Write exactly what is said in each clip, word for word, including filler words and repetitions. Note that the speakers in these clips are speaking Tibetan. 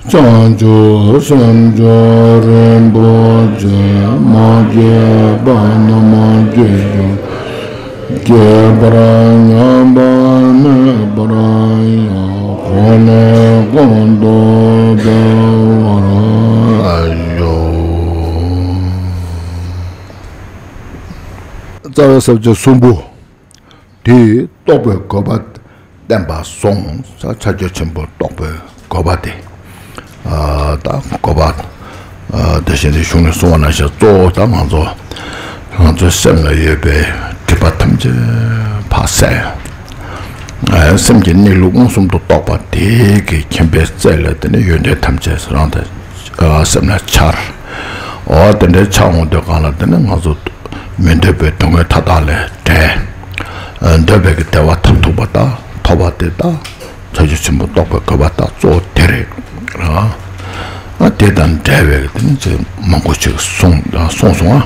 བྱང་ཆུབ་སེམས་མཆོག་རིན་པོ་ཆེ། མ་སྐྱེས་པ་རྣམས་སྐྱེ་གྱུར། སྐྱེས་པར་མཉམ་པར་མེད་པར་ཡང་། གོང་ནས་གོང་དུ་འཕེལ་བར་ཤོག། རྩ་བའི་ས་བཅད་གསུམ་པོ། དེས་རྟོགས་པའི་དགོས་པ་བསྟན་པ་སོང་། ཕྱག་རྒྱ་ཆེན་པོས་རྟོགས་པའི་དགོས་པ་དེ། ཨ་ད་དགོས་པ། ཨ་དེ་བཞིན་དུ་གཞུང་ནས་གསུངས་པ་ནང་བཞིན་གཙོ་བོ་ད་ང་ཚོ་ང་ཚོའི་སེམས་ལ་ཡོད་པའི་སྒྲིབ་པ་ཐམས་ཅད་ཕར་བསལ། ཨ་སེམས་ཀྱི་གནས་ལུགས་མངོན་སུམ་དུ་རྟོགས་པ་དེ་གི་མཁྱེན་པའི་རྩལ་ལ་དེ་ནས་ཡོན་ཏན་ཐམས་ཅད་རང་དང་། ཨ་སེམས་ལ་འཆར། འོ་དེ་འདྲའི་འཆར་འོང་དུས་སྒང་ལ་དེ་ནི་ང་ཚོ་མི་འདོད་པའི་སྡུག་བསྔལ་མཐའ་དག་ལས་བྲལ། ཨ་འདོད་པའི་གི་བདེ་བ་ཐོབ་ཐུབ་པ་དང་ཐོབ་པ་དེ་དག་ཕྱག་རྒྱ་ཆེན་པོ་རྟོགས་པའི་དགོས་པ་དག་གཙོ་བོ་དེ་རེད། ཨ་དེ་དང་འབྲེལ་བའི་གི་དེ་ནི་ཅིག་མང་པོ་ཅིག་གསུངས་གསུངས་སོང་ཨ།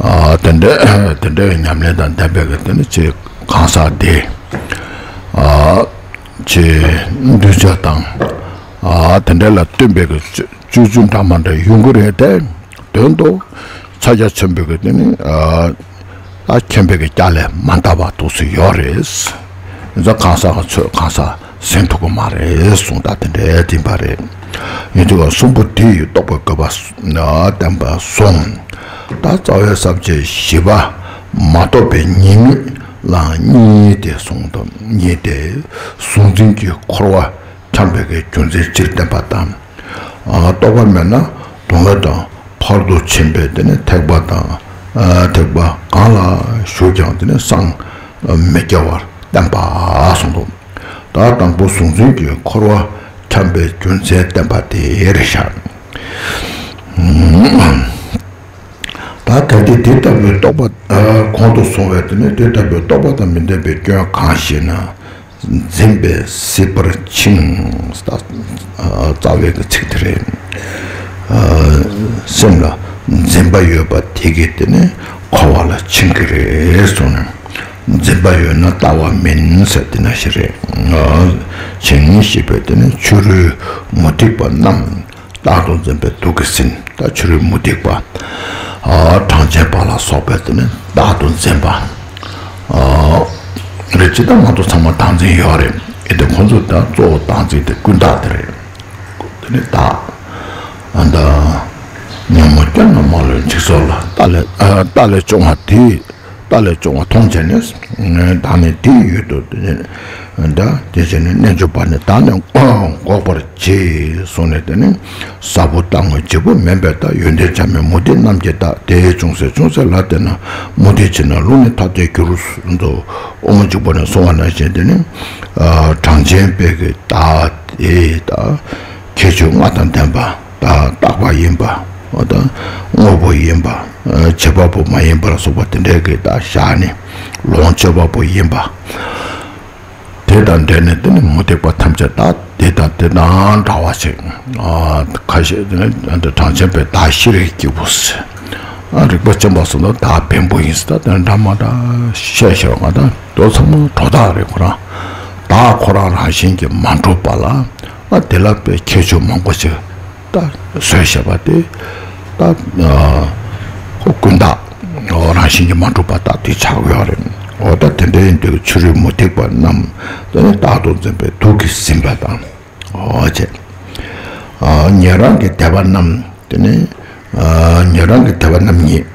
ཨ་དེ་འདྲའི་དེ་འདྲའི་ཉམས་ལེན་དང་ལྡན་པའི་གི་དེ་ནི་ཅིག་གང་ཟག་དེ་ཨ་ཅིག་གདུལ་བྱ་དང་། ཨ་དེ་འདྲ་ལ་བསྟུན་པའི་གི་སྤྱོད་སྤྱོད་ཚུལ་འདྲ་མ་འདྲ་ཡོང་གི་རེད་དེ། དོན་དུ་ཕྱག་རྒྱ་ཆེན་པོའི་གི་དེ་ནི་ཨ་ཨ་མཁྱེན་པའི་གི་རྒྱ་ལས་མ་འདའ་བ་འདུག་སེ་ཡོད་རེད། ཡིན་ཙང་གང་ཟག་གི་ཚོད་གང་ཟག་ཟིན་ཐུབ་ཀྱི་མ་རེད་གསུངས། ད་དེ་འདྲའི་བསྟན་པ་རེད། ཡིན་དུས་གསུམ་པོ་དེ་ཡིས་རྟོགས་པའི་དགོས་པ་བསྟན་པ་སོང་། ད་རྩ་བའི་ས་བཅད་བཞི་པ། མ་རྟོགས་པའི་ཉེས་དམིགས་ལའང་གཉིས་ཏེ་གསུངས་དང་། གཉིས་ཏེ། གཟུང་འཛིན་གྱི་འཁོར་བ་འཁྱམས་པའི་གི་རྒྱུ་མཚན་སྤྱིར་བསྟན་པ་དང་། ཨ་རྟོགས་པ་མེད་ན་སྡུག་བསྔལ་དང་ཕར་དུ་ཕྱིན་པའི་དེ་ནི་ཐེག་པ་དང་། ཨ་ཐེག་པ་གང་ལ་ཞུགས་ཀྱང་དེ་ནི་སངས་མི་རྒྱ་བར་བསྟན་པ་གསུངས་དང་། ད་དང་པོ་གཟུང་འཛིན་གྱི་འཁོར་བ་འཁྱམས་པའི་རྒྱུ་མཚན་བསྟན་པ་དེ་རེད་ཤག་ད་གལ་ཏེ་དེ་ལྟ་བུའི་རྟོག་པ་ཨ་གོང་དུ་སོང་བས་དེ་ནི་དེ་ལྟ་བུའི་རྟོག་པ་དང་མི་ལྡན་པའི་སྐྱོན་གང་ཞེ་ན། འཛིན་པས་སྲིད་པར་འཆིང་། ཨ་རྩ་བའི་གི་ཚིག་དེ་རེད། ཨ་སེམས་ལ་འཛིན་པ་ཡོད་པ་དེ་གིས་དེ་ནི་འཁོར་བ་ལ་འཆིང་གི་རེད་གསུངས་ནས། འཛིན་པ་ཡོད་ན་ལྟ་བ་མིན་ཟེར་དེ་ནང་བཞིན་རེད། ཨ་འཆིང་ཞེས་པས་དེ་ནི་ཕྱི་རོལ་མུ་སྟེགས་པ་རྣམས། རྟག་ཏུ་འཛིན་པས་དུག་གིས་ཟིན། ད་ཕྱི་རོལ་མུ་སྟེགས་པ། ཨ་གྲངས་ཅན་པ་ལ་སོགས་པས་དེ་ནི་རྟག་ཏུ་འཛིན་པ། ཨ་རེད། ཇི་ལྟར་མང་དུ་ཚང་མ་བདག་འཛིན་ཡོད་རེད། ཨེ་དེ་ཁོང་ཚོ་ད་གཙོ་བོ་བདག་འཛིན་དེ་ཀུན་བརྟགས་དེ་རེད། དེ་ནི་བདག་ཨ་ད་ཉོན་མོངས་སྐྱོན་རྣམས་མ་ལུས་འཇིག་ཚོགས་ལ། རྟ་ལས་ཨ་རྟ་ལས་བྱུང་བ་དེ། རྟ་ལས་བྱུང་བ་མཐོང་བྱས་ནས། བདག་ནི་དེའི་ཡུལ་དུ་འདོད། ད་དེ་བྱས་ནས་རྣལ་འབྱོར་པ་ནི་བདག་ནི་འགོག་པར་བྱེད་གསུངས་ནས། དེ་ནི་ཟ་བོ་རྟ་ངོ་བྱི་བོ་མིན་པའི་རྟགས། ཡོན་ཏན་བྱ་མིན་མུ་སྟེགས་རྣམས་ཀྱི་རྟགས། དེ་ཅུང་ཟད་ཅུང་ཟད་ལ་བརྟེན་ན། མུ་སྟེགས་ཕྱིར་ན་ལུག་ནི་ཐ་དད་འགྱུར། དབུ་མ་འཇུག་པ་ནས་གསུངས་པ་ནང་བཞིན་དེ་ནི་གྲངས་ཅན་པའི་གི་བདག་དེ་དང་། ཁྱད་ཆོས་ལྔ་དང་ལྡན་པ། ད་རྟག་པ་ཡིན་པ། འོ་ད་དངོས་པོ་ཡིན་པ། བྱེད་པ་པོ་མ་ཡིན་པ་ལ་སོགས་པ་དེ་འདྲའི་གི་ད་བཞག་ནས་ལོངས་སྤྱོད་པ་པོ་ཡིན་པ། དེ་དང་འབྲེལ་ནས་དེ་ནི་མུ་སྟེགས་པ་ཐམས་ཅད་ད་དེ་དང་དེ་དང་འདྲ་བ་ཞིག་ཁ་ཤས་དེ་ནི་གྲངས་ཅན་པའི་བདག་ཤེས་རིག་སྐྱེས་བུ་ཟེར། རིག་པ་ཅན་པ་སོགས་ལ་བདག་བེམ་པོ་ཡིན་ཟེར། ད་དེ་འདྲ་མ་འདྲ་བཤད་ཤེས་པ་ང་ད་དོ་ཚང་མ་གྲོགས་བདག་རེད། ཁོ་རང་བདག་ཁོ་རང་རང་བཞིན་གྱིས་མ་གྲུབ་པ་ལ། ཨ་དེ་ལ་དཔེ་ཁྱད་ཆོས་མང་པོ་ཞིག་ད་བཟོས་བཞག་པ་དེ་ད་ཁོ་ཀུན་བརྟགས་རང་བཞིན་གྱིས་མ་གྲུབ་པ་ད་དེ་ཆགས་ཡོད་རེད། འོ་ད་དེ་འདྲ་ཡིན་དུས་ཕྱི་རོལ་མུ་སྟེགས་པ་རྣམས་དེ་ནི་རྟག་ཏུ་འཛིན་པས་དུག་གིས་ཟིན་པ་དང་། འོ་བྱས། ཉན་རང་གི་དད་པ་རྣམས་དེ་ནི་ཉན་རང་གི་དད་པ་རྣམ་གཉིས།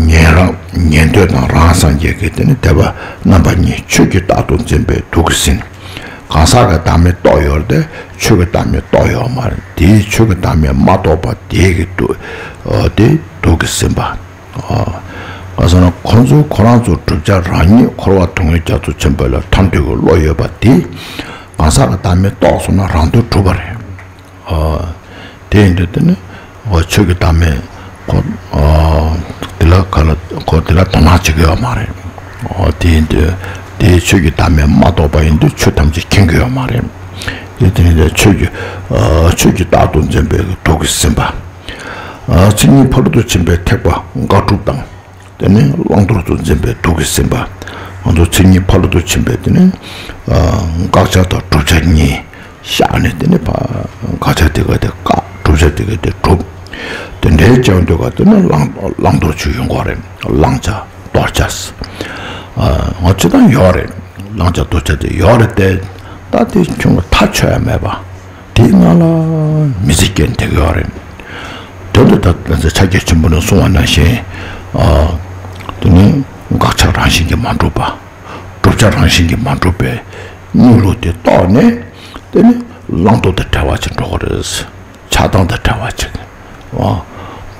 ཉན་རང་ཉན་ཐོས་དང་རང་སངས་རྒྱས་ཀྱི་དེ་ནི་དད་པ་རྣམ་པ་གཉིས། ཆོས་ཀྱི་བདག་ཏུ་འཛིན་པས་དུག་གིས་ཟིན། གང་ཟག་གི་བདག་མེད་རྟོགས་ཡོད་དེ། ཆོས་ཀྱི་བདག་མེད་རྟོགས་ཡོད་མ་རེད། དེའི་ཆོས་ཀྱི་བདག་མེད་མ་རྟོགས་པ་དེ་གི་དུག་དེ་དུག་གིས་ཟིན་པ། གང་ཟེར་ན་ཁོ་ཚོས་ཁོ་རང་ཚོ་བསྒྲུབ་བྱ་རང་ཉིད་འཁོར་བ་སྡུག་བསྔལ་རྒྱ་མཚོ་ཆེན་པོ་ལ་ཐར་འདོད་ཀྱི་བློ་ཡོད་པ་དེ། གང་ཟག་གི་བདག་མེད་རྟོགས་སོང་ན་རང་དོན་གྲུབ་པ་རེད། དེ་ཡིན་དུས་དེ་ནི་ཆོས་ཀྱི་བདག་མེད་ཁོ་དེ་ལ་ག་ལ་ཁོ་དེ་ལ་དོ་སྣང་བྱེད་ཀྱི་ཡོད་མ་རེད། དེ་ཡིན་དུས་དེའི་ཆོས་ཀྱི་བདག་མེད་མ་རྟོགས་པ་ཡིན་དུས་ཆོས་ཐམས་ཅད་མཁྱེན་གྱི་ཡོད་མ་རེད། དེ་དེ་ནི་ཆོས་ཀྱི་ཆོས་ཀྱི་བདག་ཏུ་འཛིན་པའི་དུག་གིས་ཟིན་པ། མཚན་ཉིད་ཕ་རོལ་ཏུ་ཕྱིན་པའི་ཐེག་པ་དགག་སྒྲུབ་དང་། དེ་ནི་བླང་དོར་དུ་འཛིན་པའི་དུག་གིས་ཟིན་པ། ང་ཚོ་མཚན་ཉིད་ཕ་རོལ་ཏུ་ཕྱིན་པའི་དེ་ནི་དགག་བྱ་དང་བསྒྲུབ་བྱ་གཉིས། བཞག་ནས་དེ་ནི་ཕ་དགག་བྱ་དེ་ག་དེ་བཀག་བསྒྲུབ་བྱ་དེ་ག་དེ་སྒྲུབ། དེ་འདྲའི་བྱས་འདུག་ག་དེ་ནི་བླང་བླང་དོར་ཅིག་ཡོང་གི་རེད། བླང་བྱ་དོར་བྱ། ཨ་ང་ཚོ་དང་ཡོད་རེད། བླང་བྱ་དོར་བྱ་དེ་ཡོད་རེད་དེ། ད་དེ་ཁྱོད་ཀྱི་ཐག་ཆོད་ཡ་མེད་པ། དེའི་ནང་ལ་མི་ཚེ་སྐྱེལ་འདེགས་ཡོད་རེད། དོན་དུ་ད་ལྟ་ཆ་རྒྱ་ཆེན་པོ་ནས་གསུངས་པ་ནང་བཞིན། ཨ་དེ་ནི་དགག་བྱ་རང་བཞིན་གྱིས་མ་གྲུབ་པ། བསྒྲུབ་བྱ་རང་བཞིན་གྱིས་མ་གྲུབ་པའི་གནས་ལུགས་དེ་རྟོགས་ནས། དེ་ནི་བླང་དོར་དང་བྲལ་བ་ཅིག་འགྲོ་གི་རེད། ཆགས་སྡང་དང་བྲལ་བ་ཅིག་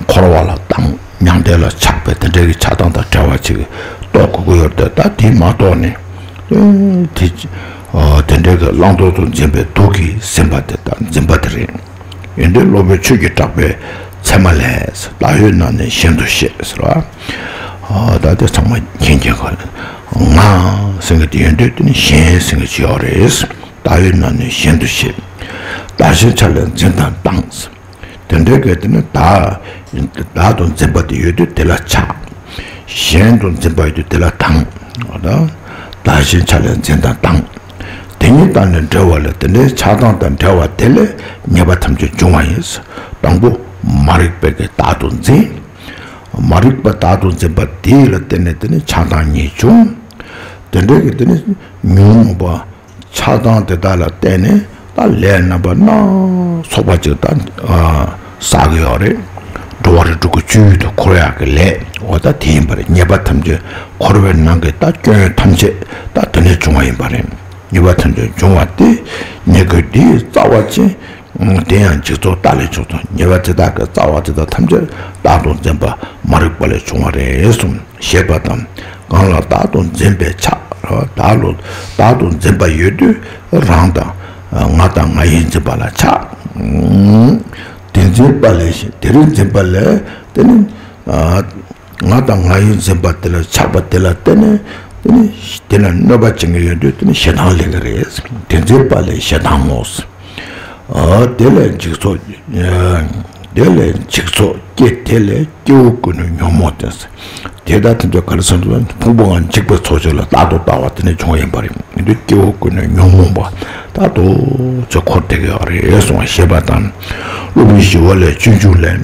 འཁོར་བ་ལ་སྡང་མྱང་འདས་ལ་ཆགས་པའི་དེ་འདྲའི་གི་ཆགས་སྡང་དང་བྲལ་བ་ཅིག་རྟོགས་དགོས་ཀྱི་ཡོད་རེད་དེ། ད་དེ་མ་རྟོགས་ནས། དེ་དེ་འདྲའི་གི་བླང་དོར་དུ་འཛིན་པའི་དུག་གིས་ཟིན་པ་དེ་དང་འཛིན་པ་དེ་རེད། ཡོན་ཏན་སློབ་དཔོན་ཆོས་ཀྱི་གྲགས་པའི་ཚད་མ་ལས། བདག་ཡོད་ན་ནི་གཞན་དུ་ཤེས་ཟེར་བ། ཨ་ད་དེ་ཚང་མ་མཁྱེན་མཁྱེན་གོ། ང་ཟེར་མཁན་དེ་ཡོན་ཏན་དེ་ནི་གཞན་ཟེར་མཁན་ཅིག་ཡོད་རེད། བདག་ཡོད་ན་ནི་གཞན་དུ་ཤེས། བདག་གཞན་ཆ་ལས་འཛིན་དང་སྡང་། དེ་འདྲའི་གལ་ཏེ་ནི་བདག་བདག་ཏུ་འཛིན་པ་དེ་ཡོད་དུས་དེ་ལ་ཆགས། གཞན་དུ་འཛིན་པ་ཡོད་དུས་དེ་ལ་སྡང་། འོ་ད་བདག་གཞན་ཆ་ལས་འཛིན་དང་སྡང་། དེ་གཉིས་དང་ནི་བྲལ་བ་ལས། དེ་འདྲའི་ཆགས་སྡང་དང་བྲལ་བ་དེ་ལས་ཉེས་པ་ཐམས་ཅད་འབྱུང་བ་ཡིན། དང་པོ་མ་རིག་པའི་གི་བདག་ཏུ་འཛིན། མ་རིག་པ་བདག་ཏུ་འཛིན་པ་དེ་ལ་བརྟེན་ནས་དེ་ནི་ཆགས་སྡང་གཉིས་བྱུང་། དེ་འདྲའི་གི་དེ་ནི་ཉོན་མོངས་པ་ཆགས་སྡང་དེ་དག་ལ་བརྟེན་ནས་ད་ལས་རྣམ་པ་སྣ་ཚོགས་པ་ཅིག་ད་བསགས་ཀྱི་ཡོད་རེད། འགྲོ་བ་རིགས་དྲུག་གི་སྤྱོད་ཡུལ་དུ་འཁོར་ཡག་གི་ལས། འོ་ད་དེ་ཡིན་པ་རེད། ཉེས་པ་ཐམས་ཅད་འཁོར་བའི་ནང་གི་ད་སྐྱོན་ཐམས་ཅད་ད་དེ་ནས་བྱུང་བ་ཡིན་པ་རེད། ཉེས་པ་ཐམས་ཅད་འབྱུང་བ་སྟེ། ཉེས་ཀྱི་དེའི་རྩ་བ་ཅན། དེ་ཡང་འཇིག་ཚོགས་རྟ་ལས་བྱུང་སྟེ། ཉེས་པ་དེ་དག་གི་རྩ་བ་དེ་དག་ཐམས་ཅད་བདག་ཏུ་འཛིན་པ་མ་རིག་པ་ལས་བྱུང་བ་རེད་གསུངས། ཞེས་པ་དང་། གང་ལ་བདག་ཏུ་འཛིན་པས་ཆགས། བདག་ལ་བདག་ཏུ་འཛིན་པ་ཡོད་དུས་རང་དང་ང་དང་ང་ཡི་འཛིན་པ་ལ་ཆགས། དེ་འཛིན་པ་ལས། དེ་རིགས་འཛིན་པ་ལས་དེ་ནི། ང་དང་ང་ཡི་འཛིན་པ་དེ་ལ་ཆགས་པ་དེ་ལ་བརྟེན་ནས་དེ་ནི་དེ་ལ་གནོད་པ་བྱེད་མཁན་ཡོད་དུས་དེ་ནི་ཞེ་སྡང་སླེབས་ཀྱི་རེད། དེ་འཛིན་པ་ལས་ཞེ་སྡང་ངོ་། ཨ་དེ་ལས་འཇིག་ཚོགས། ཨ་དེ་ལས་འཇིག་ཚོགས་སྐྱེ། དེ་ལས་སྐྱེ་བོ་ཀུན་ནས་ཉོན་མོངས་ཏེ། དེ་ལྟར་དེ་ཚོ་ག་རེ་ཟེར་ན་ཕུང་པོ་ལྔ་འཇིག་པའི་ཚོགས་ཆེན་ལ་བདག་ཏུ་ལྟ་བ་དེ་ནས་བྱུང་བ་ཡིན་པ་རེད། འདི་སྐྱེ་བོ་ཀུན་ནས་ཉོན་མོངས་པ་ད་དུ་ཚོ་འཁོར་བསྡད་ཀྱི་ཡོད་རེད་གསུངས་པ། ཞེས་པ་དང་། སློབ་དཔོན་ཞི་བ་ལྷའི་སྤྱོད་འཇུག་ལས།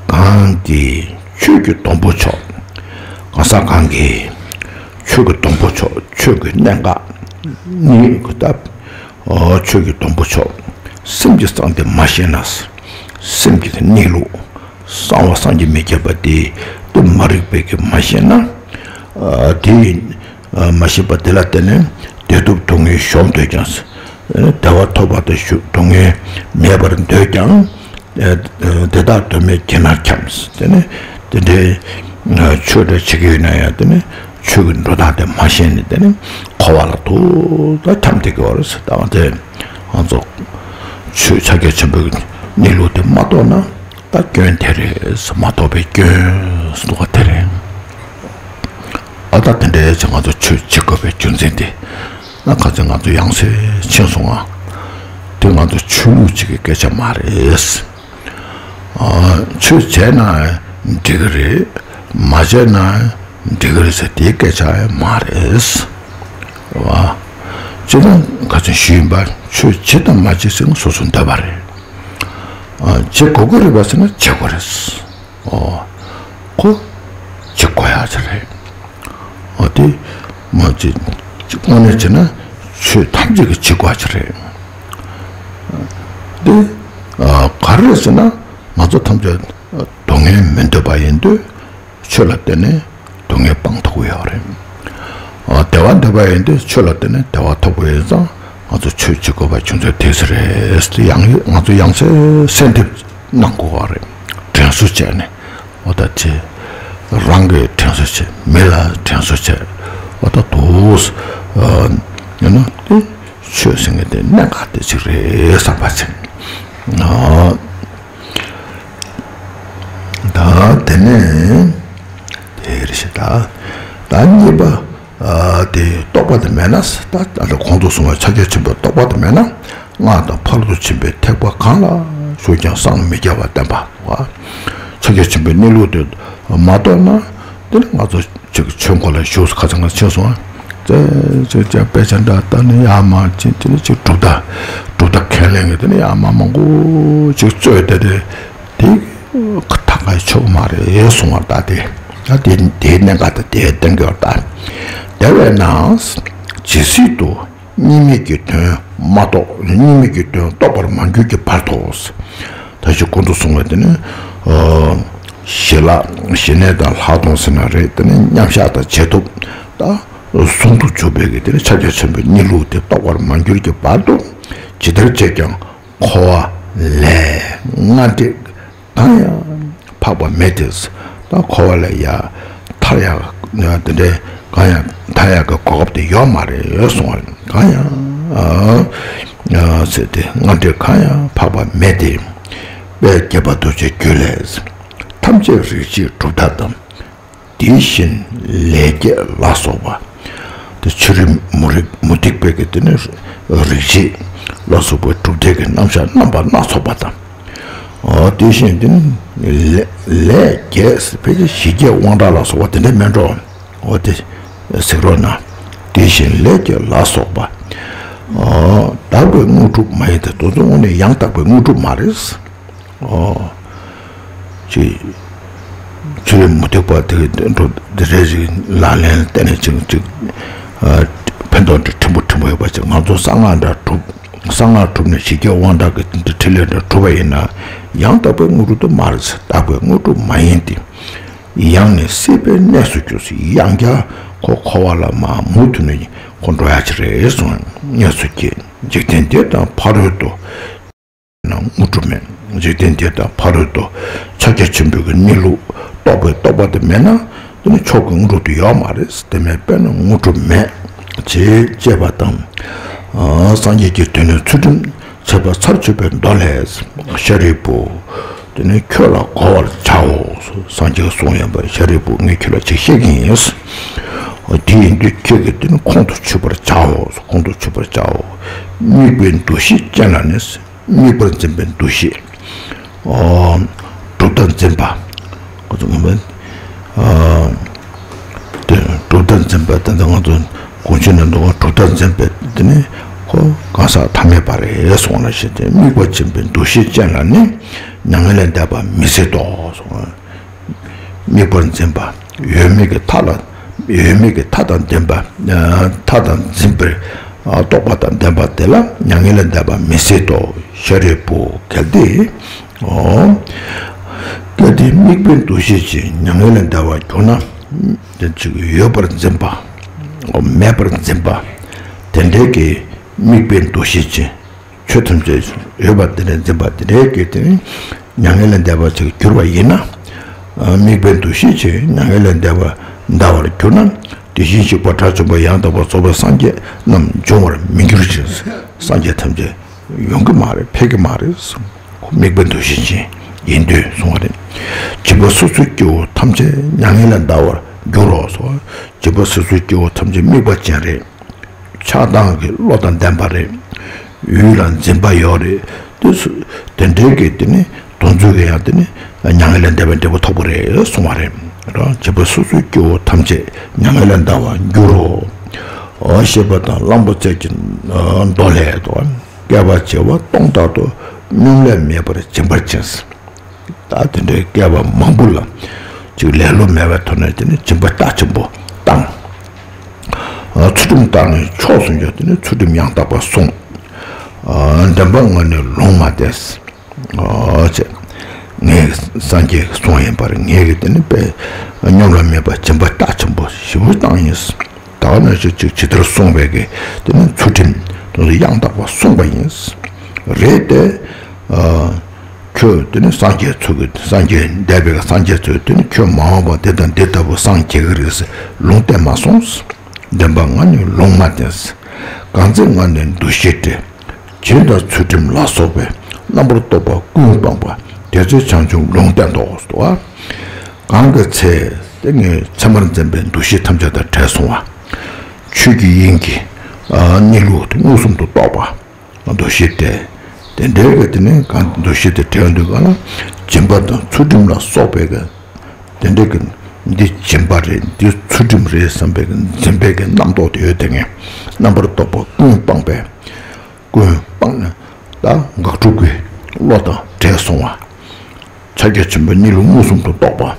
གང་གིས་ཆོས་ཀྱི་སྡོང་པོ་ཆོག་གང་ཟག་གང་གིས་ཆོས་ཀྱི་སྡོང་པོ་ཆོག་ཆོས་ཀྱི་གནད་འགག་ནི་ད། ཨོ་ཆོས་ཀྱི་སྡོང་པོ་ཆོག་སེམས་ཀྱི་གསང་དེ་མ་ཤེས་ན། སེམས་ཀྱི་གནས་ལུགས། གསང་བ་བསམ་གྱིས་མི་ཁྱབ་པ་དེ་དེ་མ་རིག་པའི་གི་མ་ཤེས་ན། ཨ་དེ་ཨ་མ་ཤེས་པ་དེ་ལ་བརྟེན་ནས་བདེ་སྡུག་སྡུག་བསྔལ་གཞོམ་འདོད་ཀྱང་། བདེ་བ་ཐོབ་པ་དང་སྡུག་བསྔལ་མེད་པར་འདོད་ཀྱང་། དེ་དག་དོན་མེད་ཁྱིམ་ནར་འཁྱམས། དེ་ནི་དེ་འདྲའི་ཆོས་འདྲ་བྱེད་ཀྱི་ཡོད་ན་ཡང་དེ་ནི་ཆོས་ཀྱི་འགྲོ་སྟངས་དེ་མ་ཤེས་ནས་དེ་ནི་འཁོར་བ་ལ་དུ་ད་འཁྱམས་བསྡད་ཀྱི་ཡོད་རེད་ཟེར། ད་དེ་ང་ཚོ་ཆོས་ཕྱག་རྒྱ་ཆེན་པོའི་གནས་ལུགས་དེ་མ་རྟོགས་ན་ད་སྐྱོན་དེ་རེད་ཟེར། མ་རྟོགས་པའི་སྐྱོན་ཟེར་བ་དེ་རེད། ཨ་ད་དེ་འདྲའི་ཆ་ང་ཚོ་ཆོས་བྱེད་དགོས་པའི་རྒྱུ་མཚན་དེ་ན་ག་ཚོད་ང་ཚོ་ཡང་སེ་ཕྱིན་སོང་ང་། དེ་ང་ཚོ་ཆོས་ལུགས་གཅིག་གི་སྐད་ཆ་མ་རེད། ཨ་ཆོས་བྱས་ན་འགྲིག་གི་རེད། མ་བྱས་ན་འགྲིག་གི་རེད་ཟེར་དེའི་སྐད་ཆ་མ་རེད། བ། སྤྱིར་བཏང་ག་ཚོད་ཞུས་ཡིན་པ་ཆོས་བྱེད་དང་མ་བྱེད་ཟེར་ན་སོ་སོ་འདོད་པ་རེད། ཨ་བྱེད་དགོས་ཀྱི་རེད་པ་ཟེར་ན་བྱེད་དགོས་རེད། ཨོ། ཁོ་བྱེད་དགོས་ཡག་ཅིག་རེད། ཨོ་དེ་མ་བྱེད་དངོས་གནས་བྱས་ན་ཆོས་ཐམས་ཅད་ཀྱི་བྱེད་དགོས་ཡག་ཅིག་རེད། དེ་ཨ་ག་རེ་རེད་ཟེར་ན་ང་ཚོ་ཐམས་ཅད་སྡུག་བསྔལ་མི་འདོད་པ་ཡིན་དུས་ཆོས་ལ་བརྟེན་ནས་སྡུག་བསྔལ་སྤང་ཐུབ་ཀྱི་ཡོད་རེད། ཨ་བདེ་བ་འདོད་པ་ཡིན་དུས་ཆོས་ལ་བརྟེན་ནས་བདེ་བ་ཐོབ་ཀྱི་ཡོད་ཙང་ང་ཚོ་ཆོས་བྱེད་དགོས་པ་ཆུང་ཚོད་དེ་ཚོ་རེད། དེ་ཡང་ང་ཚོ་ཡང་སེ་གསལ་འདེབས་གནང་དགོས་པ་རེད། དྲན་གསོ་བྱས་ནས་འོ་ད་ཅི་རང་གིས་དྲན་གསོ་བྱས། མི་ལ་དྲན་གསོ་བྱས། འོ་ད་དུས་ཨ་ཡིན་ན་དེ་ཆོས་ཟེར་མཁན་དེ་གནད་འགག་དེ་ཅིག་རེད་བསམ་པ་བྱས། ཨ་ད་དེ་ནས་དེ་རེད་ཤག་ད་ད་གཉིས་པ། ཨ་དེ་རྟོགས་པ་དེ་མེད་ན། ད་ད་ལྟ་གོང་དུ་གསུངས་པ་ཕྱག་རྒྱ་ཆེན་པོའི་རྟོགས་པ་དེ་མེད་ན། སྔགས་དང་ཕ་རོལ་ཏུ་ཕྱིན་པའི་ཐེག་པ་གང་ལ་ཞུགས་ཀྱང་བསམ་མི་ཁྱབ་པ་བསྟན་པ། ཕྱག་རྒྱ་ཆེན་པོའི་གནས་ལུགས་དེ་མ་རྟོགས་ན། དེ་ནི་ང་ཚོ་ཅིག་ཆོས་འཁོར་ལ་ཞུགས་ཁ་ཚང་ལ་ཕྱིན་སོང་ང་ ཅེ་ཅེ་ཅེ་དཔེ་ཆ་འདྲ་ལྟ་ནས་ཡར་མར་ཕྱིན་ཅེ་ནས་ཅིག་གྲུབ་མཐའ་གྲུབ་མཐའ་ཁས་ལེན་གྱི་དེ་ནས་ཡར་མར་མང་པོ་ཅིག་རྩོད་དེ་དེ་དེ་ཐག་ག་ཆོད་མ་རེད་གསུང་བར་ད་དེ་ད་དེ་དེའི་གནད་འགག་དེ་དེ་བསྟན་གྱི་བར་ད་དེ་བས་ན་ཇི་སྲིད་དུ། གཉིས་མེད་ཀྱི་དོན་མ་རྟོགས། གཉིས་མེད་ཀྱི་དོན་རྟོགས་པར་མ་གྱུར་གྱི་བར་དུ། ད་ཅི་གོང་དུ་གསུངས་པ་དེ་ནི། ཞི་ལྷག་ཞི་གནས་དང་ལྷག་མཐོང་ཟེར་ན་རེད། དེ་ནི་མཉམ་བཞག་དང་བྱེད་ཐབས་དང་ཟུང་དུ་འཇུག་པའི་གི་དེ་ནི་ཕྱག་རྒྱ་ཆེན་པོའི་གནས་ལུགས་དེ་རྟོགས་པར་མ་གྱུར་གྱི་བར་དུ་ཇི་ལྟར་བྱས་ཀྱང་འཁོར་བ་ལས་སྔ་འདྲེས། གང་ཡང་འཕགས་པ་མེད་དེ། ད་འཁོར་བ་ལས་ཡར་ཐར་ཡག་དེ་འདྲའི་གང་ཡང་ཐར་ཡག་གི་གོ་སྐབས་དེ་ཡོད་མ་རེད་གསུང་བ་རེད། གང་ཡང་ཨ་ཟེར་ཏེ་སྔ་འདྲེས་གང་ཡང་འཕགས་པ་མེད་དེ། དཔལ་དགྱེས་པ་རྡོ་རྗེའི་རྒྱུད་ལས། ཐམས་ཅད་རིག་བྱེད་གྲུབ་མཐའ་དང་། དེ་བཞིན་ལས་བརྒྱད་ལ་སོགས་པ། དེ་ཕྱི་རོལ་མུ་རིག་མུ་སྟེགས་པའི་གི་དེ་ནི་རིག་བྱེད་ལ་སོགས་པའི་གྲུབ་མཐའི་གི་རྣམ་གཞག་རྣམ་པ་སྣ་ཚོགས་པ་དང་། འོ་དེ་བཞིན་དེ་ནི་ལས་ལས་བརྒྱད་ཕལ་ཆེར་ཞི་རྒྱས་དབང་དྲག་ལ་སོགས་པ་དེ་འདྲ་མེད་འགྲོ། འོ་དེ་གཟིགས་རོགས་གནང་། དེ་བཞིན་ལས་བརྒྱད་ལ་སོགས་པ། དག་པའི་དངོས་གྲུབ་མ་ཡིན་ཏེ། དེ་ཚོ་དངོས་གནས་ཡང་དག་པའི་དངོས་གྲུབ་མ་རེད། ཨོ། ཅིག་ཕྱི་རོལ་མུ་སྟེགས་པ་དེ་འགྲོ་དེ་རེ་ཞིག་ལག་ལེན་བསྟན་ནས་ཅིག་ཅིག་ཨ་ཕན་ཐོགས་འདྲ་ཕྲན་བུ་ཕྲན་བུ་ཡོད་པ་ཅིག་ང་ཚོ་གསང་སྔགས་འདྲ་གྲུབ། གསང་སྔགས་གྲུབ་ནས་ཞི་རྒྱས་དབང་དྲག་གི་འཕྲིན་ལས་འདྲ་གྲུབ་པ་ཡིན་ན་ཡང་དག་པའི་དངོས་གྲུབ་དུ་མ་རེད། དག་པའི་དངོས་གྲུབ་མ་ཡིན་ཏེ། ཡང་ནི་སྲིད་པའི་གནས་སུ་གྱུར། ཡང་བསྐྱར་ཁོ་འཁོར་བ་ལ་མ་མུ་མཐུད་ནས་ཁོ་འགྲོ་ཡ་ཅིག་རེད་གསུངས། གནས་སུ་སྐྱེས། འཇིག་རྟེན་འདི་དང་ཕ་རོལ་ཏུ། ན་དངོས་གྲུབ་མེད། འཇིག་རྟེན་འདི་དང་ཕ་རོལ་ཏུ་ཕྱག་རྒྱ་ཆེན་པོའི་གི་གནས་ལུགས་རྟོགས་པའི་རྟོགས་པ་དེ་མེད་ན་དེ་ནི་མཆོག་གི་དངོས་གྲུབ་དེ་ཡོད་མ་རེད། དེ་མེད་པས་ན་དངོས་གྲུབ་མེད། ཅེས་བཤད་པ་དང་། སངས་རྒྱས་ཀྱི་དོན་ནི་ཚུལ་ཁྲིམས་འཆལ་བ་ཚར་གཅོད་པའི་མདོ་ལས། ཤཱ་རིའི་བུ། དེ་ནི་ཁྱོད་ལ་གོ་བར་བྱའོ། སངས་རྒྱས་གསུངས་ཡོད་པ། ཤཱ་རིའི་བུ་ངས་ཁྱོད་ལ་ཅིག་བཤད་ཀྱི་ཡིན། དེ་ཡིན་དུས་ཁྱོད་ཀྱིས་དེ་ནི་ཁོང་དུ་ཆུད་པར་བྱའོ། ཁོང་དུ་ཆུད་པར་བྱའོ། དམིགས་པའི་འདུ་ཤེས་ཅན་ལ་ནི། དམིགས་པར་འཛིན་པའི་འདུ་ཤེས། ཨོ། གྲུབ་མཐའ་འཛིན་པ། ཁོ་ཚོ་ངོ་མ། ཨ། དེ་གྲུབ་མཐའ་འཛིན་པ་དེ་ཚོ་ང་ཚོ་གོང་ཆེན་ནས་འདུག་ག་གྲུབ་མཐའ་འཛིན་པའི་དེ་ནི་ཁོ་གང་ཟག་ཐ་མལ་པ་རེད་གསུངས་ལ་ཞེས་ཏེ། དམིགས་པར་འཛིན་པའི་འདུ་ཤེས་ཅན་ལ་ནི་མྱ་ངན་ལས་འདས་པ་མི་སྲིད་དོ་གསུངས། དམིགས་པར་འཛིན་པ། ཡོད་མེད་ཀྱི་མཐའ་ལ། ཡོད་མེད་ཀྱི་མཐའ་དང་ལྡན་པ། མཐའ་དང་འཛིན་པའི་རྟོག་པ་དང་ལྡན་པ་དེ་ལ་མྱ་ངན་ལས་འདས་པ་མི་སྲིད་དོ། ཤཱ་རིའི་བུ་གལ་ཏེ། ཨོ། གལ་ཏེ་དམིགས་པའི་འདུ་ཤེས་ཀྱིས་མྱ་ངན་ལས་འདས་པར་གྱུར་ན། དེ་ཅིག་ཡོད་པར་འཛིན་པ། ཨོ་མེད་པར་འཛིན་པ། དེ་འདྲའི་གི་དམིགས་པའི་འདུ་ཤེས་ཀྱིས། ཆོས་ཐམས་ཅད་ཡོད་པ་དེ་ནས་འཛིན་པ་དེ་འདྲའི་གི་དེ་ནི་མྱ་ངན་ལས་འདས་པ་ཅིག་གྱུར་པ་ཡིན་ན། དམིགས་པའི་འདུ་ཤེས་ཀྱིས་མྱ་ངན་ལས་འདས་པ་འདའ་བར་གྱུར་ན། དེ་བཞིན་གཤེགས་པ་དགྲ་བཅོམ་པ་ཡང་དག་པར་རྫོགས་པའི་སངས་རྒྱས་རྣམས་འབྱུང་བར་མི་འགྱུར་ཞིང་། སངས་རྒྱས་ཐམས་ཅད་ཡོང་གི་མ་རེད། འཕེལ་གི་མ་རེད། དམིགས་པའི་འདུ་ཤེས་ཅན་ཡིན་དུས་གསུངས་པ་རེད། བྱིས་པ་སོ་སོའི་སྐྱེ་བོ་ཐམས་ཅད་མྱ་ངན་ལས་འདའ་བར་འགྱུར་རོ་གསུངས། བྱིས་པ་སོ་སོའི་སྐྱེ་བོ་ཐམས་ཅད་དམིགས་པ་ཅན་རེད། ཆགས་སྡང་གི་བློ་དང་ལྡན་པ་རེད། ཡུལ་ལ་འཛིན་པ་ཡོད་རེད། དེ་སུ་དེ་འདྲའི་གི་དེ་ནི་དོན་ཚུལ་གི་ཡང་དེ་ནི་མྱ་ངན་ལས་འདས་པའི་འབྲས་བུ་ཐོབ་པ་རེད་གསུངས་པ་རེད། རང་བྱིས་པ་སོ་སོའི་སྐྱེ་བོ་ཐམས་ཅད་མྱ་ངན་ལས་འདའ་བར་འགྱུར་རོ། ཨོ་ཞེས་པ་དང་གླང་པོ་ཆེ་གི་མདོ་ལས་དོ། བསྐལ་པ་བྱེ་བ་སྟོང་ལྟར་དུ་སྙོམས་ལས་མེད་པར་སྦྱིན་པར་བྱིན། ད་དེ་འདྲའི་བསྐལ་པ་མང་པོ་ལ་ཅིག་ལེ་ལོ་མེད་པའི་ཐོག་ནས་དེ་ནི་སྦྱིན་པ་རྩ་ཆེན་པོ་བཏང་། ཚུལ་ཁྲིམས་བཏང་ནས་ཕྱོགས་སུ་འགྱོ། དེ་ནི་ཚུལ་ཁྲིམས་ཡང་དག་པ་བསྲུང་། བདེན་པ་ངོ་ནས་ལུང་མ་བསྟན། ངས་སངས་རྒྱས་གསུངས་ཡིན་པར་ངས་ཀྱི་དེ་ནི་དཔེ་སྙོམས་ལ་མེད་པ་སྦྱིན་པ་རྩ་ཆེན་པོ་ཞེ་པོ་བཏང་ཡིན། ད་ག་ནང་བཞིན་ཅིག་ཇི་ལྟར་གསུངས་པའི་གི་དེ་ནི་ཚུལ་ཁྲིམས་དེ་ཚོ་ཡང་དག་པ་བསྲུངས་པ་ཡིན། རེད་དེ། ཁྱོད་དེ་ནི་སངས་རྒྱས་ཚོ་གི་སངས་རྒྱས་འདས་པའི་སངས་རྒྱས་ཚོས་དེ་ནི་ཁྱོད་མ་འོངས་པ་འདི་དང་འདི་ལྟ་བུ་སངས་རྒྱས་ཀྱི་རེད་ཟེར་ལུང་བསྟན་མ་སོང་། བདེན་པ་ངོ་ནས་ལུང་མ་བསྟན། གང་ཚེ་ངོ་ནས་འདུ་ཤེས་བྲལ། སྦྱིན་དང་ཚུལ་ཁྲིམས་ལ་སོགས་པའི། རྣམ་པར་རྟོག་པ་ཀུན་སྤངས་པ། དེ་ཚེ་བྱང་ཆུབ་ལུང་བསྟན་ཏོ། གང་གི་ཚེ་དེ་ངས་མཚན་མར་འཛིན་པའི་འདུ་ཤེས་ཐམས་ཅད་དང་བྲལ་སོང་བ། ཆོས་ཀྱི་དབྱིངས་ཀྱི་གནས་ལུགས་དེ་མངོན་སུམ་དུ་རྟོགས་པ། འདུ་ཤེས་བྲལ། དེ་འདྲའི་གི་དེ་ནས་གང་འདུ་ཤེས་དེ་བྲལ་འདུག་ག་ལ། སྦྱིན་པ་དང་ཚུལ་ཁྲིམས་ལ་སོགས་པའི་གི་དེ་འདྲའི་གི་ འདི་སྦྱིན་པ་རེད། འདི་ཚུལ་ཁྲིམས་རེད་བསམ་པའི་འཛིན་པའི་གི་རྣམ་རྟོག་དེ་ཡོད་དེ། ངས་རྣམ་པར་རྟོག་པ་ཀུན་སྤངས་པས། ཀུན་སྤངས་ནས་ད་དགག་སྒྲུབ་ཀྱི་བློ་དང་བྲལ་སོང་བ། ཕྱག་རྒྱ་ཆེན་པོ་གཉིས་ལུགས་མངོན་སུམ་དུ་རྟོགས་པ།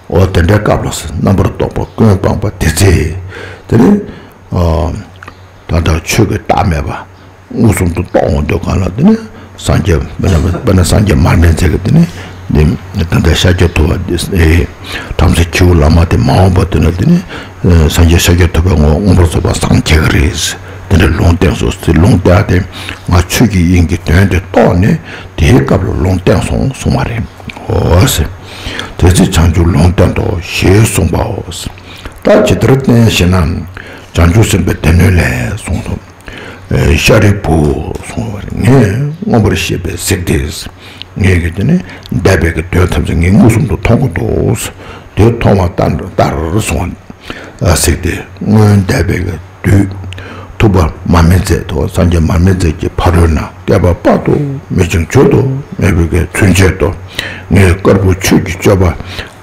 འོ་དེ་འདྲའི་སྐབས་ལ་རྣམ་པར་རྟོག་པ་ཀུན་སྤངས་པ་དེ་ཚེ། དེ་ནི། ཨ། ད་ལྟ་ཆོས་ཀྱི་བདག་མེད་པ་མངོན་སུམ་དུ་རྟོགས་འོང་དུས་གང་ལ། དེ་ནི་སངས་རྒྱས་དཔེར་ན་དཔེར་ན་སངས་རྒྱས་མར་མེ་མཛད་ཀྱི་དེ་ནི་འདི་ད་ལྟ་ཤཱཀྱ་ཐུབ་པ་འདི་ཨེ་བྲམ་ཟེ་ཁྱེའུ་བླ་མ་དེ་མ་འོངས་པ་དེ་ན་དེ་ནི་སངས་རྒྱས་ཤཱཀྱ་ཐུབ་པའི་ངོ་བོ་མངོན་པར་རྫོགས་པར་སངས་རྒྱས་ཀྱི་རེད། དེ་འདྲ་ལུང་བསྟན་སོ་ཟེར། ལུང་བསྟན་ཏེ་ང་ཆོས་ཀྱི་དབྱིངས་ཀྱི་དོན་དེ་རྟོགས་ནས་དེའི་སྐབས་ལ་ལུང་བསྟན་སོང་གསུངས་པ་རེད། འོ་ཟེར། དེ་ཚེ་བྱང་ཆུབ་ལུང་བསྟན་ཏོ་ཞེས་གསུངས་པའོ། ད་ཇི་ལྟར་བསྟན་ཞེ་ན། བྱང་ཆུབ་སེམས་དཔའི་སྡེ་སྣོད་ལས་གསུངས་སོ། ཤཱ་རིའི་བུ་གསུངས་པ་རེད། ངས་མངོན་པར་ཤེས་པས་གཟིགས་ཏེ། ངས་ཀྱི་དེ་ནི་འདས་པའི་གི་དོན་ཐམས་ཅད་ངས་མངོན་སུམ་དུ་མཐོང་གི་འདུག། དེ་མཐོང་བ་ལྟར་ལྟར་གསུངས་པ། གཟིགས་ཏེ་སྔོན་འདས་པའི་གི་དུས། ཐུབ་པ་མར་མེ་མཛད་དོ། སངས་རྒྱས་མར་མེ་མཛད་ཀྱི་ཕ་རོལ་ན་བསྐལ་པ་དཔག་ཏུ་མེད་ཅིང་བརྗོད་དུ་མེད་པའི་གི་ཚུན་ཆད་དུ། ངས་དཀར་པོ་ཆོས་ཀྱི་སྤྱོད་པ་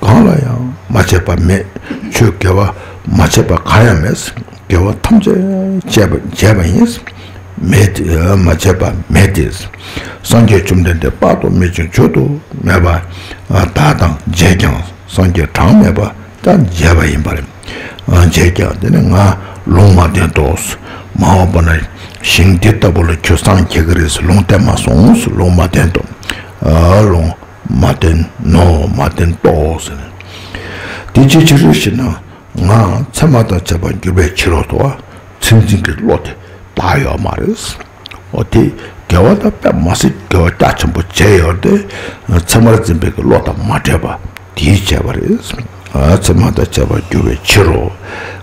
གང་ལ་ཡང་མ་བྱས་པ་མེད། ཆོས་དགེ་བ་མ་བྱས་པ་གང་ཡང་མེད། དགེ་བ་ཐམས་ཅད་བྱས་པ་བྱས་པ་ཡིན། མེད་དེ་མ་བྱས་པ་མེད་དེ། སངས་རྒྱས་བཅོམ་ལྡན་འདས་དཔག་ཏུ་མེད་ཅིང་བརྗོད་དུ་མེད་པ་དག་དང་མཇལ་ཀྱང་། སངས་རྒྱས་གྲངས་མེད་པ་ད་མཇལ་བ་ཡིན་པ་རེད། མཇལ་ཀྱང་དེ་ནི་ང་ལུང་མ་བསྟན་ཏོ། མ་འོངས་པ་ན་ཞིང་འདི་ལྟ་བུ་ལ་ཁྱོད་སངས་རྒྱས་ཀྱི་རེད་ཟེར་ལུང་བསྟན་མ་སོང་ཟེར། ལུང་མ་བསྟན་ཏོ། ལུང་མ་བསྟན་ནོ། མ་བསྟན་ཏོ་ཟེར། དེ་ཅིའི་ཕྱིར་ཞེ་ན། ང་མཚན་མ་དང་བཅས་པར་གྱུར་པའི་ཕྱིར་རོ། དོ་མཚན་འཛིན་གྱི་བློ་དེ་དག་ཡོད་མ་རེད། འོ་དེ་དགེ་བ་དང་དཔེ་མ་སྲིད་དགེ་བ་རྒྱ་ཆེན་པོ་བྱས་ཡོད་དེ། མཚན་མར་འཛིན་པའི་གི་བློ་དང་མ་བྲལ་བ་དེས་བྱས་པ་རེད། མཚན་མ་དང་བཅས་པར་གྱུར་པའི་ཕྱིར་རོ།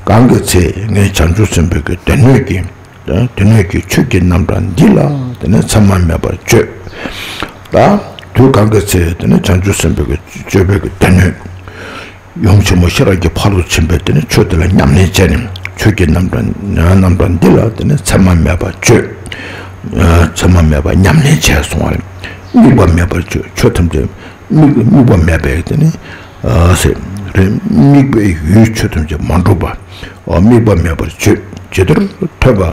གང་གི་ཚེ་ངས་བྱང་ཆུབ་སེམས་དཔའི་གི་སྡེ་སྣོད་ཀྱི། སྡེ་སྣོད་ཀྱི་ཆོས་ཀྱི་རྣམ་གྲངས་འདི་ལ་དེ་ནི་མཚན་མ་མེད་པར་བརྗོད། ད་དུས་གང་གི་ཚེ་དེ་ནི་བྱང་ཆུབ་སེམས་དཔའི་གི་སྤྱོད་པའི་གི་སྡེ་སྣོད། ཡུམ་ཆེན་མོ་ཤེས་རབ་ཀྱི་ཕ་རོལ་ཏུ་ཕྱིན་པའི་དེ་ནི་ཆོས་དེ་ལ་ཉམས་ལེན་བྱས་ནས། ཆོས་ཀྱི་རྣམ་གྲངས་རྣམ་གྲངས་འདི་ལ་དེ་ནི་མཚན་མ་མེད་པར་སྤྱོད། མཚན་མ་མེད་པར་ཉམས་ལེན་བྱས་སོང་བ་རེད། དམིགས་པ་མེད་པར་སྤྱོད། ཆོས་ཐམས་ཅད་དམིགས་དམིགས་པ་མེད་པའི་དེ་ནི་ཟེར་རེད། དམིགས་པའི་ཡུལ་ཆོས་ཐམས་ཅད་མ་གྲུབ་པ། དམིགས་པ་མེད་པར་སྤྱོད། ཇི་ལྟར་ཐོས་པ་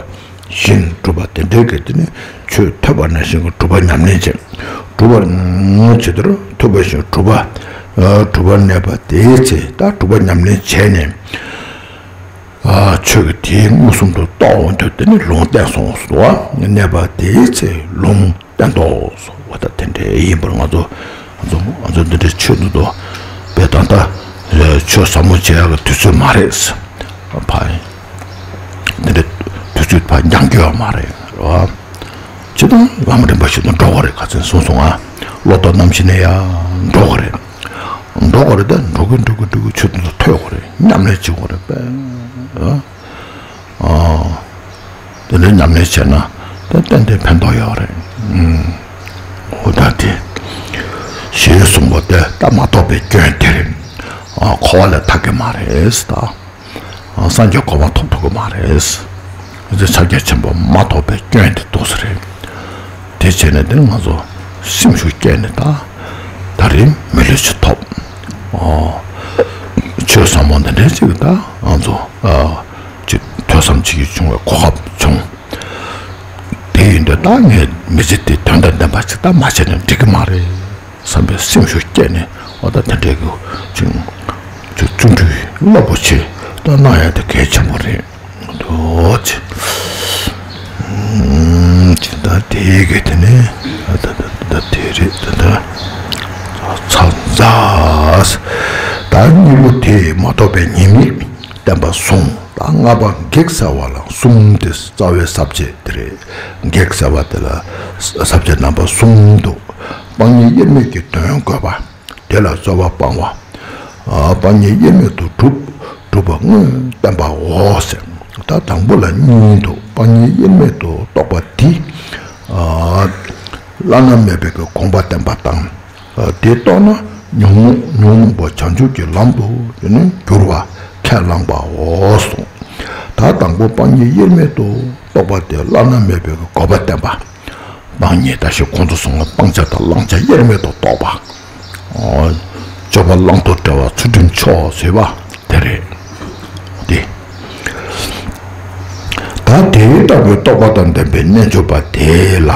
བཞིན་སྒྲུབ་པ་དེ་འདྲའི་གི་དེ་ནི་ཆོས་ཐོས་པ་ནང་བཞིན་གྱི་སྒྲུབ་པ་ཉམས་ལེན་བྱེད། སྒྲུབ་པ་ཇི་ལྟར་ཐོས་པ་བཞིན་སྒྲུབ་པ། སྒྲུབ་པར་གནས་པ་དེའི་ཚེ་ད་སྒྲུབ་པ་ཉམས་ལེན་བྱས་ནས། ཆོས་ཀྱི་དེའི་མངོན་སུམ་དུ་རྟོགས་འོང་དུས་དེ་ནི་ལུང་བསྟན་སོང་སོ། གནས་པ་དེའི་ཚེ་ལུང་བསྟན་ཏོ་སོ། འོ་ད་དེ་འདྲའི་ཡིན་པར་ང་ཚོ་ང་ཚོ་ང་ཚོ་འདི་འདྲའི་ཆོས་འདི་ཚོ་དཔེ་ད་ལྟ་ཆོས་ཟབ་མོ་བྱེད་ཡག་གི་དུས་ཚོད་མ་རེད། ཕ། འདི་འདྲའི་དུས་ཚོད་ཕ་འགྱངས་རྒྱུ་ཡོད་མ་རེད། རེད་བ། ཅི་དང་ལམ་རིམ་པ་ཞིག་ཏུ་འགྲོ་དགོས་རེད། ཁ་ཚན་གསུངས་སོང་ང་། བློ་ལྡོག་རྣམ་ཤེས་ནས་ཡང་འགྲོ་དགོས་རེད། འགྲོ་དགོས་རེད། ད་འགྲོ་གི་འགྲོ་གི་འགྲོ་གི་ཆོས་དེ་ཚོ་ཐོས་དགོས་རེད། ཉམས་ལེན་བྱེད་དགོས་རེད་པས། ཨ། དེ་འདྲའི་ཉམས་ལེན་བྱས་ན་ད་ཏན་ཏན་ཕན་ཐོགས་ཡོད་རེད། ཨུམ། འོ་ད་དེ། ཞེས་གསུངས་པ་དེ་ད་མ་རྟོགས་པའི་སྐྱོན་དེ་རེད། ཨ། འཁོར་བ་ལས་ཐར་གི་མ་རེད་ད། སངས་རྒྱས་གོ་འཕང་ཐོབ་ཐུབ་ཀྱི་མ་རེད། ཨ་ཙི་ཕྱག་རྒྱ་ཆེན་པོ་མ་ཐོབ་པའི་སྐྱོན་དེ་འདུག་ས་རེད། དེ་བྱས་ནས་དེ་ནི་ང་ཚོ་སེམས་ཤུགས་བསྐྱེད་ནས་ད་ད་རིང་མི་ལུས་ཅིག་ཐོབ། ཨོ། ཆོས་ཟབ་མོ་འདི་འདྲའི་ཅིག་ད་ང་ཚོ་ཨ་ཅིག་ཐོས་བསམ་བྱེད་ཀྱི་བྱུང་བའི་གོ་སྐབས་བྱུང་། དེ་ཡིན་དུས་ད་ངས་མི་ཚེ་འདི་དོན་དང་ལྡན་པ་ཅིག་ད་མ་བྱས་ན་འགྲིག་གི་མ་རེད། བསམ་པའི་སེམས་ཤུགས་བསྐྱེད་ནས་འོ་ད་དེ་འདྲའི་གི་ཅིག་ཅིག་བརྩོན་འགྲུས་རླབས་པོ་ཆེ་ད་གནང་ཡ་དེ་གལ་ཆེན་པོ་རེད་འདུག་ཅེས། ཨུམ། ཅིག་ད་དེ་གི་དེ་ནས་ད་ད་ད་ད་དེ་རེད་ད་ད། ཚ་ཛ། ད་གཉིས་པོ་དེ་མ་རྟོགས་པའི་ཉེས་དམིགས་བསྟན་པ་གསུངས། ད་ལྔ་པ་གེགས་སེལ་བ་ལ་གསུམ་སྟེ་རྩ་བའི་ས་བཅད་དེ་རེད། གེགས་སེལ་བ་དེ་ལ་ས་བཅད་རྣམ་པ་གསུམ་འདུག། སྤང་གཉེན་དབྱེར་མེད་ཀྱི་དོན་བཀོད་པ། དེ་ལ་རྩོལ་བ་སྤང་བ། ཨ། སྤང་གཉེན་དབྱེར་མེད་དུ་གྲུབ། གྲུབ་པ་དངོས་བསྟན་པའོ་ཟེར། ད་དང་པོ་ལ་གཉིས་འདུག། སྤང་གཉེན་དབྱེར་མེད་དུ་རྟོགས་པ་འདི། ཨ། བླ་ན་མེད་པའི་གི་དགོངས་པ་བསྟན་པ་དང་། ཨ། དེ་རྟོགས་ན་ཉོན་མོངས་ཉོན་མོངས་པ་བྱང་ཆུབ་ཀྱི་ལམ་དུ་དེ་ནི་འགྱུར་བ་ཁས་བླངས་པའོ་གསུངས། ད་དང་པོ་སྤང་གཉེན་དབྱེར་མེད་དུ་རྟོགས་པ་དེ་བླ་ན་མེད་པའི་གི་དགོངས་པ་བསྟན་པ། སྤང་གཉེན་ད་ཞིག་གོང་དུ་སོང་བ་སྤང་བྱ་དང་བླང་བྱ་དབྱེར་མེད་དུ་རྟོགས་པ། ཨོ། སྤྱོད་པ་གླང་དོ་བྲལ་བ་ཚུལ་ཁྲིམས་མཆོག་ཟེར་བ་དེ་རེད། དེ། ད་དེ་ལྟ་བུའི་རྟོགས་པ་དང་ལྡན་པའི་རྣལ་འབྱོར་པ་དེ་ལ།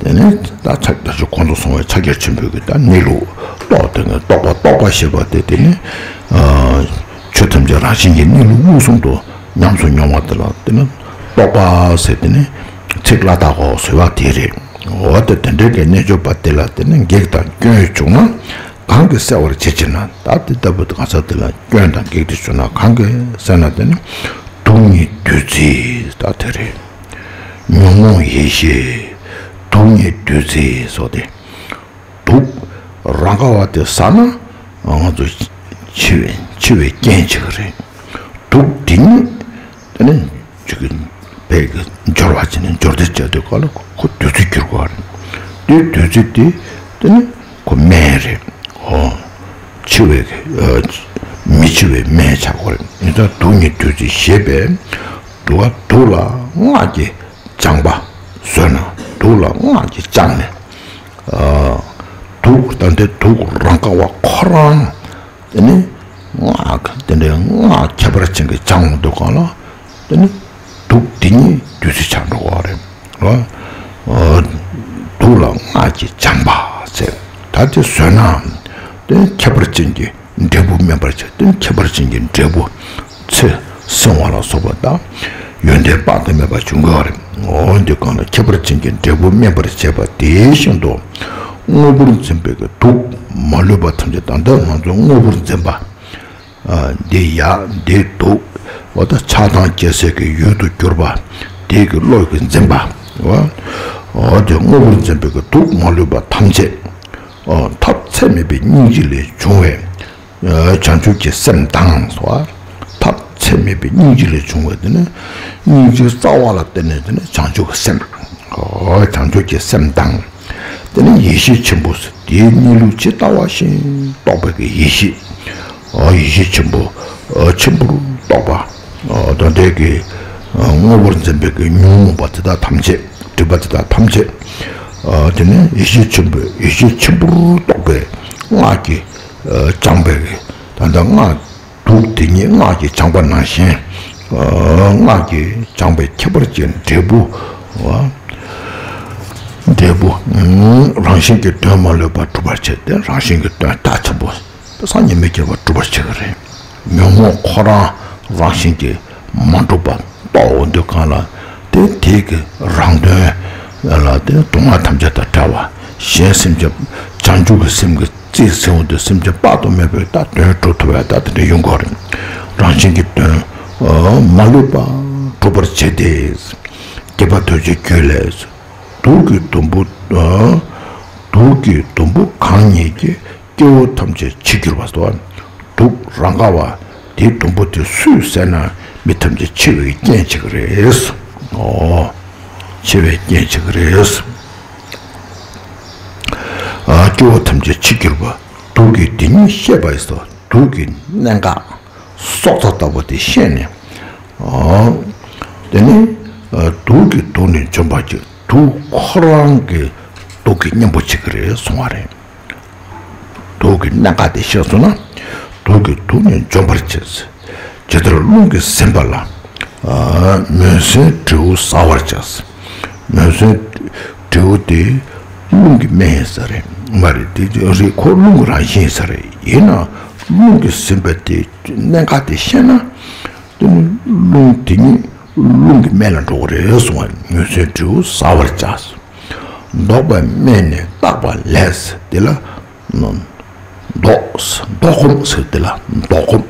དེ་ནི་ད་ཕྱག་རྒྱ་ཆེ་གོང་དུ་སོང་བའི་ཕྱག་རྒྱ་ཆེན་པོའི་གི་ད་གནས་ལུགས་རྟོགས་དེ་ནི་རྟོགས་པ་རྟོགས་པ་ཞེས་པ་དེ་དེ་ནི། ཆོས་ཐམས་ཅད་རང་བཞིན་གྱི་གནས་ལུགས་མངོན་སུམ་དུ་ཉམས་སུ་མྱོང་བ་དེ་ལ་དེ་ནི་རྟོགས་པ་ཟེར་དེ་ནི་ཚིག་བླ་དྭགས་འོ་ཟེར་བ་དེ་རེད། འོ་དེ་དེ་འདྲའི་གི་རྣལ་འབྱོར་པ་དེ་ལ་དེ་ནི་གེགས་དང་སྐྱོན་བྱུང་ན་གང་གིས་སེལ་བར་བྱེད་ཅེ་ན། ད་དེ་ལྟ་བུ་དེ་གང་ཟག་དེ་ལ་སྐྱོན་དང་གེགས་དེ་བྱུང་ན་གང་གིས་སེལ་ན། དེ་ནི་དུག་ལྔའི་བདུད་རྩི་ད་དེ་རེད། ཉོན་མོངས་ཡེ་ཤེས་དུག་ལྔའི་བདུད་རྩི་སོགས་ཏེ། དུག་རང་ག་བ་དེ་ཟ་ན་ང་ཚོ་འཆི་བའི་འཆི་བའི་རྐྱེན་བྱེད་ཀྱི་རེད། དུག་དེ་ཉིད་དེ་ནི་ཅིག་གི་བས་ཀྱི་སྦྱོར་བ་བྱས་ནས་སྦྱོར་ཏེ་བྱས་དུས་ག་ལ་ཁོ་བདུད་རྩི་འགྱུར་དགོས་རེད། དེ་བདུད་རྩི་དེ་དེ་ནི་ཁོ་སྨན་རེད། ཨོ། འཆི་བའི་མི་འཆི་བའི་སྨན་ཆགས་དགོས་རེད། ཡིན་ཙང་དུག་ལྔའི་བདུད་རྩི་ཞེས་པས་དུག་དུག་ལ་སྔགས་ཀྱི་སྦྱང་བ་བཟོས་ན་དུག་ལ་སྔགས་ཀྱིས་སྦྱངས་ནས། དུག་ད་ལྟའི་དུག་རང་ག་བ་ཁོ་རང་དེ་ནི་སྔགས་དེ་འདྲའི་སྔགས་ཁྱད་པར་ཅན་གྱི་སྦྱང་འོང་དུས་གང་ལ་དེ་ནི་དུག་དེ་ཉིད་བདུད་རྩི་ཆགས་འགྲོ་བ་རེད། དུག་ལ་སྔགས་ཀྱིས་སྦྱང་བ་ཟེར། ད་དེ་བཟོས་ན་དེ་ཁྱད་པར་ཅན་གྱི་འབྲས་བུ་སྨིན་པར་བྱེད། དེ་ཁྱད་པར་ཅན་གྱི་འབྲས་བུ་ཚེ་བསྲིང་བ་ལ་སོགས་པ་དང་ཡོན་ཏན་དཔག་ཏུ་མེད་པ་འབྱུང་གི་རེད། འོ་འདི་གང་ལ་ཁྱད་པར་ཅན་གྱི་འབྲས་བུ་སྨིན་པར་བྱེད་པ་དེ་བཞིན་དུ་དངོས་པོར་འཛིན་པའི་གི་དུག་མ་ལུས་པ་ཐམས་ཅད་ད་ལྟ་ང་ཚོ་དངོས་པོར་འཛིན་པ། འདི་ཡ་འདི་དུག་འོ་ད་ཆགས་སྡང་སྐྱེ་སའི་གི་ཡུལ་དུ་གྱུར་པ་དེ་གི་བློ་གི་འཛིན་པ། འོ་འདི་དངོས་པོར་འཛིན་པའི་གི་དུག་མ་ལུས་པ་ཐམས་ཅད། ཐབས་ཚད་མེད་པའི་སྙིང་རྗེ་ལས་བྱུང་བའི་བྱང་ཆུབ་ཀྱི་སེམས་དང་སོ། ཐབས་ཚད་མེད་པའི་སྙིང་རྗེ་ལས་བྱུང་བའི་དེ་ནི་སྙིང་རྗེའི་རྩ་བ་ལ་བརྟེན་ནས་དེ་ནི་བྱང་ཆུབ་ཀྱི་སེམས། བྱང་ཆུབ་ཀྱི་སེམས་དང་། དེ་ནི་ཡེ་ཤེས་ཆེན་པོ་དེའི་གནས་ལུགས་ཇི་ལྟ་བ་བཞིན་རྟོགས་པའི་གི་ཡེ་ཤེས། ཡེ་ཤེས་ཆེན་པོ་ཆེན་པོར་རྟོགས་པ། དོན་དེ་གི་དངོས་པོར་འཛིན་པའི་གི་ཉོན་མོངས་པ་དེ་དག་ཐམས་ཅད་སྒྲིབ་པ་དེ་དག་ཐམས་ཅད། དེ་ནི་ཡེ་ཤེས་ཆེན་པོ་ཡེ་ཤེས་ཆེན་པོར་རྟོགས་པའི་སྔགས་ཀྱིས་སྦྱངས་པའི་གི་ད་ལྟ་སྔགས་དུག་དེ་ཉིད་སྔགས་ཀྱིས་སྦྱངས་པ་ནང་བཞིན། སྔགས་ཀྱིས་སྦྱངས་པའི་ཁྱད་པར་ཅན་འབྲས་བུ། འབྲས་བུ། རང་བཞིན་གྱིས་དོན་མ་ལུས་པ་གྲུབ་པར་བྱེད་དེ་རང་བཞིན་གྱིས་དོན་རྟགས་ཆེན་པོ་སངས་རྒྱས་མི་སྐྱེ་བ་གྲུབ་པར་བྱེད་ཀྱི་རེད། ཉོན་མོངས་ཁོ་རང་རང་བཞིན་གྱིས་མ་གྲུབ་པ་རྟོགས་འོང་དུས་གང་ལ་དེ་དེའི་གི་རང་དོན་ལ་དེ་སྡུག་བསྔལ་ཐམས་ཅད་དང་བྲལ་བ་གཞན་སེམས་ཅན་བྱང་ཆུབ་ཀྱི་སེམས་ཀྱི་རྩིས་ཟིན་འོང་དུས་སེམས་ཅན་དཔག་ཏུ་མེད་པའི་ད་དོན་གྲུབ་ཐུབ་པའི་ད་དེ་འདྲ་ཡོང་གི་རེད། རང་བཞིན་གྱིས་དོན་མ་ལུས་པ་གྲུབ་པར་བྱེད་དེ། སྡིག་པ་དོར་བྱེད་རྒྱུད་ལས། དུག་གི་དུམ་བུ། དུག་གི་དུམ་བུ་གང་ཉིད་ཀྱིས་སྐྱེ་བོ་ཐམས་ཅད་འཆི་འགྱུར་བ་སོགས། དུག་རང་ག་བ་དེའི་དུམ་བུ་དེ་སུས་བསལ་ན་མི་ཐམས་ཅད་འཆི་བའི་རྐྱེན་བྱེད་ཀྱི་རེད། ཨོ། འཆི་བའི་རྐྱེན་བྱེད་ཀྱི་རེད། ཨ། སྐྱེ་བོ་ཐམས་ཅད་འཆི་འགྱུར་བ། དུག་གི་དེ་ཉིད་ཤེས་པ་ཡིས་སོ། དུག་གི་གནད་འགག་སྲོག་རྩ་ལྟ་བུ་དེ་ཤེས་ནས། ཨ། དེ་ནི། ཨ། དུག་གིས་དུག་ནི་འཇོམས་པར་བྱེད། དུག་ཁོ་རང་གི་དུག་གི་གཉེན་པོ་བྱེད་ཀྱི་རེད་གསུང་བ་རེད། དུག་གི་གནད་འགག་དེ་ཤེས་སོང་ན། དུག་གིས་དུག་ནི་འཇོམས་པར་བྱེད། ཇི་ལྟར་རླུང་གིས་ཟིན་པ་ལ། ཨ། མུན་སེལ་དྲེའུ་ཟ་བར་བྱ། མུན་སེལ་དྲེའུ་དེ་རླུང་གི་སྨན་ཡིན་ས་རེད། མ་རེད་དེ་རེད། ཁོ་རླུང་གི་རང་བཞིན་ཡིན་ས་རེད། ཡིན་ན་རླུང་གིས་ཟིན་པ་དེ་གནད་འགག་དེ་ཤེས་ན། དེ་ནི་རླུང་དེ་ཉིད་རླུང་གི་སྨན་ལ་འགྲོ་གི་རེད་གསུང་བ། མུན་སེལ་དྲེའུ་ཟ་བར་བྱ། བཟློག་པའི་སྨན་ནི་བརྟག་པ་ལས། དེ་ལ་བཟློག་བཟློག་སྒོམ་ཟེར། དེ་ལ་བཟློག་སྒོམ།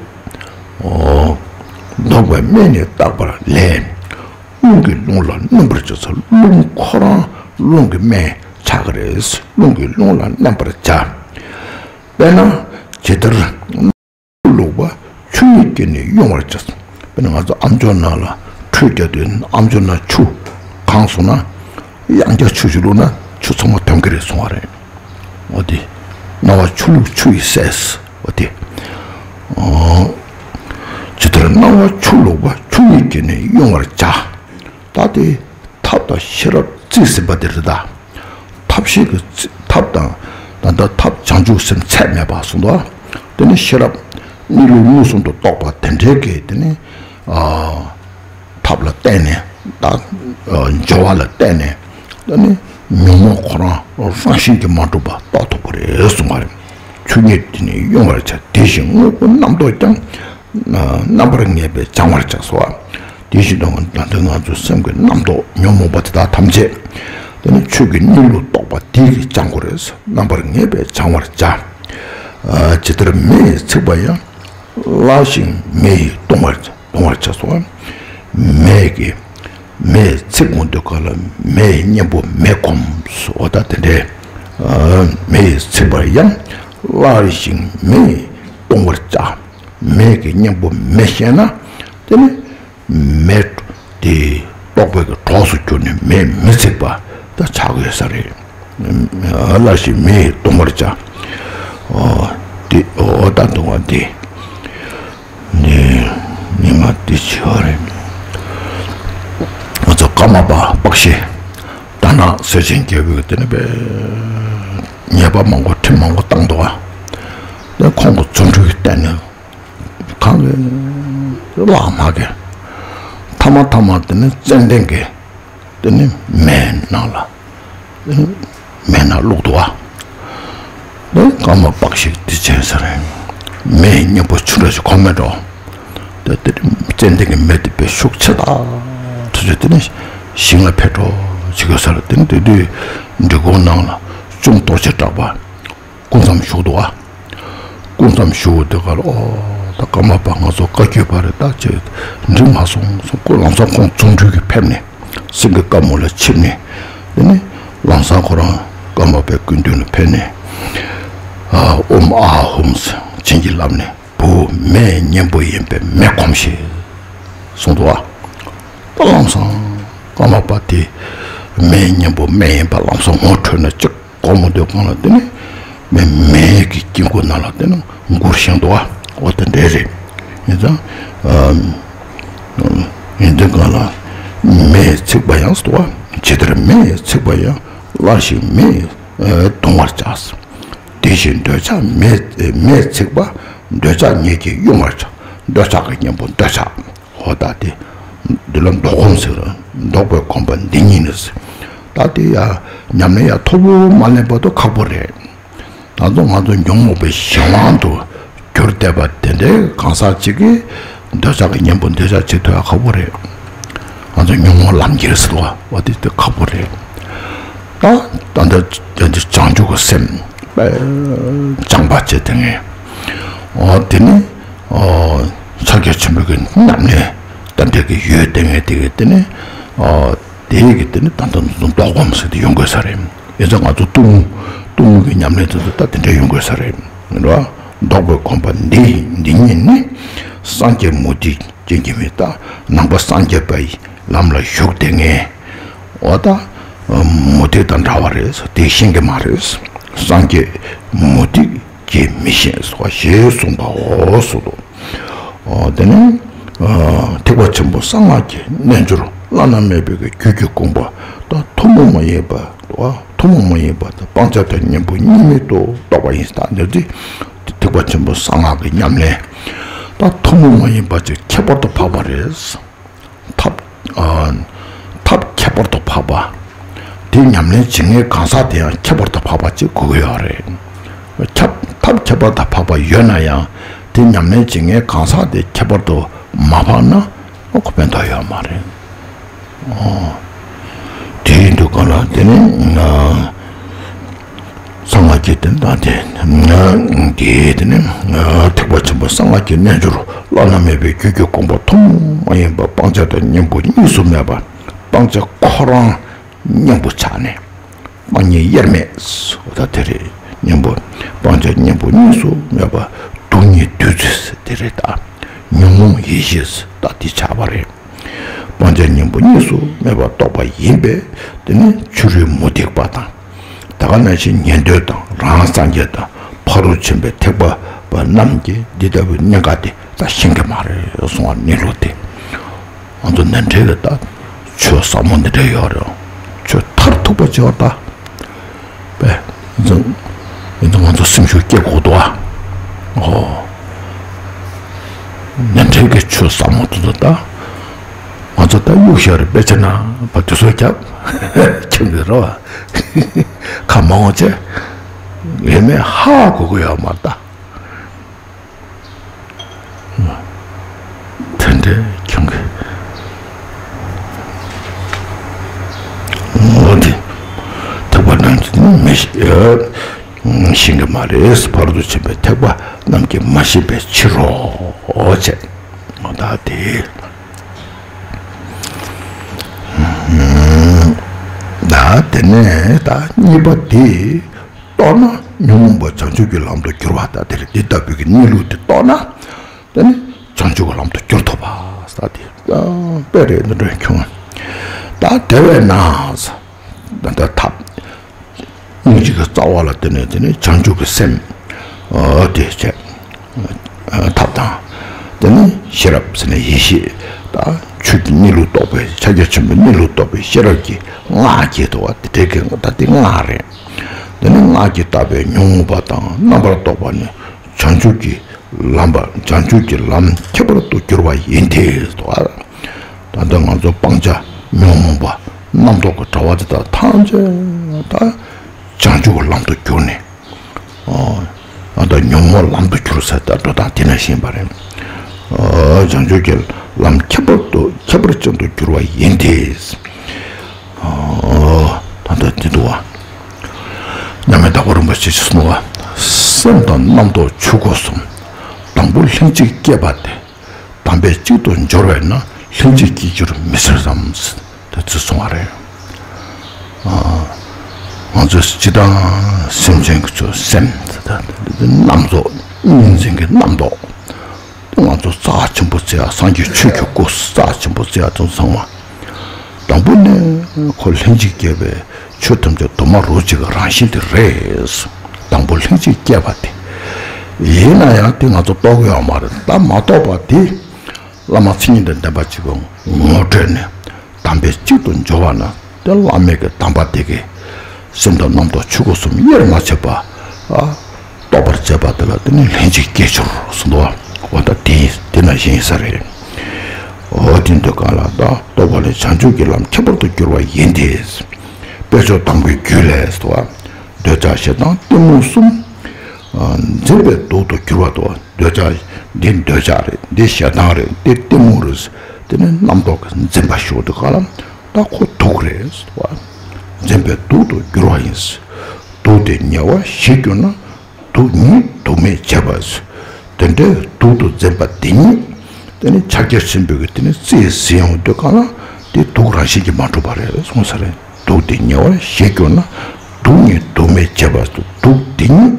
ཨོ། བཟློག་པའི་སྨན་ནི་བརྟག་པ་ལས། རླུང་གིས་རླུང་ལ་གནོན་པར་བྱ་ཟེར། རླུང་ཁོ་རང་རླུང་གི་སྨན་ཆགས་ཀྱི་རེད། རླུང་གིས་རླུང་ལ་གནོན་པར་བྱ། དཔེར་ན་ཇི་ལྟར། ཆུ་བླུགས་པ་ཆུ་ཡིས་ཀྱིས་ནི་དབྱུང་བར་བྱ། དཔེར་ན་ང་ཚོ་ཨམ་ཅོག་ནང་ལ་ཁྲུས་བརྒྱབ་དུས་ཨམ་ཅོག་ནང་ཆུ་གང་སོང་ན་ཡང་བསྐྱར་ཆུ་ཞིག་བླུགས་ན་ཆུ་ཚང་མ་ཐོན་གྱི་རེད་གསུང་བ་རེད། འོ་དེ། སྣང་བ་ཆུ་བླུགས་ཆུ་ཡིས་བསལ། འོ་དེ། ཨོ། ཇི་ལྟར་སྣང་བ་ཆུ་བླུགས་པ་ཆུ་ཡིས་ཀྱིས་ནི་དབྱུང་བར་བྱ། ད་དེ། ཐབས་དང་ཤེས་རབ་རྩིས་ཟིན་པ་དེ་རེད་ད། ཐབས་ཤེས་ཀྱི་རྩི་ཐབས་དང་ ད་ལྟ་ཐབས་བྱང་ཆུབ་སེམས་ཚད་མེད་པ་གསུངས་འདུག་དེ་ནི་ཤེས་རབ་གཉིས་ལུགས་མངོན་སུམ་དུ་རྟོགས་པ་དེ་འདྲའི་གི་དེ་ནི་ཨ་ཐབས་ལ་བརྟེན་ནས་ད་ཨ་སྦྱོར་བ་ལ་བརྟེན་ནས་དེ་ནི་ཉོན་མོངས་ཁོ་རང་རང་བཞིན་གྱིས་མ་གྲུབ་པ་རྟོགས་ཐུབ་པ་རེད་གསུངས་པ་རེད། ཆོས་ཉིད་དེ་ནི་དབྱུང་བར་བྱ། དེ་བཞིན་དངོས་པོ་རྣམ་རྟོག་ཀྱང་། རྣམ་པར་ངེས་པས་སྦྱང་བར་བྱ་སོ། དེ་བཞིན་དུ་ད་ལྟ་ང་ཚོའི་སེམས་ཀྱི་རྣམ་རྟོག་ཉོན་མོངས་པ་དེ་དག་ཐམས་ཅད་དེ་ནི་ཆོས་ཀྱི་གནས་ལུགས་རྟོགས་པ་དེ་གིས་སྦྱང་དགོས་རེད། རྣམ་པར་ངེས་པས་སྦྱང་བར་བྱ། ཇི་ལྟར་མེ་ཡིས་ཚིག་པ་ཡང་། སླར་ཞིང་མེ་ཡིས་གཏོང་བར་གཏོང་བར་བྱ་སོ། མེ་གི་མེས་ཚིག་འོང་དུས་གང་ལ་མེའི་གཉེན་པོ་མེ་གོམས་སོ། ད་དེ་འདྲའི་མེ་ཡིས་ཚིག་པ་ཡང་། སླར་ཞིང་མེ་ཡིས་གཏོང་བར་བྱ། མེ་གི་གཉེན་པོ་མེ་ཤེས་ན་དེ་ནི་མེ་དེ་རྟོག་པའི་གི་གྲོགས་སུ་གྱུར་ནས་མེས་མི་ཚིག་པ་ད་ཆགས་ཡོད་ས་རེད། སླར་ཞིང་མེ་ཡིས་གཏོང་བར་བྱ། འོ་དེ་འོ་ད་གཏོང་བ་དེ། ནི་ཉི་མ་དེ་ཆེ་བ་རེད། ང་ཚོ་ཀརྨ་པ་པཀྴི་ཟླ་ནག་ཟེར་ཅན་རྒྱལ་པོས་དེ་ནི་པའི་ཉེས་པ་མང་པོ་ཁྲིམས་མང་པོ་བཏང་འདུག་བ། དེ་ཁོང་གི་རྫུ་འཕྲུལ་གྱི་སྟེང་ནས་གང་གི་བླ་མ་གི་ཐ་མ་ཐ་མ་དེ་ནི་ཙན་དན་གྱི་དེ་ནི་མེ་ནང་ལ་དེ་ནི་མེ་ནང་བླུགས་འདུག་བ། དེ་ཀརྨ་པཀྴི་དེ་བྱས་ས་རེད། མེའི་གཉེན་པོ་ཆུ་འདྲ་ཞིག་གོམས་མེད་འགྲོ། དེ་དེ་ནི་ཙན་དན་གྱི་མེ་དེ་དཔེ་ཤུགས་ཆེ་ད་ཐུ་ཆུ་དེ་ནི་ཞིང་ལ་ཕེབས་འགྲོ་བྱེད་དགོས་ས་རེད། དེ་ནི་དེ་དུས་འབྲི་གུང་ནང་ལ་གཅུང་རྡོ་རྗེ་གྲགས་པ། སྐུ་མཚམས་བཞུགས་འདུག་བ། སྐུ་མཚམས་བཞུགས་དེ་གར་ཨོ་ད་ཀརྨ་པ་ང་ཚོ་བཀའ་བརྒྱུད་པ་རེད་ད་ཅེས་འགྲིག་མ་སོང་གསུངས། ཁོ་ལམ་སང་ཁོང་རྫུ་འཕྲུལ་གྱིས་ཕེབས་ནས་སེང་གེ་དཀར་མོ་ལ་ཆིབས་ནས་དེ་ནས་ལམ་སང་ཁོ་རང་ཀརྨ་པའི་སྐུ་མདུན་ལ་ཕེབས་ནས་ཨ་ཨོཾ་ཨཱཿཧཱུྃ་བྱིན་གྱིས་བརླབས་ནས་བུ་མེའི་གཉེན་པོ་ཡིན་པས་མེ་གོམས་ཤིག་གསུངས་འདུག་བ། ད་ལམ་སང་ཀརྨ་པ་དེ་མེའི་གཉེན་པོ་མེ་ཡིན་པ་ལམ་སང་ངོ་འཕྲོད་ན་གཅིག་གོ་མོ་དེ་གང་ལ་དེ་ནི་མེ་མེ་གི་དཀྱིལ་འཁོར་ནང་ལ་དེ་ནི་མགུར་བཞེངས་འདུག་བ། འོ་དེ་འདྲས་རེད། ཡིན་ཙང་ཡིན་དུས་གང་ལ་མེས་ཚིག་པ་ཡང་འདུག་བ། ཇི་ལྟར་མེས་ཚིག་པ་ཡང་སླར་ཞིང་མེས་གཏོང་བར་བྱ། དེ་བཞིན་འདོད་ཆགས་མེས་མེས་ཚིག་པ་འདོད་ཆགས་ཉིད་ཀྱིས་དབྱུང་བར་བྱ། འདོད་ཆགས་ཀྱི་གཉེན་པོ་འདོད་ཆགས། འོ་ད་དེ། འདི་ལ་ལྡོག་སྒོམ་ཟེར། ལྡོག་པའི་སྒོམ་པ་འདི་ཉིད་ནི་ཟེར། ད་དེ་ཡ་ཉམས་ལེན་ཡ་མཐོ་པོ་མ་ལེན་བར་དུ་ཁག་པོ་རེད། ད་དུང་ང་ཚོ་ཉོན་མོངས་པའི་གཞན་དབང་དུ་གྱུར་བསྡད་པ་དེ་འདྲའི་གང་ཟག་ཅིག་གིས་འདོད་ཆགས་ཀྱི་གཉེན་པོ་འདོད་ཆགས་བྱེད་ཐུབ་ཡ་ཁག་པོ་རེད། ང་ཚོ་ཉོན་མོངས་ལམ་འཁྱེར་ཟེར་བ་འོ་དེ་དེ་ཁག་པོ་རེད། ད་ད་ལྟ་བྱང་ཆུབ་ཀྱི་སེམས་དཔེ་སྦྱངས་པ་བྱས་དེ་ངས་འོ་དེ་ནི། ཕྱག་རྒྱ་ཆེན་པོའི་གི་ཉམས་ལེན་དེ་འདྲ་གི་ཡོད་དེ་ངས་དེ་གི་དེ་ནི་དེའི་གི་དེ་ནི་ད་ལྟ་ལྡོག་སྒོམ་ཟེར་དེ་ཡོང་དགོས་ས་རེད། ཡིན་ཙང་ང་ཚོ་གཏུམ་གཏུམ་གི་ཉམས་ལེན་དེ་ཚོ་ད་དེ་འདྲ་ཡོང་དགོས་ས་རེད། རེད་བ། ལྡོག་པའི་སྒོམ་པ་འདི་འདི་ཉིད་ནི་སངས་རྒྱས་མུ་སྟེགས་ཅན་གྱི་མི་ད་ནང་པ་སངས་རྒྱས་པའི་ལམ་ལ་ཞུགས་དེ་ངས་འོ་ད་མུ་སྟེགས་དང་འདྲ་བ་རེད་དེ་ཤེས་ཀྱི་མ་རེད། སངས་རྒྱས་མུ་སྟེགས་ཀྱིས་མི་ཤེས་སོ་ཞེས་གསུངས་པའོ་སོ། དེ་ནས་ཐེག་པ་ཆེན་པོ་གསང་སྔགས་ཀྱི་རྣལ་འབྱོར་བླ་ན་མེད་པའི་རྒྱུད་ཀྱི་དགོངས་པ་དང་ཐུན་མོང་མ་ཡིན་པ་ཐུན་མོང་མ་ཡིན་པ་དང་སྤང་བྱ་དང་གཉེན་པོ་གཉིས་མེད་དུ་རྟོགས་པ་ཡིན། ད་འདི་ཐེག་པ་ཆེན་པོ་གསང་སྔགས་ཀྱི་ཉམས་ལེན་དང་ཐུན་མོང་མ་ཡིན་པ་ཅིག་ཁྱད་པར་དུ་འཕགས་པ་རེད། ཐབས་ཨ་ཐབས་ཁྱད་པར་དུ་འཕགས་པ། དེ་ཉམས་ལེན་བྱེད་མཁན་གང་ཟག་དེ་ཡང་ཁྱད་པར་དུ་འཕགས་པ་ཅིག་དགོས་ཀྱི་ཡོད་རེད། ཁྱབ་ཐབས་ཁྱད་པར་དུ་འཕགས་པ་ཡོད་ན་ཡང་དེ་ཉམས་ལེན་བྱེད་མཁན་གང་ཟག་དེ་ཁྱད་པར་དུ་མ་འཕགས་ན་ཁོ་ཕན་ཐོགས་ཡོད་མ་རེད། ཨོ། དེ་ཡིན་དུས་གང་ལ་དེ་ནི་ང་གསང་སྔགས་ཀྱི་དོན་དག་དེ་ང་དེ་དེ་ནི་ང་ཐེག་པ་ཆེན་པོ་གསང་སྔགས་ཀྱི་རྣལ་འབྱོར་བླ་ན་མེད་པའི་རྒྱུད་ཀྱི་དགོངས་པ་ཐུན་མོང་མ་ཡིན་པ་སྤང་བྱ་དང་གཉེན་པོ་གཉིས་སུ་མེད་པ་སྤང་བྱ་ཁོ་རང་གཉེན་པོ་ཆགས་ནས་སྤང་གཉེན་དབྱེར་མེད་ད་དེ་རེད། གཉེན་པོ་སྤང་བྱ་གཉེན་པོ་གཉིས་སུ་མེད་པ་སྡུག་བསྔལ་བདུད་རྩི་དེ་རེད། ད་ཉོན་མོངས་ཡེ་ཤེས་ད་དེ་ཆགས་པ་རེད། སྤང་བྱ་གཉེན་པོ་གཉིས་སུ་མེད་པར་རྟོགས་པ་ཡིན་པས་དེ་ནི་ཕྱི་རོལ་མུ་སྟེགས་པ་དང་། ད་ག་ནང་བཞིན་ཉན་ཐོས་དང་རང་སངས་རྒྱས་དང་ཕ་རོལ་ཕྱིན་པའི་ཐེག་པ་པ་རྣམས་ཀྱིས་འདི་ལྟ་བུའི་གནད་འགག་དེ་ད་ཤེས་ཀྱི་མ་རེད་གསུང་བ་གནས་ལུགས་དེ། ང་ཚོ་ནན་ཁྲེལ་གྱི་ད་ཆོས་ཟབ་མོ་འདི་འདྲ་ཡོད་རེད། ཆོས་མཐར་ཐུག་པ་བྱེད་པ་ད། པས། སེམས་ཤུགས་སྐྱེ་དགོས་འདུག་ཨ། ཨོ། ཉན་ཐོས་ཀྱི་ཆོས་ཟབ་མོ་དེ་ཚོ་ད། ང་ཚོ་ད་གཡུག་བཞག་རེད། དཔེ་ཆ་ནང་ཕར་དུས་ཚོད་རྒྱབ། ཁྱོད་ཀྱི་རེད་བ། ཁ་མང་བ་བྱས། ཡོད་མེད་ཧ་གོ་གི་ཡོད་མ་རེད་ད། དེ་འདྲའི་ཁྱོད་ཀྱི། འོ་དེ། ཐེག་པ་རྣམས་ཀྱི་ནི་མི་ཤེས། ཤེས་ཀྱི་མ་རེད། ཕར་ཚུར་ཕྱིན་པའི་ཐེག་པ་རྣམས་ཀྱིས་མ་ཤེས་པའི་ཕྱིར་རོ། ཅེས། འོ་ད་དེ། ད་དེ་ནས་ད་གཉིས་པ་དེ། རྟོགས་ན་ཉོན་མོངས་པ་བྱང་ཆུབ་ཀྱི་ལམ་དུ་འགྱུར་བ་དང་། དེ་རེད། འདི་ལྟ་བུའི་གི་གནས་ལུགས་དེ་རྟོགས་ན། དེ་ནི་བྱང་ཆུབ་ཀྱི་ལམ་དུ་འགྱུར་ཐུབ་པ་ས་དེ། དཔེ་རེད། འདི་འདྲ་ཁྱོད། ད་དེ་བས་ན། ད་ལྟ་ཐབས་སྙིང་རྗེ་གི་རྩ་བ་ལ་བརྟེན་ནས། དེ་ནི་བྱང་ཆུབ་ཀྱི་སེམས། ཨ། དེ་བྱས། ཐབས་དང་། དེ་ནི་ཤེས་རབ་ཟེར་ནས་ཡེ་ཤེས། ད་ཆོས་ཀྱི་གནས་ལུགས་རྟོགས་པའི། ཕྱག་རྒྱ་ཆེན་པོའི་གནས་ལུགས་རྟོགས་པའི་ཤེས་རབ་ཀྱི་སྔགས་ཀྱི་ཐོག་དེ་འདྲའི་གི། ད་དེ་སྔགས་རེད། དེ་ནི་སྔགས་ཀྱིས་བཏགས་པའི་ཉོན་མོངས་པ་དང་རྣམ་པར་རྟོག་པ་ནི་བྱང་ཆུབ་ཀྱི་ལམ་པ། བྱང་ཆུབ་ཀྱི་ལམ་ཁྱད་པར་དུ་འགྱུར་བ་ཡིན་ཏེ། ད་ལྟ་ང་ཚོ་སྤང་བྱ་ཉོན་མོངས་པ་རྣམ་རྟོག་གི་དྲ་བ་དེ་དག་ཐམས་ཅད་ད་བྱང་ཆུབ་ཀྱི་ལམ་དུ་གྱུར་ནས། ཨོ། ད་ལྟ་ཉོན་མོངས་ལམ་དུ་གྱུར་ཟེར། ད་འགྲོ་སྟངས་དེ་ནང་བཞིན་པ་རེད། ཨོ། བྱང་ཆུབ་ཀྱི་ལམ་ཁྱད་པར་དུ། ཁྱད་པར་ཅན་དུ་འགྱུར་བ་ཡིན་ཏེ། ཨོ། ད་ལྟ་འདི་འདུག་བ། མཉམ་མེད་དྭགས་པོ་རིན་པོ་ཆེས་གསུངས་པ། སེམས་དང་རྣམ་རྟོག་ཆོས་སྐུ་གསུམ། དང་པོ་ལྷན་ཅིག་སྐྱེས་པ་སྟེ། དམ་པས་གཅིག་ཏུ་སྦྱོར་བས་ན། ལྷན་ཅིག་སྐྱེས་གྱུར་མི་ཟེར་བསམ། དེ་ཚོ་གསུངས་པ་རེད། ཨ། ང་ཚོ་སྤྱིར་བཏང་སེམས་ཅན་གྱི་ཚོ་སེམས་དེ་དག་རྣམ་རྟོག་གཉིས་འཛིན་གྱི་རྣམ་རྟོག་ང་ཚོ་རྩ་ཆེན་པོ་བརྩི་ཡ། སངས་རྒྱས་ཆོས་ཀྱི་སྐུ་རྩ་ཆེན་པོ་བརྩི་ཡ་དེ་ཚང་མ། དང་པོ་ནས་ཁོ་ལྷན་ཅིག་སྐྱེས་པའི་ཆོས་ཐམས་ཅད་དུ་མ་རུ་གཅིག་གི་རང་བཞིན་དེ་རེད། དང་པོ་ལྷན་ཅིག་སྐྱེས་པ་དེ། ཡིན་ན་ཡང་དེ་ང་ཚོ་རྟོགས་ཀྱི་ཡོད་མ་རེད། ད་མ་རྟོགས་པ་དེ་བླ་མ་མཚན་ཉིད་དང་ལྡན་པ་གཅིག་གིས་ངོ་སྤྲད་ནས། དམ་པས་གཅིག་ཏུ་སྦྱོར་བ་ན། དེ་བླ་མའི་གི་དམ་པ་དེ་གིས་སེམས་དང་རྣམ་རྟོག་ཆོས་སྐུ་གསུམ་དབྱེར་མ་ཕྱེད་པ། ཨ། རྟོགས་པར་བྱེད་པ་དེ་ལ་དེ་ནི་ལྷན་ཅིག་སྐྱེས་སྦྱོར་གསུངས་འདུག་འོ་ད་དེ་དེ་ནང་བཞིན་ཡིན་ས་རེད། འོ་དེ་འདོད་གང་ལ་ད་རྟོགས་པ་ལས་བྱང་ཆུབ་ཀྱི་ལམ་ཁྱད་པར་དུ་འགྱུར་བ་ཡིན་ཏེ། དཔེ་མཆོག་དང་པོའི་རྒྱུད་ལས་སོ། འདོད་ཆགས་ཞེ་སྡང་གཏི་མུག་གསུམ། ཨ། འཛིན་པའི་དུག་ཏུ་གྱུར་པ་དང་། འདོད་ཆགས་འདི་འདོད་ཆགས་རེད། འདི་ཞེ་སྡང་རེད། འདི་གཏི་མུག་རེད། དེ་ནི་རྣམ་རྟོག་གི་འཛིན་པ་ཞུ་འདོད་གང་ལ། ད་ཁོ་དུག་རེད། འཛིན་པའི་དུག་ཏུ་གྱུར་པ་ཡིན། དུག་དེ་ཉེ་བར་ཞི་གྱུར་ན། དུག་ཉིད་དུག་མེད་བྱེད་པ། དེ་འདྲའི་དུག་ཏུ་འཛིན་པ་དེ་ཉིད། དེ་ནི་ཕྱག་རྒྱ་ཆེན་པོའི་གི་དེ་ནི་རྩིས་ཟིན་ཡོང་དུས་གང་ལ། དེ་དུག་རང་བཞིན་གྱིས་མ་གྲུབ་པ་རེད་གསུངས་ས་རེད། དུག་དེ་ཉེ་བར་ཞི་གྱུར་ན། དུག་ཉིད་དུག་མེད་བྱེད་པ། དུག་དེ་ཉིད།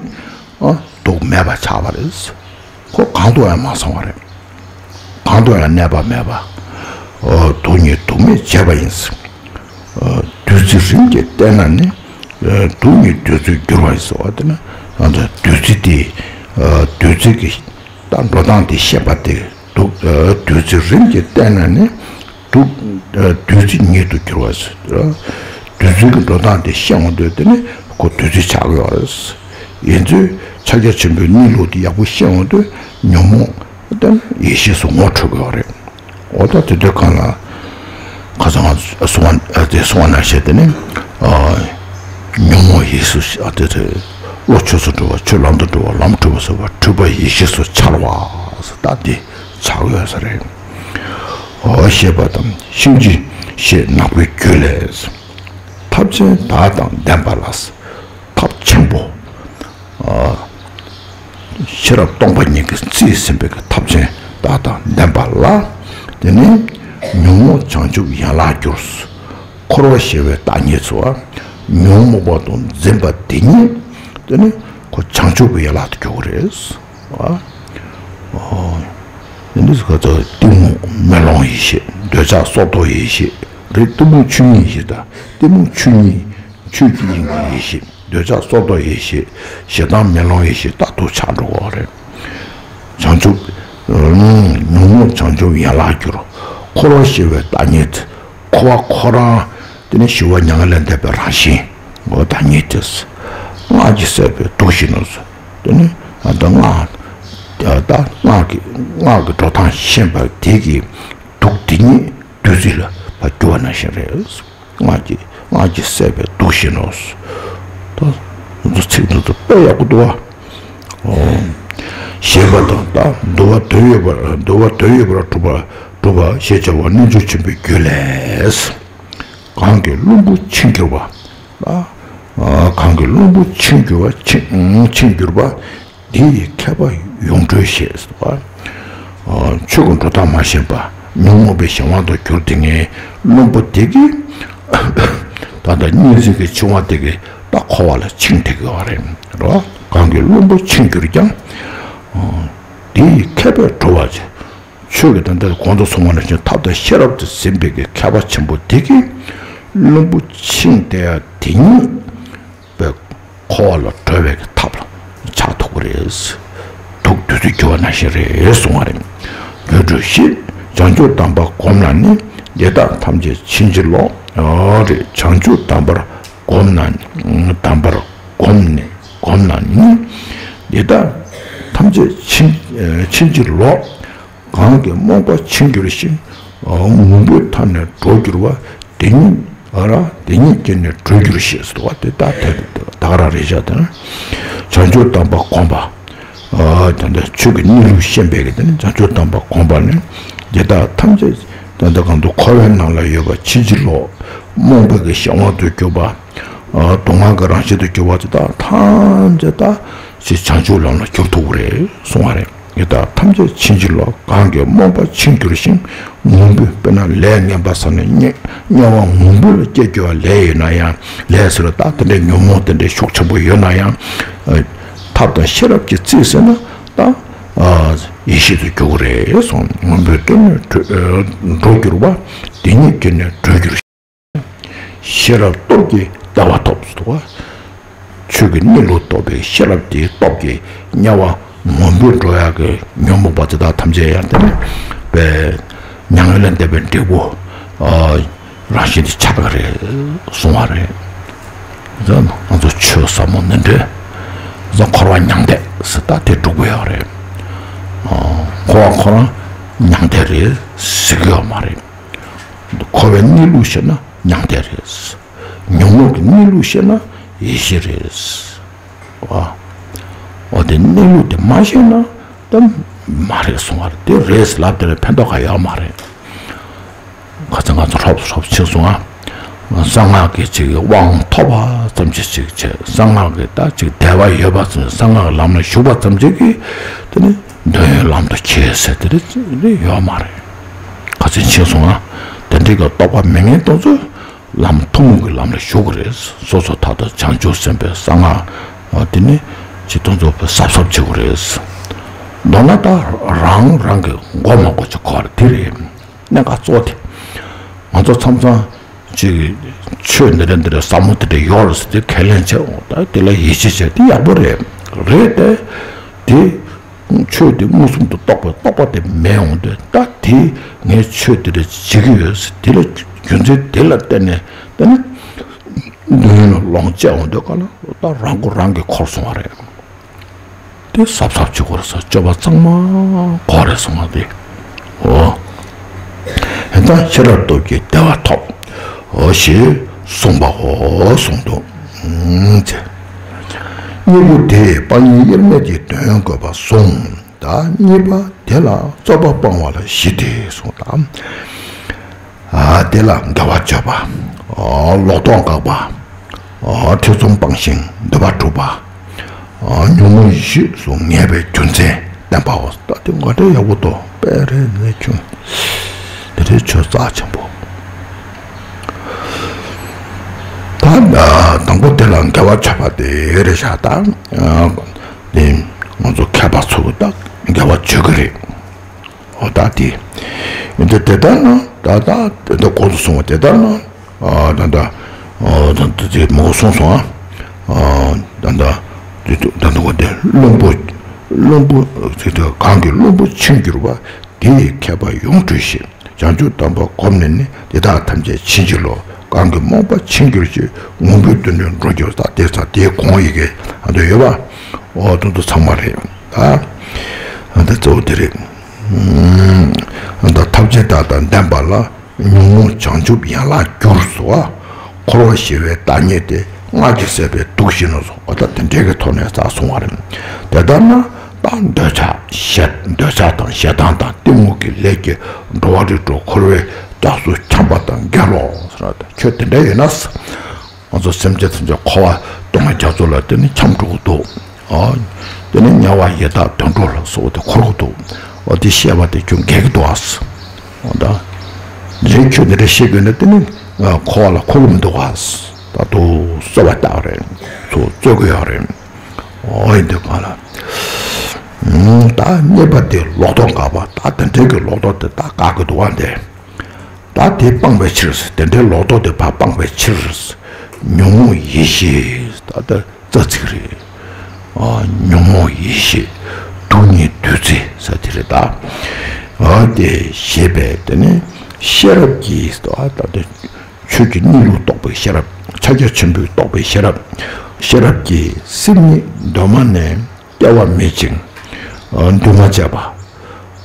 ཨ། དུག་མེད་པ་ཆགས་པ་རེད། ཁོ་གང་དུ་ཡང་མ་སོང་བ་རེད། གང་དུ་ཡང་གནས་པ་མེད་པ། ཨོ། དུག་ཉིད་དུག་མེད་བྱེད་པ་ཡིན། ཨོ། བདུད་རྩི་རིམ་གྱིས་བསྟེན་ན་ནི། ཨོ། དུག་ཉིད་བདུད་རྩིར་འགྱུར་བ་ཡིན་ཟེར་བ་དེ་ནི། ང་ཚོ་བདུད་རྩི་དེ། ཨོ། བདུད་རྩི་གི་ད་འགྲོ་སྟངས་དེ་ཤེས་པ་དེ། དུག་ཨོ། བདུད་རྩི་རིམ་གྱིས་བསྟེན་ན་ནི། དུག་ཨོ། བདུད་རྩི་ཉིད་དུ་འགྱུར་བ་ཟེར། བདུད་རྩི་གི་འགྲོ་སྟངས་དེ་ཤེས་འོང་དུས་དེ་ནི་ཁོ་བདུད་རྩི་ཆགས་ཀྱི་ཡོད་རེད། ཡིན་ཚུལ་ཕྱག་རྒྱ་ཆེན་པོའི་གནས་ལུགས་དེ་ཡག་པོ་ཤེས་འོང་དུས་ཉོན་མོངས་དེ་ཡེ་ཤེས་སུ་ངོ་འཕྲོད་ཀྱི་ཡོད་རེད། འོ་ད་དེ་དུས་གང་ལ་ཁ་སང་ང་གསུང་བ་དེ་གསུང་བ་ནང་བཞིན་དེ་ནི། ཨ། ཉོན་མོངས་ཡེ་ཤེས་སུ། ཨ། དེ་དེ་བློ་ཆོས་སུ་འགྲོ་བ། ཆོས་ལམ་དུ་འགྲོ་བ། ལམ་འཁྲུལ་པ་སོགས་པ་འཁྲུལ་པ་ཡེ་ཤེས་སུ་འཆར་བ་ཟེར། ད་དེ་ཆགས་ཡོད་ས་རེད། འོ་ཞེས་པ་དང་། གཤིན་རྗེ་ཞེས་ནག་པོའི་རྒྱུད་ལས། ཐབས་ཆེན་དག་དང་ལྡན་པ་ལ། ཐབས་ཆེན་པོ། ཨ། ཤེས་རབ་སྟོང་པ་ཉིད་ཀྱིས་རྩིས་ཟིན་པའི་གི་ཐབས་ཆེན་དག་དང་ལྡན་པ་ལ། དེ་ནི་ཉོན་མོངས་བྱང་ཆུབ་ཡན་ལག་འགྱུར། འཁོར་བ་ཞེས་པའི་བདག་ཉིད་སོ། ཉོན་མོངས་པ་དང་འཛིན་པ་དེ་ཉིད། དེ་ནི་ཁོ་བྱང་ཆུབ་ཀྱི་ཡན་ལག་ཏུ་འགྱུར་གྱི་རེད། ཨ། ཨོ། འདི་ཚོ་ག་ཚོད་གཏི་མུག་མེ་ལོང་ཡེ་ཤེས། འདོད་ཆགས་སྲོག་ཐོག་ཡེ་ཤེས་རེད། གཏི་མུག་ཆོས་ཉིད་ཡེ་ཤེས་དང་། གཏི་མུག་ཆོས་ཉིད་ཆོས་ཀྱི་དབྱིངས་ཀྱི་ཡེ་ཤེས། འདོད་ཆགས་སྲོག་ཐོག་ཡེ་ཤེས། ཞེ་སྡང་མེ་ལོང་ཡེ་ཤེས་ད་དུ་ཆགས་འགྲོ་གི་རེད། བྱང་ཆུབ། ཨ། ཉོན་མོངས་བྱང་ཆུབ་ཡན་ལག་འགྱུར། འཁོར་བ་ཞེས་པའི་བདག་ཉིད། འཁོར་བ་ཁོ་རང་དེ་ནི་ཞི་བ་མྱ་ངན་ལས་འདས་པའི་རང་བཞིན། འོ་བདག་ཉིད་དེ། སྔགས་ཀྱིས་བསད་པའི་དུག་བཞིན་ནོ། དེ་ནི་ད་སྔགས་ད་སྔགས་ཀྱི་སྔགས་ཀྱི་འགྲོ་སྟངས་ཤེས་པ་དེ་གིས་དུག་དེ་ཉིད་བདུད་རྩི་ལ་ཕར་བསྒྱུར་བ་ནང་བཞིན་རེད། སྔགས་ཀྱིས་སྔགས་ཀྱིས་བསད་པའི་དུག་བཞིན་ནོ། ད་ཚིག་འདི་ཚོ་དཔེ་ཡག་པོ་འདུག་བ། ཞེས་པ་དང་། ད་འདུལ་བ་དོན་ཡོད་པར་འདུལ་བ་དོན་ཡོད་པར་གྲུབ་པ་གྲུབ་པ་ཞེས་བྱ་བ་རྣལ་འབྱོར་ཆེན་པོའི་རྒྱུད་ལས། གང་གིས་བླུན་པོ་ཆིང་གྱུར་པ། ཨ། གང་གིས་བླུན་པོ་ཆིང་གྱུར་པ་ཆིང་ཆིང་གྱུར་པ། དེ་ཡི་མཁས་པ་ཡོངས་གྲོལ་ཞེས་སོ། ཨ། ཆོས་ཀྱི་འགྲོ་སྟངས་མ་ཤེས་པ་ཉོན་མོངས་པའི་གཞན་དབང་དུ་གྱུར་དེ་ངའི་བླུན་པོ་དེ་གིས་ད་ལྟ་གཉིས་འཛིན་གྱི་འཆིང་བ་དེ་གིས་ད་འཁོར་བ་ལ་ཆིང་དེ་གི་བ་རེད་རོ། གང་གིས་བླུན་པོ་ཆིང་གྱུར་ཀྱང་། ཨ། དེ་ཡི་མཁས་པས་གྲོལ་བར་བྱེད། ཆོས་ཀྱི་དོན་དེ་གོང་དུ་གསུངས་པ་ནང་བཞིན་ཐབས་དང་ཤེས་རབ་ཏུ་ཟིན་པའི་གི་མཁས་པ་ཆེན་པོ་དེ་གིས་བླུན་པོ་ཆིང་དེ་ཡང་དེ་ཉིད་པའི་འཁོར་བ་ལ་གྲོལ་བའི་གི་ཐབས་ལ་ཆགས་ཐུབ་ཀྱི་རེད། དུག་བདུད་རྩི་རྒྱུ་བ་ནང་བཞིན་རེད་གསུང་བ་རེད། ཡོད་འགྲོ་ཞེས་བྱང་ཆུབ་དམ་པ་བསྒོམས་ལ་ནི། དེ་དག་ཐམས་ཅད་ཕྱིན་ཅི་ལོག་ཨ་རེད། བྱང་ཆུབ་དམ་པར་བསྒོམས་ན་དམ་པར་བསྒོམས་ནས་བསྒོམས་ན་ནི། དེ་དག་ཐམས་ཅད་ཕྱིན་ཕྱིན་ཅི་ལོག་གང་གིས་རྨོངས་པ་ཆིང་གྱུར་ཞིང་། ངུ་འབོད་མཐའ་ནས་འགྲོ་གྱུར་པ། དེ་ཉིད་ཨ་ར་དེ་ཉིད་ཀྱིས་ནི་གྲོལ་འགྱུར་ཞེས་སོ། དེ་ལྟ་དེ་ད་ག་རང་རེད་བཞག་དེ་ན། བྱང་ཆུབ་དམ་པ་བསྒོམས་པ། ཨ་དེ་འདྲ་ཆོས་ཀྱི་གནས་ལུགས་ཤེས་པའི་གི་དེ་ནི་བྱང་ཆུབ་དམ་པ་བསྒོམས་པ་ནི། དེ་དག་ཐམས་ཅད་དེ་འདྲ་གང་དུ་འཁོར་བའི་ནང་ལ་ཡོད་པ་ཕྱིན་ཅི་ལོག་རྨོངས་པའི་གི་གཞན་དབང་དུ་གྱུར་པ། སྡུག་བསྔལ་གྱི་རང་བཞིན་དུ་གྱུར་པ་དེ་དག་ཐམས་ཅད་ད་ཅིག་བྱང་ཆུབ་ལམ་ལ་གྱུར་ཐུབ་ཀྱི་རེད་གསུང་བ་རེད། དེ་དག་ཐམས་ཅད་ཕྱིན་ཅི་ལོག་གང་གིས་རྨོངས་པ་ཆིང་གྱུར་ཞིང་། ངུ་འབོད་དཔེར་ན་ལས་ངན་པ་བསགས་ནས་དམྱལ་དམྱལ་བ་ངུ་འབོད་ལ་སྐྱེ་རྒྱུ་བ་ལས་ཡོད་ན་ཡང་ལས་ཟེར་བ་ད་དེ་འདྲའི་ཉོན་མོངས་དེ་འདྲའི་ཤུགས་ཆེན་པོ་ཡོད་ན་ཡང་། ཐབས་དང་ཤེས་རབ་ཀྱིས་རྩིས་ཟིན་ན་ད་ཡེ་ཤེས་སུ་འགྱུར་གྱི་རེད་གསུངས། ངུ་འབོད་དེ་ནི་འགྲོ་གྱུར་པ། དེ་ཉིད་ཀྱིས་ནི་གྲོལ་འགྱུར། ཤེས་རབ་སྟོབས་ཀྱིས་བདེ་བ་ཐོབ་སོ། ཆོས་ཀྱི་གནས་ལུགས་རྟོགས་པའི་ཤེས་རབ་ཀྱི་སྟོབས་ཀྱིས་དམྱལ་བ་ངུ་འབོད་འགྲོ་ཡག་གི་ཉོན་མོངས་པ་དེ་དག་ཐམས་ཅད་ཡང་དེ་ནི་པའི་མྱ་ངན་ལས་འདས་པའི་འབྲས་བུ་རང་བཞིན་དུ་ཆགས་ཀྱི་རེད་གསུང་བ་རེད། ང་ཚོ་ཆོས་ཟབ་མོ་ནི་འདྲེ། ང་ཚོ་འཁོར་བ་མྱང་འདས་ཟེར་ད་དེ་སྒྲུབ་དགོས་ཡག་རེད། འཁོར་བ་ཁོ་རང་མྱང་འདས་རེད་ཟེར་གི་ཡོད་མ་རེད། འཁོར་བའི་གནས་ལུགས་ཤེས་ན་མྱང་འདས་རེད། ཉོན་མོངས་ཀྱི་གནས་ལུགས་ཤེས་ན་ཡེ་ཤེས་རེད། ཨ། འོ་དེ་གནས་ལུགས་དེ་མ་ཤེས་ན་ད་མ་རེད་གསུང་བ་རེད། དེ་རེད་ལབ་དེ་ལ་ཕན་ཐོགས་ག་ཡོད་མ་རེད། ཁ་ཚ་ང་ཚོ་ཧྲོབ་ཧྲོབ་ཕྱིན་སོང་ཨ། གསང་སྔགས་ཀྱི་ཅིག་དབང་ཐོབ་པ་ཙམ་ཅིག་ཅིག་བྱས། གསང་སྔགས་ཀྱི་ད་ཅིག་བདེ་བ་ཡོད་པ་ཙམ། གསང་སྔགས་ལམ་ལ་ཞུགས་པ་ཙམ་ཅིག་གིས་དེ་ནི་འདོད་ཡོན་ལམ་དུ་ཁྱེར་ཟེར་དེ་རེད་ཡོད་མ་རེད། ཁ་ཚ་ཕྱིན་སོང་ཨ། དེ་འདྲའི་གི་རྟོགས་པ་མེད་མཁན་དེ་ཚོ་ལམ་ཐུན་མོང་གི་ལམ་ལ་ཞུགས་ཀྱི་རེད། སོ་སོ་ད་ལྟ་བྱང་ཆུབ་སེམས་དཔའི་གསང་སྔགས་དེ་ནི་ཅིག་དེ་ཚོ་གཟབ་གཟབ་བྱེད་དགོས་རེད། མདོར་ན་ད་རང་རང་གི་མགོ་མ་སྒུར་ཅིག་གོ་རེད་དེ་རེད། གནད་འགག་གཙོ་བོ་དེ། ང་ཚོ་མཚམས་མཚམས་ཅིག་ཆོས་འདི་འདྲ་འདི་འདྲ་ཟབ་མོ་དེ་འདྲ་ཡོད་རེད་ཟེར་ཏེ་ཁས་ལེན་བྱས་འོང་ད་དེ་ལ་ཡིད་ཆེས་བྱས་དེ་ཡག་པོ་རེད། རེད་དེ། དེ་ཆོས་དེ་མངོན་སུམ་དུ་རྟོགས་པའི་རྟོགས་པ་དེ་མེད་འོང་དུས་ད་དེ་ངས་ཆོས་དེ་འདྲ་བྱེད་ཀྱི་ཡོད་ཟེར་དེ་ལ་རྒྱུ་མཚན་དེ་ལ་བརྟེན་ནས་ད་ནི་འདོད་ཡོན་ལ་ལོངས་སྤྱད་འོང་དུས་ག་ལ་ད་རང་མགོ་རང་གིས་འཁོར་སོང་བ་རེད། དེ་གཟབ་གཟབ་བྱེད་དགོས་རེད་ཟེར། སྤྱོད་པ་གཙང་མ་དགོས་རེད་གསུངས་པ་དེ། འོ། ཡང་དག་ཤེས་རབ་སྟོབས་ཀྱིས་བདེ་བ་ཐོབ། འོ་ཞེས་གསུངས་པའོ་གསུངས་འདུག་ཨུམ་ཙེ། གཉིས་པོ་དེས་དཔའ་ཉམས་དབྱེར་མེད་ཀྱི་དོན་བཀོད་པ་གསུངས། ད་གཉིས་པ་དེ་ལ་རྩོད་པ་སྤང་བ་ལ་བཞི་སྟེ་གསུངས་དང་། ཨ། དེ་ལ་དགེ་བ་སྤྱོད་པ། ཨ། ལོག་རྟོག་འགག་པ། ཨ། ཐེ་ཚོམ་སྤངས་ཤིང་འདོད་པ་འགྲུབ་པ། ཨ། ཉོན་མོངས་ཡེ་ཤེས་སུ་ངེས་པའི་རྒྱུ་མཚན་བསྟན་པའོ། ད་དེ་ངོ་སྤྲོད་ཡག་པོ་འདུག་དཔེ་རེ་ནས་བྱུང་། དེ་རེད་ཆོས་རྩ་ཆེན་པོ། ད་དང་པོ་དེ་ལ་དགེ་བ་སྤྱོད་པ་དེ་རེད་བཞག་ད་དེ་ང་ཚོ་མཁས་པ་ཚོ་གི་ད་དགེ་བ་སྤྱོད་གི་རེད། འོ་ད་དེ། འདི་དེ་ལྟར་ན་ད་ད་དེ་ལྟར་གོང་དུ་སོང་བ་དེ་ལྟར་ན། ཨ་ད་ད། ཨ་ད་ད་དེ་མོ་སོང་སོང་ཨ། ཨ་ད་ད། དེ་ད་ད་གོ་དེ་བླུན་པོ། བླུན་པོ་ཚིག་དེ་གང་གིས་བླུན་པོ་ཆིང་གྱུར་པ། དེ་ཡི་མཁས་པ་ཡོངས་གྲོལ་ཞེས། བྱང་ཆུབ་དམ་པ་བསྒོམས་ནས་ནི། དེ་དག་ཐམས་ཅད་ཕྱིན་ཅི་ལོག་གང་གིས་རྨོངས་པ་ཆིང་གྱུར་ཅིང་། ངུ་འབོད་དུ་ནི་འགྲོ་གྱུར་ད་དེ་ཚ་དེའི་གོང་ཡི་གེ་ཨ་འདོད་ཡོད་པ། འོ་དོན་དུ་ཚང་མ་རེད། ད་འདི་གཙོ་བོ་དེ་རེད། ཨ་ད་ཐམས་ཅད་དག་དང་ལྡན་པ་ལ། ཉོན་མོངས་བྱང་ཆུབ་ཡན་ལག་གྱུར་སོ། འཁོར་བ་ཞི་བའི་བདག་ཉིད་དེ། སྔར་གྱི་སྲེད་པས་དུག་བཞིན་ནོ་སོ། འོ་ད་དེ་འདྲའི་གི་ཐོག་ནས་ས་གསུང་བ་རེད། དེ་ལྟར་ན་ད་འདོད་ཆགས་ཞེ་འདོད་ཆགས་དང་ཞེ་སྡང་དང་གཏི་མུག་གི་ལས་ཀྱིས་འགྲོ་བ་རིགས་དྲུག་འཁོར་བའི་རྒྱ་མཚོ་འཁྱམས་པ་དང་འགལ་ལོ་ཟེར་བ་དང་། ཁྱོད་དེ་འདྲ་ཡིན་ན། ང་ཚོ་སེམས་ཅན་ཐམས་ཅད་འཁོར་བ་སྡུག་བསྔལ་རྒྱ་མཚོ་ལ་བརྟེན་ནས་འཁྱམས་འགྲོ་གི་འདུག་ཨ། དེ་ནས་དམྱལ་བ་ཡི་དྭགས་དུད་འགྲོ་ལ་སོགས་ཏེ་འཁོར་གི་འདུག་འོ་དེ་བཤད་པ་དེ་ཁྱོད་འགལ་གྱི་འདུག་ཨ། འོ་ད། རེད། ཁྱོད་དེ་འདྲ་བཤད་དགོས་ན་དེ་ནི་འཁོར་བ་ལ་འཁོར་གི་མི་འདུག་ཨ། ད་དུ་གསོལ་བ་བཏབ་རེད། ཚུར་རྩོད་གི་ཡོད་རེད། འོ་ཡིན་དུས་གང་ལ། ད་རྙེད་པ་དེ་ལོག་རྟོག་འགག་པ། ད་དེ་འདྲའི་གི་ལོག་རྟོག་དེ་ད་འགག་གི་འདུག་ཨ་འདི། ད་དེ་སྤངས་པའི་ཕྱིར། དེ་འདྲའི་ལོག་རྟོག་དེ་ཕར་སྤངས་པའི་ཕྱིར། ཉོན་མོངས་ཡེ་ཤེས། ད་ལྟ་རྩ་ཚིག་རེད། ཨ། ཉོན་མོངས་ཡེ་ཤེས་དུག་ལྔའི་བདུད་རྩི་ཟེར་དེ་རེད་ད། ཨ། དེ་ཞེས་པས་དེ་ནི་ཤེས་རབ་ཀྱིས། ད་ལྟ་ཆོས་ཀྱི་གནས་ལུགས་རྟོགས་པའི་ཤེས་རབ། ཕྱག་རྒྱ་ཆེན་པོས་རྟོགས་པའི་ཤེས་རབ། ཤེས་རབ་ཀྱིས་སེམས་ཉིད་གདོད་མ་ནས་སྐྱེ་བ་མེད་ཅིང་། ཨ། འདུས་མ་བྱས་པ།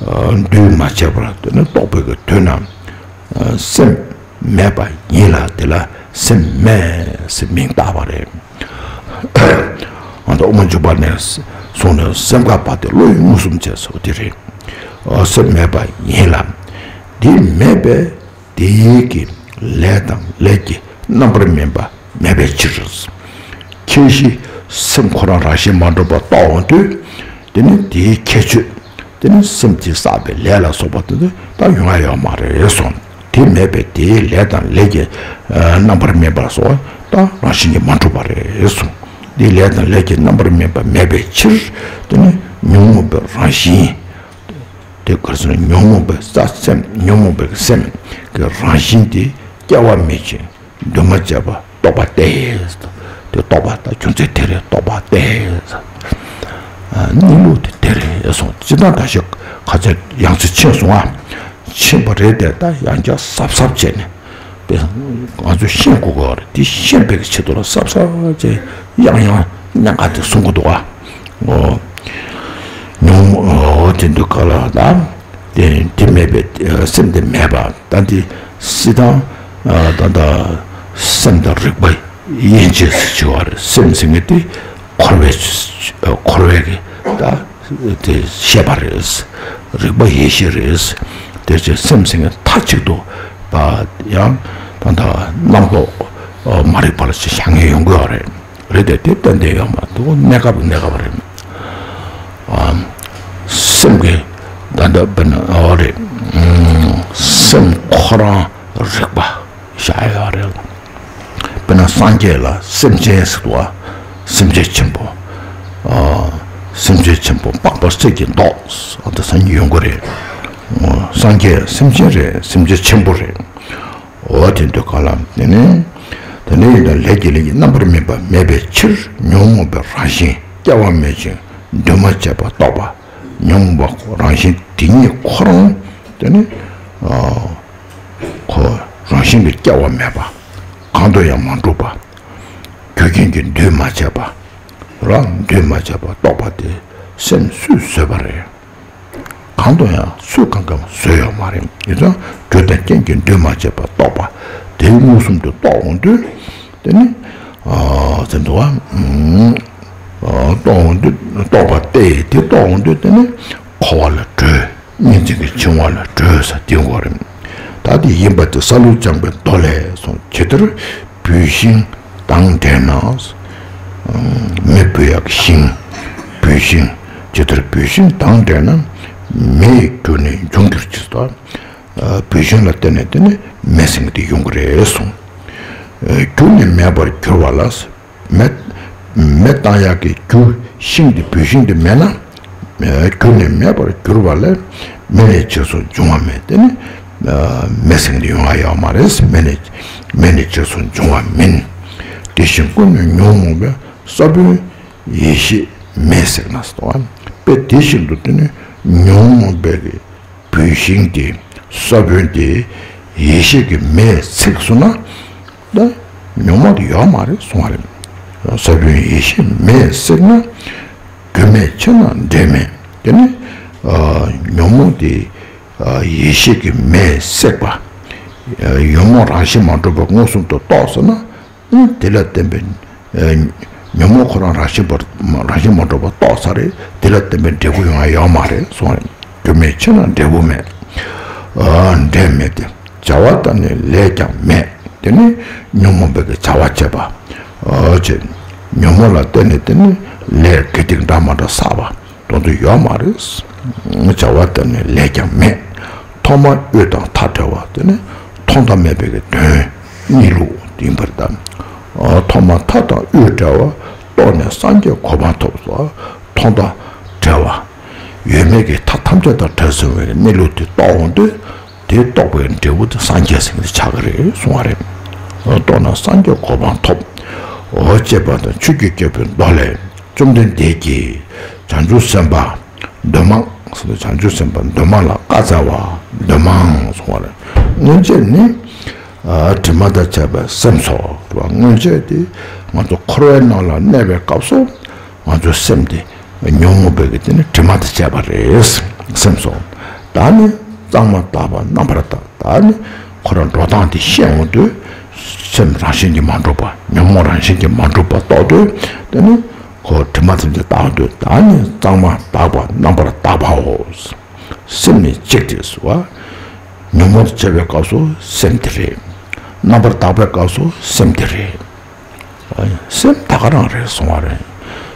ཨ། འདུས་མ་བྱས་པར་དེ་ནི་རྟོགས་པའི་གི་དུས་ན། ཨ། སེམས་མེད་པ་ཡིན་ལ། དེ་ལ་སེམས་མེད་ཟེར་མིང་བཏགས་པ་རེད། ཨ་ད་དབུ་མ་འཇུག་པ་ནས་བཟུང་ནས་སེམས་ཁམས་པ་དེ་བློ་ཡི་མངོན་སུམ་བྱས་སོ་དེ་རེད། ཨ། སེམས་མེད་པ་ཡིན་ལ། དེ་མེད་པས། དེའི་གི་ལས་དང་ལས་ཀྱི་རྣམ་པར་སྨིན་པ་མེད་པའི་ཕྱིར། ཁྱད་གཞི་སེམས་ཁོ་རང་རང་བཞིན་མ་གྲུབ་པ་རྟོགས་འོང་དུས། དེ་ནི་དེའི་ཁྱད་ཆོས། དེ་ནི་སེམས་ཀྱིས་བསགས་པའི་ལས་ལ་སོགས་པ་དེ་ནི་ད་ཡོང་ཡ་ཡོད་མ་རེད་གསུངས། དེ་མེད་པས་དེའི་ལས་དང་ལས་ཀྱི་ཨ་རྣམ་པར་སྨིན་པ་སོགས་ད་རང་བཞིན་གྱིས་མ་གྲུབ་པ་རེད་གསུངས། དེའི་ལས་དང་ལས་ཀྱི་རྣམ་པར་སྨིན་པ་མེད་པའི་ཕྱིར། དེ་ནི་ཉོན་མོངས་པའི་རང་བཞིན། དེ་ག་རེ་ཟེར་ན། ཉོན་མོངས་པའི་ས་སེམས། ཉོན་མོངས་པའི་སེམས་ཀྱི་རང་བཞིན་དེ་སྐྱེ་བ་མེད་ཅིང་འདུས་མ་བྱས་པ་རྟོགས་པ་སྟེ། དེ་རྟོགས་པ་ད་རྒྱུ་མཚན་དེ་རེད། རྟོགས་པ་སྟེ། ཨ། གནས་ལུགས་དེ་དེ་རེད་གསུངས། སྤྱིར་བཏང་ད་ཞིག་ཁ་ཚད་ཡང་སེ་ཆེན་སོང་ཨ། ཆེན་པོ་རེད་དེ། ད་ཡང་བསྐྱར་གཟབ་གཟབ་བྱས་ནས། དཔེ་ང་ཚོས་ཤེས་དགོས་ཀྱི་ཡོད་རེད། དེ་ཤེས་པའི་ཆེད་དུ་ལ་གཟབ་གཟབ་བྱས་ཡང་ཡང་གནད་འགག་དེ་གསུང་གི་འདུག་ཨ། འོ། ཉོན་མོངས། འོ་དེ་འདུག་ག་ལ་ད། དེ་དེ་མེད་པའི་སེམས་དེ་མེད་པ། ད་དེ་སྤྱིར་བཏང་ད་ལྟ་སེམས་དང་རིག་པ་དབྱེ་འབྱེད་ཟེར་བྱས་པ་རེད། སེམས་ཟེར་མཁན་དེ་འཁོར་བའི་འཁོར་བའི་གི་ད། དེ་ཤེས་པ་རེད། རིག་པ་ཡེ་ཤེས་རེད། དེ་ཕྱིར་སེམས་ཟེར་མཁན་མཐའ་གཅིག་ཏུ་ཡང་ད་ལྟ་རྣམ་རྟོག་མ་རིག་པ་ལ་ཅིག་བཞག་མཁན་ཡོང་གི་ཡོད་རེད། རེད་དེ། དེ་གཏན་གཏན་ཡོད་མ་འདུག་གནས་སྐབས་གནས་སྐབས་རེད། ཨ། སེམས་ཀྱི་ད་ལྟ་དཔེར་ན་འོ་རེད། སེམས་ཁོ་རང་རིག་པ། བཞག་ཡོད་རེད། དཔེར་ན་སངས་རྒྱས་ལ་སེམས་ཅན་ཟེར་བ། སེམས་ཅན་ཆེན་པོ། ཨ། སེམས་ཅན་ཆེན་པོ་དཔག་པ་སྲིད་ཀྱི་མདོག་ཨ་ད་སངས་རྒྱས་ཡོང་གི་རེད། ཨ། སངས་རྒྱས་སེམས་ཅན་རེད། སེམས་ཅན་ཆེན་པོ་རེད། འོ་དེ་འདུག་ག་ལ། དེ་ནས་དེ་ནས་ཡིན་ན་ལས་ཀྱི་ལས་ཀྱི་རྣམ་པར་སྨིན་པ་མེད་པའི་ཕྱིར། ཉོན་མོངས་པའི་རང་བཞིན་སྐྱེ་བ་མེད་ཅིང་འདུས་མ་བྱས་པ་རྟོགས་པ། ཉོན་མོངས་པ་རང་བཞིན་དེ་ཉིད་ཁོ་རང་དེ་ནི། ཨ། ཁོ་རང་བཞིན་གྱིས་སྐྱེ་བ་མེད་པ། གང་དུ་ཡང་མ་གྲུབ་པ། རྒྱུ་རྐྱེན་གྱིས་འདུས་མ་བྱས་པ། རང་འདུས་མ་བྱས་པ་རྟོགས་པ་དེ་སེམས་སུས་བཟོས་པ་རེད། གང་དུ་ཡང་སུས་གང་གང་བཟོས་ཡོད་མ་རེད། ཡིན་ཙང་རྒྱུ་དང་རྐྱེན་གྱིས་འདུས་མ་བྱས་པ་རྟོགས་པ་དེ་མངོན་སུམ་དུ་རྟོགས་འོང་དུས། དེ་ནི། ཨ། ཟེར་འདུག་བ། ཨ། རྟོགས་འོང་དུས། རྟོགས་པ་སྟེ། དེ་རྟོགས་འོང་དུས་དེ་ནི་འཁོར་བ་ལས་གྲོལ། གཉིས་འཛིན་གྱི་འཆིང་བ་ལས་གྲོལ་ཟེར་དེ་ཡོང་གི་རེད། ད་དེ་ཡིན་པ་དེ་ས་ལུ་ལྗང་པའི་མདོ་ལས་གསུངས། ཇི་ལྟར་བུད་ཤིང་དང་འདྲེས་ན། མེ་བུད་ཡག་ཤིང་། བུད་ཤིང་། ཇི་ལྟར་བུད་ཤིང་དང་འདྲེས་ན། མེ་ཡི་རྒྱུ་ནི་འབྱུང་འགྱུར་གྱི་ཟེར། བུད་ཤིང་ལ་བརྟེན་ནས་དེ་ནི་མེ་ཟེར་མཁན་དེ་ཡོང་གི་རེད་གསུངས། རྒྱུ་ནི་མེད་པར་གྱུར་པ་ལ། མེ། མེ་བཏང་ཡག་གི་རྒྱུ་ཤིང་དེ་བུད་ཤིང་དེ་མེད་ན། རྒྱུ་ནི་མེད་པར་གྱུར་པ་ལས། མེ་ལས་རྗེས་སུ་འབྱུང་བ་མེད། དེ་ནི་མེ་ཟེར་མཁན་དེ་ཡོང་ཡ་ཡོད་མ་རེད། མེ་ནི། མེ་ནི་རྗེས་སུ་འབྱུང་བ་མིན། དེ་བཞིན་ཀུན་ནས་ཉོན་མོངས་པའི། ས་བོན་ཡེ་ཤེས་མེ་བསྲེགས་ན་ཟེར་བ། དཔེ་དེ་བཞིན་དུ་དེ་ནི་ཉོན་མོངས་པའི་གི་བུད་ཤིང་དེ། ས་བོན་དེ་ཡེ་ཤེས་ཀྱི་མེས་བསྲེགས་སོང་ན། ད་ཉོན་མོངས་དེ་ཡོད་མ་རེད་གསུང་བ་རེད། ས་བོན་ཡེ་ཤེས་མེས་བསྲེགས་ན། རྒྱུ་མེད་ཕྱིར་ན་འབྲས་མེད། དེ་ནི་ཨ་ཉོན་མོངས་དེ་ཨ་ཡེ་ཤེས་ཀྱི་མེས་བསྲེགས་པ། ཨ་ཉོན་མོངས་རང་བཞིན་མ་གྲུབ་པ་མངོན་སུམ་དུ་རྟོགས་ཟེར་ན། ཨ་དེ་ལ་བརྟེན་པའི་ཨ་ཉོན་མོངས་ཁོ་རང་རང་བཞིན་པར་རང་བཞིན་མ་གྲུབ་པ་རྟོགས་ཚར་རེད། དེ་ལ་བརྟེན་པའི་འབྲས་བུ་ཡོང་ཡ་ཡོད་མ་རེད་གསུངས་པ་རེད། རྒྱུ་མེད་ཕྱིར་ན་འབྲས་བུ་མེད། ཨ་འབྲས་མེད་དེ། བྱ་བ་དང་ནི་ལས་ཀྱང་མེད། དེ་ནི་ཉོན་མོངས་པའི་གི་བྱ་བ་བྱེད་པ། ཨ་ཅེ། ཉོན་མོངས་ལ་བརྟེན་ནས་དེ་ནི་ལས་དགེ་སྡིག་འདྲ་མ་འདྲ་བསགས་པ་དོན་དུ་ཡོད་མ་རེད། བྱ་བ་དང་ནི་ལས་ཀྱང་མེད། ཐོག་མར་དབུས་དང་མཐའ་བྲལ་བ་དེ་ནི་ཐོག་མཐའ་མེད་པའི་གི་དོན་གཉིས་ལུགས་ཡིན་པར་གདམས། ཨ་ཐོག་མར་མཐའ་དང་དབུས་བྲལ་བ་རྟོགས་ནས་སངས་རྒྱས་གོ་འཕང་ཐོབ་སོ། ཐོག་མཐའ་བྲལ་བ། ཡོད་མེད་ཀྱི་མཐའ་ཐམས་ཅད་དང་བྲལ་ཟིན་པའི་གནས་ལུགས་དེ་རྟོགས་འོང་དུས། དེ་རྟོགས་པའི་འབྲས་བུ་དེ་སངས་རྒྱས་ཟེར་མཁན་དེ་ཆགས་ཀྱི་རེད་གསུང་བ་རེད། རྟོགས་ན་སངས་རྒྱས་གོ་འཕང་ཐོབ། འོ་ཅེས་པ་དང་ཆོས་ཀྱི་རྒྱལ་པོའི་མདོ་ལས། བཅོམ་ལྡན་འདས་ཀྱིས་བྱང་ཆུབ་སེམས་དཔའ་འདོད་མང་ཟེར་ན། བྱང་ཆུབ་སེམས་དཔའ་འདོད་མང་ལ་བཀའ་སྩལ་བ། འདོད་མང་གསུང་བ་རེད། སྔོན་ཆད་ནི་ཨ་དྲི་མ་དང་བཅས་པའི་སེམས་སོ། སྔོན་ཆད་དེ་ང་ཚོ་འཁོར་བའི་ནང་ལ་གནས་པའི་སྐབས་སུ། ང་ཚོའི་སེམས་དེ་ཉོན་མོངས་པའི་གི་དེ་ནི་དྲི་མ་དང་བཅས་པ་རེད། སེམས་སོ། ད་ནི་གཙང་མ་དག་པ་རྣམ་པར་དག་ད་ནི་ཁོ་རང་འགྲོ་སྟངས་དེ་ཤེས་འོང་དུས། སེམས་རང་བཞིན་གྱིས་མ་གྲུབ་པ། ཉོན་མོངས་རང་བཞིན་གྱིས་མ་གྲུབ་པ་རྟོགས་དུས། དེ་ནི་ཁོ་དྲི་མ་ཐམས་ཅད་དག་འོང་དུས། ད་ནི་གཙང་མ་དག་པ་རྣམ་པར་དག་པའོ། སེམས་ནི་གཅིག་སྟེ་ཟེར་བ། ཉོན་མོངས་དང་བཅས་པའི་སྐབས་སུ་སེམས་དེ་རེད། རྣམ་པར་དག་པའི་སྐབས་སུ་སེམས་དེ་རེད། སེམས་ད་ག་རང་རེད་གསུང་བ་རེད།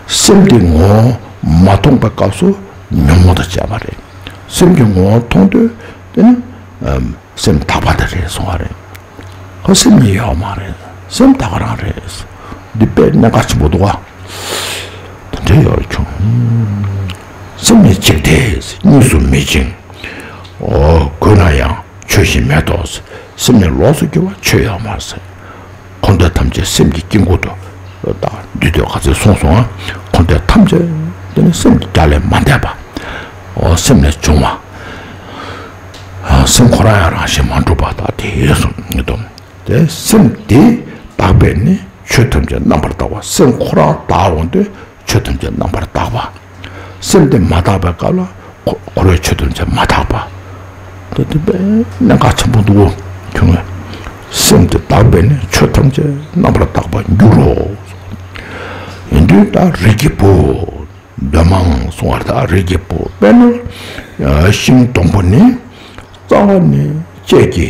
སེམས་དེ་ངོ་བོ་མ་མཐོང་པའི་སྐབས་སུ་ཉོན་མོངས་དང་བཅས་པ་རེད། སེམས་ཀྱི་ངོ་བོ་མཐོང་དུས་དེ་ནི་སེམས་དག་པ་དེ་རེད་གསུང་བ་རེད། ཁོ་སེམས་གཉིས་ཡོད་མ་རེད། སེམས་ད་ག་རང་རེད། འདི་དཔེ་གནད་འགག་ཆེན་པོ་འདུག་བ། དེ་འདྲ་ཡོད་བྱུང་། སེམས་ནི་གཅིག་སྟེ་གཉིས་སུ་མེད་ཅིང་། འོ་གོས་ན་ཡང་ཆོས་བཞིན་མེད་དོ། སེམས་ནི་ལོགས་སུ་གྱུར་པ་ཆོས་ཡོད་མ་ཟེར། འཁོར་འདས་ཐམས་ཅད་སེམས་ཀྱི་དཀྱིལ་འཁོར་དུ། ད་འདུས་ཏེ་ག་ཚོད་གསུངས་སོང་ང་། འཁོར་འདས་ཐམས་ཅད་དེ་ནི་སེམས་ཀྱི་རྒྱ་ལས་མ་འདས་པ། འོ་སེམས་ལས་བྱུང་བ། སེམས་ཁོ་རང་ཡང་རང་བཞིན་མ་གྲུབ་པ་དག་དེ་གསུངས་ངེས་དོ། དེ་སེམས་དེ་དག་པས་ནི་ཆོས་ཐམས་ཅད་རྣམ་པར་དག་པ། སེམས་ཁོ་རང་དག་འོང་དུས་ཆོས་ཐམས་ཅད་རྣམ་པར་དག་པ། སེམས་དེ་མ་དག་པའི་སྐབས་ལ་འཁོར་འཁོར་བའི་ཆོས་ཐམས་ཅད་མ་དག་པ། ད་དེ་དཔེ་གནད་འགག་ཆེན་པོ་འདུག་གོ། ཁྱོད་ངས་སེམས་དེ་དག་པས་ནི་ཆོས་ཐམས་ཅད་རྣམ་པར་དག་པར་འགྱུར་རོ། ཡིན་དུས་ད་རིགས་ཀྱི་བུ། འདོད་མང་གསུང་བར་ཐལ། རིགས་ཀྱི་བུ། དཔེར་ན་ཤིང་སྡོང་པོ་ནི་རྩ་བ་ནས་བཅད་ཀྱི་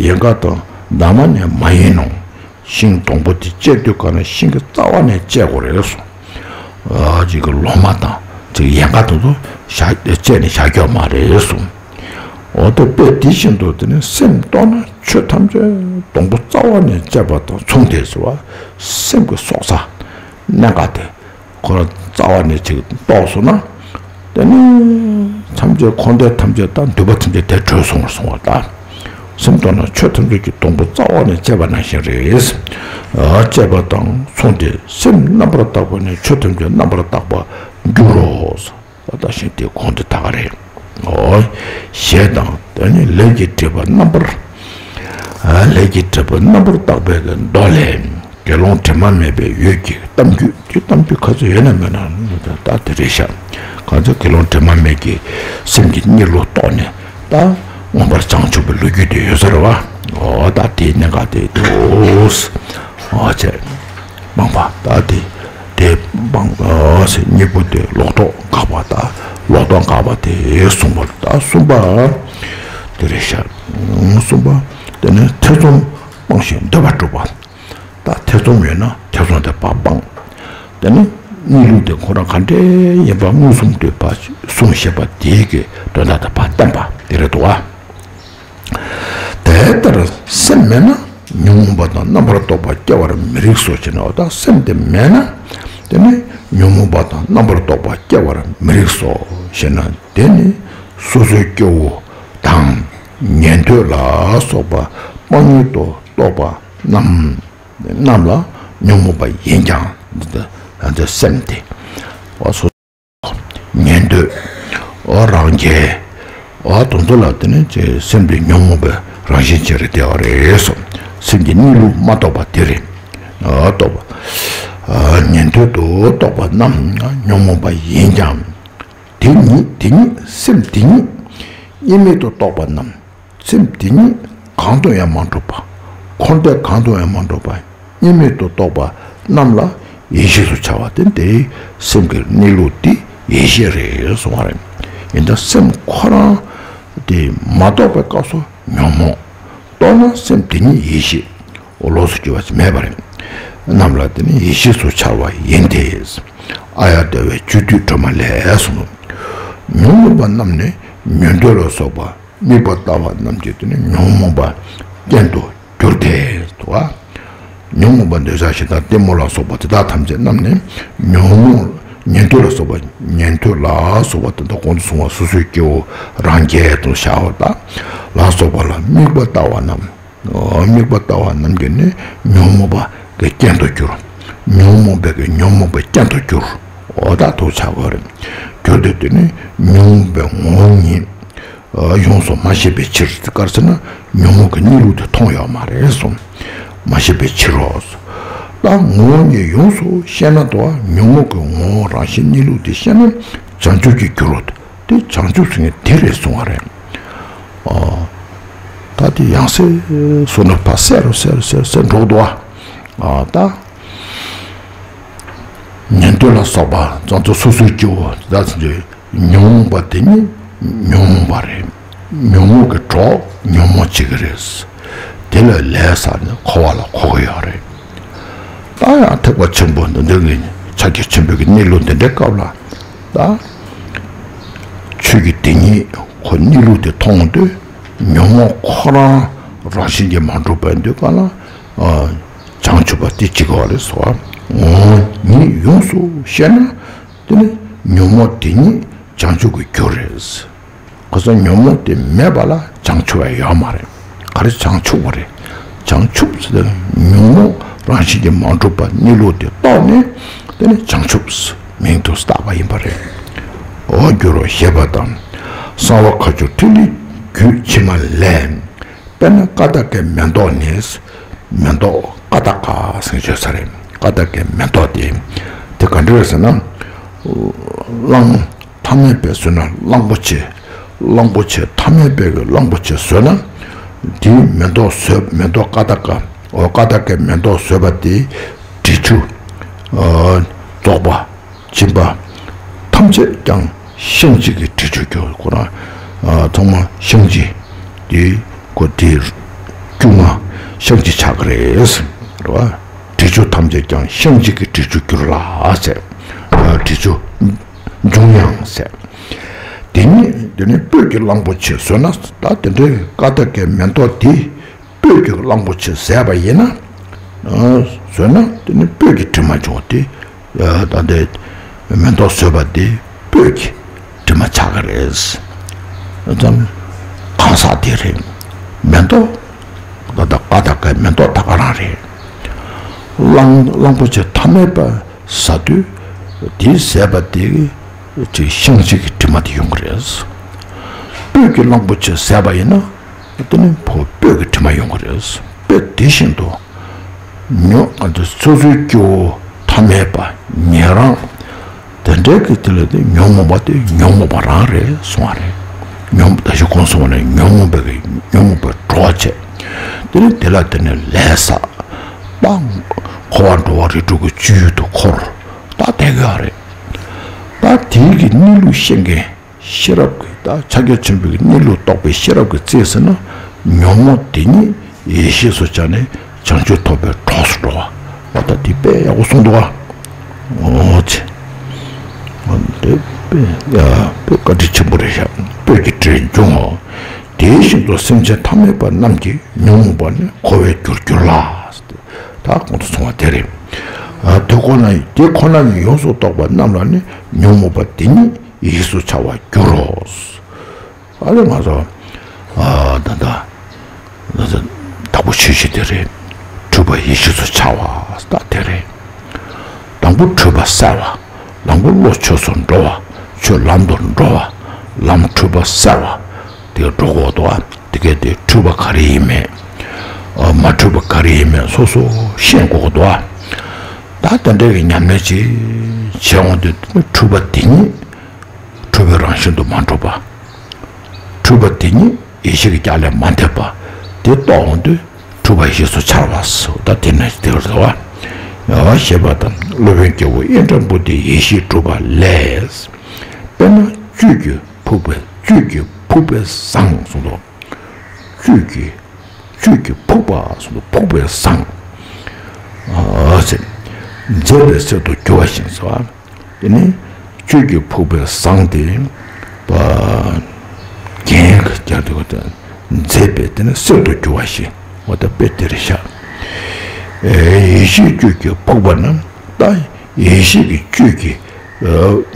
ཡལ་ག་དང་འདབ་མ་ནི་མ་ཡིན་ནོ། ཤིང་སྡོང་པོ་དེ་བཅད་དུས་ག་ན་ཤིང་གི་རྩ་བ་ནས་བཅད་དགོས་རེད་གསུངས། ཨ་ཅིག་གི་ལོ་མ་དང་ཅིག་ཡལ་ག་དེ་ཚོ་བཞག་བཅད་ནས་བཞག་རྒྱུ་མ་རེད་གསུངས། འོ་ད་དཔེ་དེ་བཞིན་དུ་དེ་ནི་སེམས་རྟོགས་ན་ཆོས་ཐམས་ཅད་སྡོང་པོ་རྩ་བ་ནས་བཅད་པ་དང་མཚུངས་ཏེ་ཟེར་བ། སེམས་ཀྱི་སྲོག་རྩ་གནད་འགག་དེ། ཁོ་རང་རྩ་བ་ནས་ཅིག་རྟོགས་སོང་ན། དེ་ནི་ཐམས་ཅད་འཁོར་འདས་ཐམས་ཅད་དང་འདུས་པ་ཐམས་ཅད་དེ་གྲོལ་སོང་བར་སོང་བ་དང་། སེམས་རྟོགས་ན་ཆོས་ཐམས་ཅད་ཀྱི་སྡོང་པོ་རྩ་བ་ནས་བཅད་པ་ནང་བཞིན་རེད། ཨ་བཅད་པ་དང་མཚུངས་ཏེ་སེམས་རྣམ་པར་དག་པ་ནི་ཆོས་ཐམས་ཅད་རྣམ་པར་དག་པར་འགྱུར་རོ། ད་ལྟ་བཞིན་དེ་གོང་དུ་དག་རེད། འོ། ཞེས་དང་དེ་ནི་ལས་ཀྱི་སྒྲིབ་པ་རྣམ་པར། ཨ་ལས་ཀྱི་སྒྲིབ་པ་རྣམ་པར་དག་པའི་གི་མདོ་ལས། དགེ་སློང་དྲི་མ་མེད་པའི་འོད་ཀྱི་གཏམ་རྒྱུད་དེ། གཏམ་རྒྱུད་ག་ཚོད་ཡོད་ན་མེད་ན་ད་དེ་རེད་ཤག་ག་ཚོད་དགེ་སློང་དྲི་མ་མེད་ཀྱི་སེམས་ཀྱི་གཉིད་ལོག་རྟོགས་ནས་ད་མངོན་པར་བྱང་ཆུབ་པའི་ལོ་རྒྱུས་དེ་ཡོད་ས་རེད་བ། འོ་ད་དེ་གནད་འགག་དེ་འདུག་འོ་བྱས། སྤངས་པ་ད་དེ་དེ་སྤངས་ཨ་ཟེར་གཉིས་པོ་དེ་ལོག་རྟོག་འགག་པ། ད་ལོག་རྟོག་འགག་པ་དེ་གསུངས་པ། ད་གསུམ་པ་དེ་རེད་ཤག་གསུམ་པ་དེ་ནི་ཐེ་ཚོམ་སྤངས་ཤིང་འདོད་པ་སྒྲུབ་པ། ད་ཐེ་ཚོམ་ཡོད་ན་ཐེ་ཚོམ་དེ་ཕར་སྤངས། དེ་ནི་གནས་ལུགས་དེ་ཁོ་རང་ག་འདྲའི་ཡིན་པ་མངོན་སུམ་དུ་ཕར་གསུངས་ཤེས་པ་དེའི་གི་དོན་དག་དེ་ཕར་བསྟན་པ་དེ་རེད་འདུག་བ། དེ་ལྟར་སེམས་མེད་ན་ཉོན་མོངས་པ་དང་རྣམ་པར་རྟོག་པ་སྐྱེ་བར་མི་རིགས་སོ་ཞེ་ན། འོ་ད་སེམས་དེ་མེད་ན་དེ་ནི་ཉོན་མོངས་པ་དང་རྣམ་པར་རྟོག་པ་སྐྱེ་བར་མི་རིགས་སོ་ཞེ་ན། དེ་ནི་སོ་སོའི་སྐྱེ་བོ་དང་ཉན་ཐོས་ལ་སོགས་པ་སྤང་ཉུལ་དུ་གཏོགས་པ་རྣམས་རྣམས་ལ་ཉོན་མོངས་པ་ཡིན་ཀྱང་འདི་ལྟ་སེམས་དེ་འོ་སོ། ཉན་ཐོས། འོ་རང་རྒྱལ། འོ་དེ་ཚོ་ལ་དེ་ནི་ཅེས་སེམས་དེ་ཉོན་མོངས་པའི་རང་བཞིན་ཅན་རེད་བསྡད་པ་རེད་གསུངས། སེམས་ཀྱི་གནས་ལུགས་མ་རྟོགས་པ་དེ་རེད། འོ་རྟོགས་པ། ཉན་ཐོས་དུ་གཏོགས་པ་རྣམས་ཉོན་མོངས་པ་ཡིན་ཀྱང་། དེ་ཉིད་དེ་ཉིད་སེམས་དེ་ཉིད་གཉིས་མེད་དུ་གཏོགས་པ་རྣམས། སེམས་དེ་ཉིད་གང་དུ་ཡང་མ་གྲུབ་པ། འཁོར་འདས་གང་དུ་ཡང་མ་གྲུབ་པ། གཉིས་མེད་དུ་རྟོགས་པ་རྣམས་ལ་ཡེ་ཤེས་སུ་བྱ་བ་སྟེ། དེའི་སེམས་ཀྱི་གནས་ལུགས་དེ་ཡེ་ཤེས་རེད་གསུང་བ་རེད། ཡིན་ད་སེམས་ཁོ་རང་དེ་མ་རྟོགས་པའི་སྐབས་སུ་ཉོན་མོངས། རྟོགས་ན་སེམས་དེ་ཉིད་ཡེ་ཤེས། འོ་ལོགས་སུ་གྱུར་པ་ཅིག་མེད་པ་རེད། རྣམས་ལ་དེ་ནི་ཡེ་ཤེས་སུ་འཆར་བ་ཡིན་ཏེ། ཨཱརྱ་དེ་བའི་སྤྱོད་བསྡུས་སྒྲོན་མ་ལས་གསུངས། ཉོན་མོངས་པ་རྣམས་ནི་ཉོན་ཐོས་ལ་སོགས་པ། དམིགས་པ་ལྟ་བ་རྣམས་ཀྱིས་དེ་ནི་ཉོན་མོངས་པ་རྐྱེན་དུ་འགྱུར་ཏེ། དུ་བ། ཉོན་མོངས་པ་འདོད་ཆགས་ཞེ་སྡང་གཏི་མུག་ལ་སོགས་པ་དེ་དག་ཐམས་ཅད་རྣམས་ནི་ཉོན་མོངས། ཉན་ཐོས་ལ་སོགས་པ། ཉན་ཐོས་ལ་སོགས་པ་དེ་དག་གོང་དུ་སོང་བ་སོ་སོའི་སྐྱེ་བོ་རང་རྒྱལ་དུ་བྱ་བ་དག་ལ་སོགས་པ་ལ་དམིགས་པ་ལྟ་བ་རྣམས། དམིགས་པ་ལྟ་བ་རྣམས་ཀྱིས་ནི་ཉོན་མོངས་པ་གི་རྐྱེན་དུ་གྱུར། ཉོན་མོངས་པའི་གི་ཉོན་མོངས་པའི་རྐྱེན་དུ་གྱུར། འོ་ད་ཐུགས་ཆགས་དགོས་རེད། གྱུར་ཏེ་དེ་ནི་ཉོན་མོངས་པའི་ངོ་བོ་ཉིད་ཡོངས་སུ་མ་ཤེས་པའི་ཕྱིར། ག་རེ་ཟེར་ན་ཉོན་མོངས་ཀྱི་གནས་ལུགས་དེ་མཐོང་ཡོད་མ་རེད་གསུངས། མ་ཤེས་པའི་ཕྱིར་རོ། ད་ངོ་བོ་ཉིད་ཡོངས་སུ་ཤེས་ན་དོ། ཉོན་མོངས་ཀྱི་ངོ་བོ་རང་བཞིན་གནས་ལུགས་དེ་ཤེས་ན་བྱང་ཆུབ་ཀྱི་རྒྱུ་རུ། དེ་བྱང་ཆུབ་ཟེར་མཁན་དེ་རེད་གསུང་བ་རེད། ཨ། ད་དེ་ཡང་སེ་སོ་ནུ་ཕ་སེ་རུ་སེ་རུ་སེ་རུ་སེ་འགྲོ་འདུག་ཨ། ཨ་ད། ཉན་ཐོས་ལ་སོགས་པ་ཙམ་དུ་སོ་སོའི་སྐྱེ་བོ་ད་ཚུན་ཆད་ཉོན་མོངས་པ་དེ་ཉིད་ཉོན་མོངས་པ་རེད། ཉོན་མོངས་ཀྱི་གྲོགས་ཉོན་མོངས་བྱེད་ཀྱི་རེད། དེ་ལ་ལས་བསགས་ནས་འཁོར་བ་ལ་འཁོར་གྱི་ཡོད་རེད། ད་ཡང་ཐེག་པ་ཆེན་པོ་འདི་འདྲའི་ངས་ཕྱག་རྒྱ་ཆེན་པོའི་གི་གནས་ལུགས་འདི་འདྲའི་སྐབས་ལ་ད། ཆོས་ཀྱི་དེ་ཉིད་ཁོ་གནས་ལུགས་དེ་མཐོང་དུས་ཉོན་མོངས་ཁོ་རང་རང་བཞིན་གྱིས་མ་གྲུབ་པའི་དུས་ག་ལ་བྱང་ཆུབ་པ་དེ་གཅིག་པ་རེད་ཟེར་བ། ངོ་བོ་ཉིད་ཡོངས་སུ་ཤེས་ན་དེ་ནི་ཉོན་མོངས་དེ་ཉིད་བྱང་ཆུབ་ཀྱི་རྒྱུ་རེད། ཁོ་ཚོ་ཉོན་མོངས་དེ་མེད་པ་ལ་བྱང་ཆུབ་ཡང་ཡོད་མ་རེད། ག་རེ་བྱང་ཆུབ་པ་རེད། བྱང་ཆུབ་ཟེར་ན་ཉོན་མོངས་རང་བཞིན་གྱིས་མ་གྲུབ་པ་གནས་ལུགས་དེ་རྟོགས་ནས་དེ་ནི་བྱང་ཆུབ་མིང་དུ་བཏགས་པ་ཡིན་པ་རེད། འོ་འགྱུར་རོ་ཞེས་པ་དང་། གསང་བ་ཁ་སྦྱོར་ཐིག་ལེ་རྒྱུད་ཕྱི་མ་ལས། དཔེར་ན་ཀ་དག་གི་མེ་ཏོག་ནི། མེ་ཏོག་ཀ་དག་ཟེར་བརྗོད་ས་རེད། ཀ་དག་གི་མེ་ཏོག་དེ། དེ་ག་འདྲ་རེད་ཟེར་ན། གླང་། ཐ་མལ་པས་ཟོས་ན་གླང་པོ་ཆེ། གླང་པོ་ཆེ་ཐ་མལ་པས་གི་གླང་པོ་ཆེ་ཟོས་ན། དེའི་མེ་ཏོག་ཟོས། མེ་ཏོག་ཀ་དག་ག་འོ་ཀ་དག་གི་མེ་ཏོག་ཟོས་པ་དེའི་དྲི་ཆུ། ཨ། རྫོགས་པ། སྦྱིན་པ། ཐམས་ཅད་ཀྱང་བཤང་གཅི་གི་དྲི་ཆུ་གྱུར། ཁོ་རང་། ཨ། ཚང་མ་བཤང་གཅི། དེ་ཁོ་དེ་རྒྱུ་མ་བཤང་གཅི་ཆགས་ཀྱི་རེད། རེད་བ། དྲི་ཆུ་ཐམས་ཅད་ཀྱང་བཤང་གཅི་གི་དྲི་ཆུ་གྱུར་ལ་ཟེར། ཨ། དྲི་ཆུ་འབྱུང་ཡང་ཟེར། དེ་ཉིད་དེ་ནི་སྤོས་ཀྱི་གླང་པོ་ཆེ་ཟོས་ན། ད་དེ་འདྲའི་ཀ་དག་གི་མེ་ཏོག་དེ་སྤོས་ཀྱི་གླང་པོ་ཆེ་ཟས་པ་ཡིན་ན། ཨ། ཟོས་ན་དེ་ནི་སྤོས་ཀྱི་དྲི་མ་བྱུང་སྟེ། ད་ལྟའི་མེ་ཏོག་ཟོས་པ་དེ་སྤོས་ཀྱི་དྲི་མ་ཆགས་ཀྱི་རེད། ཙམ། གང་ཟག་དེ་རེད། མེ་ཏོག་ད་ལྟ་ཀ་དག་གི་མེ་ཏོག་ད་ག་རང་རེད། གླང་གླང་པོ་ཆེ་ཐ་མལ་པ་ཟ་དུས་དེ་ཟས་པ་དེ་ཅིག་བཤང་གཅི་གི་དྲི་མ་དེ་ཡོང་གི་རེད། སྤོས་ཀྱི་གླང་པོ་ཆེ་ཟས་པ་ཡིན་ན། དེ་ནི་ཕོ་སྤོས་ཀྱི་དྲི་མ་ཡོང་གི་རེད། དཔེ་དེ་བཞིན་དུ། ཉོན། ཨ། དེ་སོ་སོའི་སྐྱེ་བོ་ཐ་མལ་པ་ཉན་རང་། དེ་འདྲའི་གི་དེ་ལ་དེ་ཉོན་མོངས་པ་དེ་ཉོན་མོངས་པ་རང་རེད་གསུང་བ་རེད། ཉོན། ད་ཞུ་གོང་སོང་བ་ནས་ཉོན་མོངས་པའི་གི་ཉོན་མོངས་པའི་གྲོགས་བྱས། དེ་ནི་དེ་ལ་དེ་ནི་ལས་བསགས། ད་འཁོར་བ་འགྲོ་བ་རིགས་དྲུག་གི་སྤྱོད་ཡུལ་དུ་འཁོར། ད་དེ་ག་རེད། ད་དེའི་གི་གནས་ལུགས་ཤེས་མཁན། ཤེས་རབ་ཀྱི། ད་ཕྱག་རྒྱ་ཆེན་པོའི་གནས་ལུགས་རྟོགས་པའི་ཤེས་རབ་ཀྱི་རྩིས་ཟེར་ན། ཉོན་མོངས་དེ་ཉིད་ཡེ་ཤེས་སུ་བྱས་ནས་བྱང་ཆུབ་ཐོབ་པའི་གྲོགས་སུ་འགྲོ་བ། འོ་ད་དེ་དཔེ་ཡག་པོ་གསུངས་འདུག་ག་འོ་ཙི། འོ་དེ་དཔེ་ཡ་དཔེ་བཀའ་དྲིན་ཆེན་པོ་རེད་ཤག་སྤོས་ཀྱི་དྲི་འབྱུང་ངོ་། དེ་བཞིན་དུ་སེམས་ཅན་ཐ་མལ་པ་རྣམས་ཀྱི་ཉོན་མོངས་པ་ནི་འཁོར་བའི་རྒྱུར་གྱུར་ལ། ད་གོང་དུ་སོང་བ་དེ་རེད། ཨ། དེ་ཁོ་ན་དེ་ཁོ་ན་ཉིད་ཡོངས་སུ་རྟོགས་པ་རྣམས་ལ་ནི་ཉོན་མོངས་པ་དེ་ཉིད་ཡེ་ཤེས་སུ་འཆར་བར་འགྱུར་རོ། ཨ་ལས་ང་ཚོ། ཨ། ད་ལྟ་ང་ཚོ་དྭགས་པོ་ཆོས་བཞི་དེ་རེད། འཁྲུལ་པ་ཡེ་ཤེས་སུ་འཆར་བ་ད་དེ་རེད། དང་པོ་འཁྲུལ་པ་བསལ་བ། ལམ་གྱི་བློ་ཆོས་སུ་འགྲོ་བ། ཆོས་ལམ་དུ་འགྲོ་བ། ལམ་འཁྲུལ་པ་བསལ་བ། དེ་འགྲོ་དགོས་འདུག་ཨ། དེ་གས་དེ་འཁྲུལ་པ་ག་རེ་ཡིན་མིན། ཨ། མ་འཁྲུལ་པ་ག་རེ་ཡིན་མིན་སོ་སོ་ཤེས་དགོས་འདུག་ཨ། ད་དེ་འདྲ་གི་ཉམས་ལེན་ཅིག་བྱེད་འོང་དུས་འཁྲུལ་པ་དེ་ཉིད་འཁྲུལ་པའི་རང་བཞིན་དུ་མ་གྲུབ་པ། འཁྲུལ་པ་དེ་ཉིད་ཡེ་ཤེས་ཀྱི་རྒྱ་ལས་མ་འདས་པ། དེ་རྟོགས་འོང་དུས་འཁྲུལ་པ་ཡེ་ཤེས་སུ་འཆར་བ་སོ། ད་དེ་ནས་དེ་བར་དུ་བ། ཞེས་པ་དང་སློབ་དཔོན་སྐྱེས་བུ་ཨིནྡྲ་བྷུ་ཏིའི་ཡེ་ཤེས་གྲུབ་པ་ལས། དཔེར་ན་བཅུད་ཀྱིས་ཕུག་པའི་བཅུད་ཀྱིས་ཕུག་པའི་ཟངས་གསུངས་སོ། བཅུད་ཀྱིས་བཅུད་ཀྱིས་ཕུག་པ་གསུངས་སོ། ཕུག་པའི་ཟངས། ཨ་ཙི། མཛེས་པའི་གསེར་དུ་འགྱུར་བ་བཞིན་སོ། དེ་ནི་བཅུད་ཀྱིས་ཕུག་པའི་ཟངས་དེ། པ། རྒྱན་རྒྱག་དུས་ཀ་དེ་མཛེས་པའི་དེ་ནི་གསེར་དུ་འགྱུར་བ་བཞིན། འོ་ད་དཔེ་དེ་རེད་ཤག་ཨེ། ཡེ་ཤེས་བཅུད་ཀྱིས་ཕུག་པ་ན། ད་ཡེ་ཤེས་ཀྱི་བཅུད་ཀྱིས་ཨ་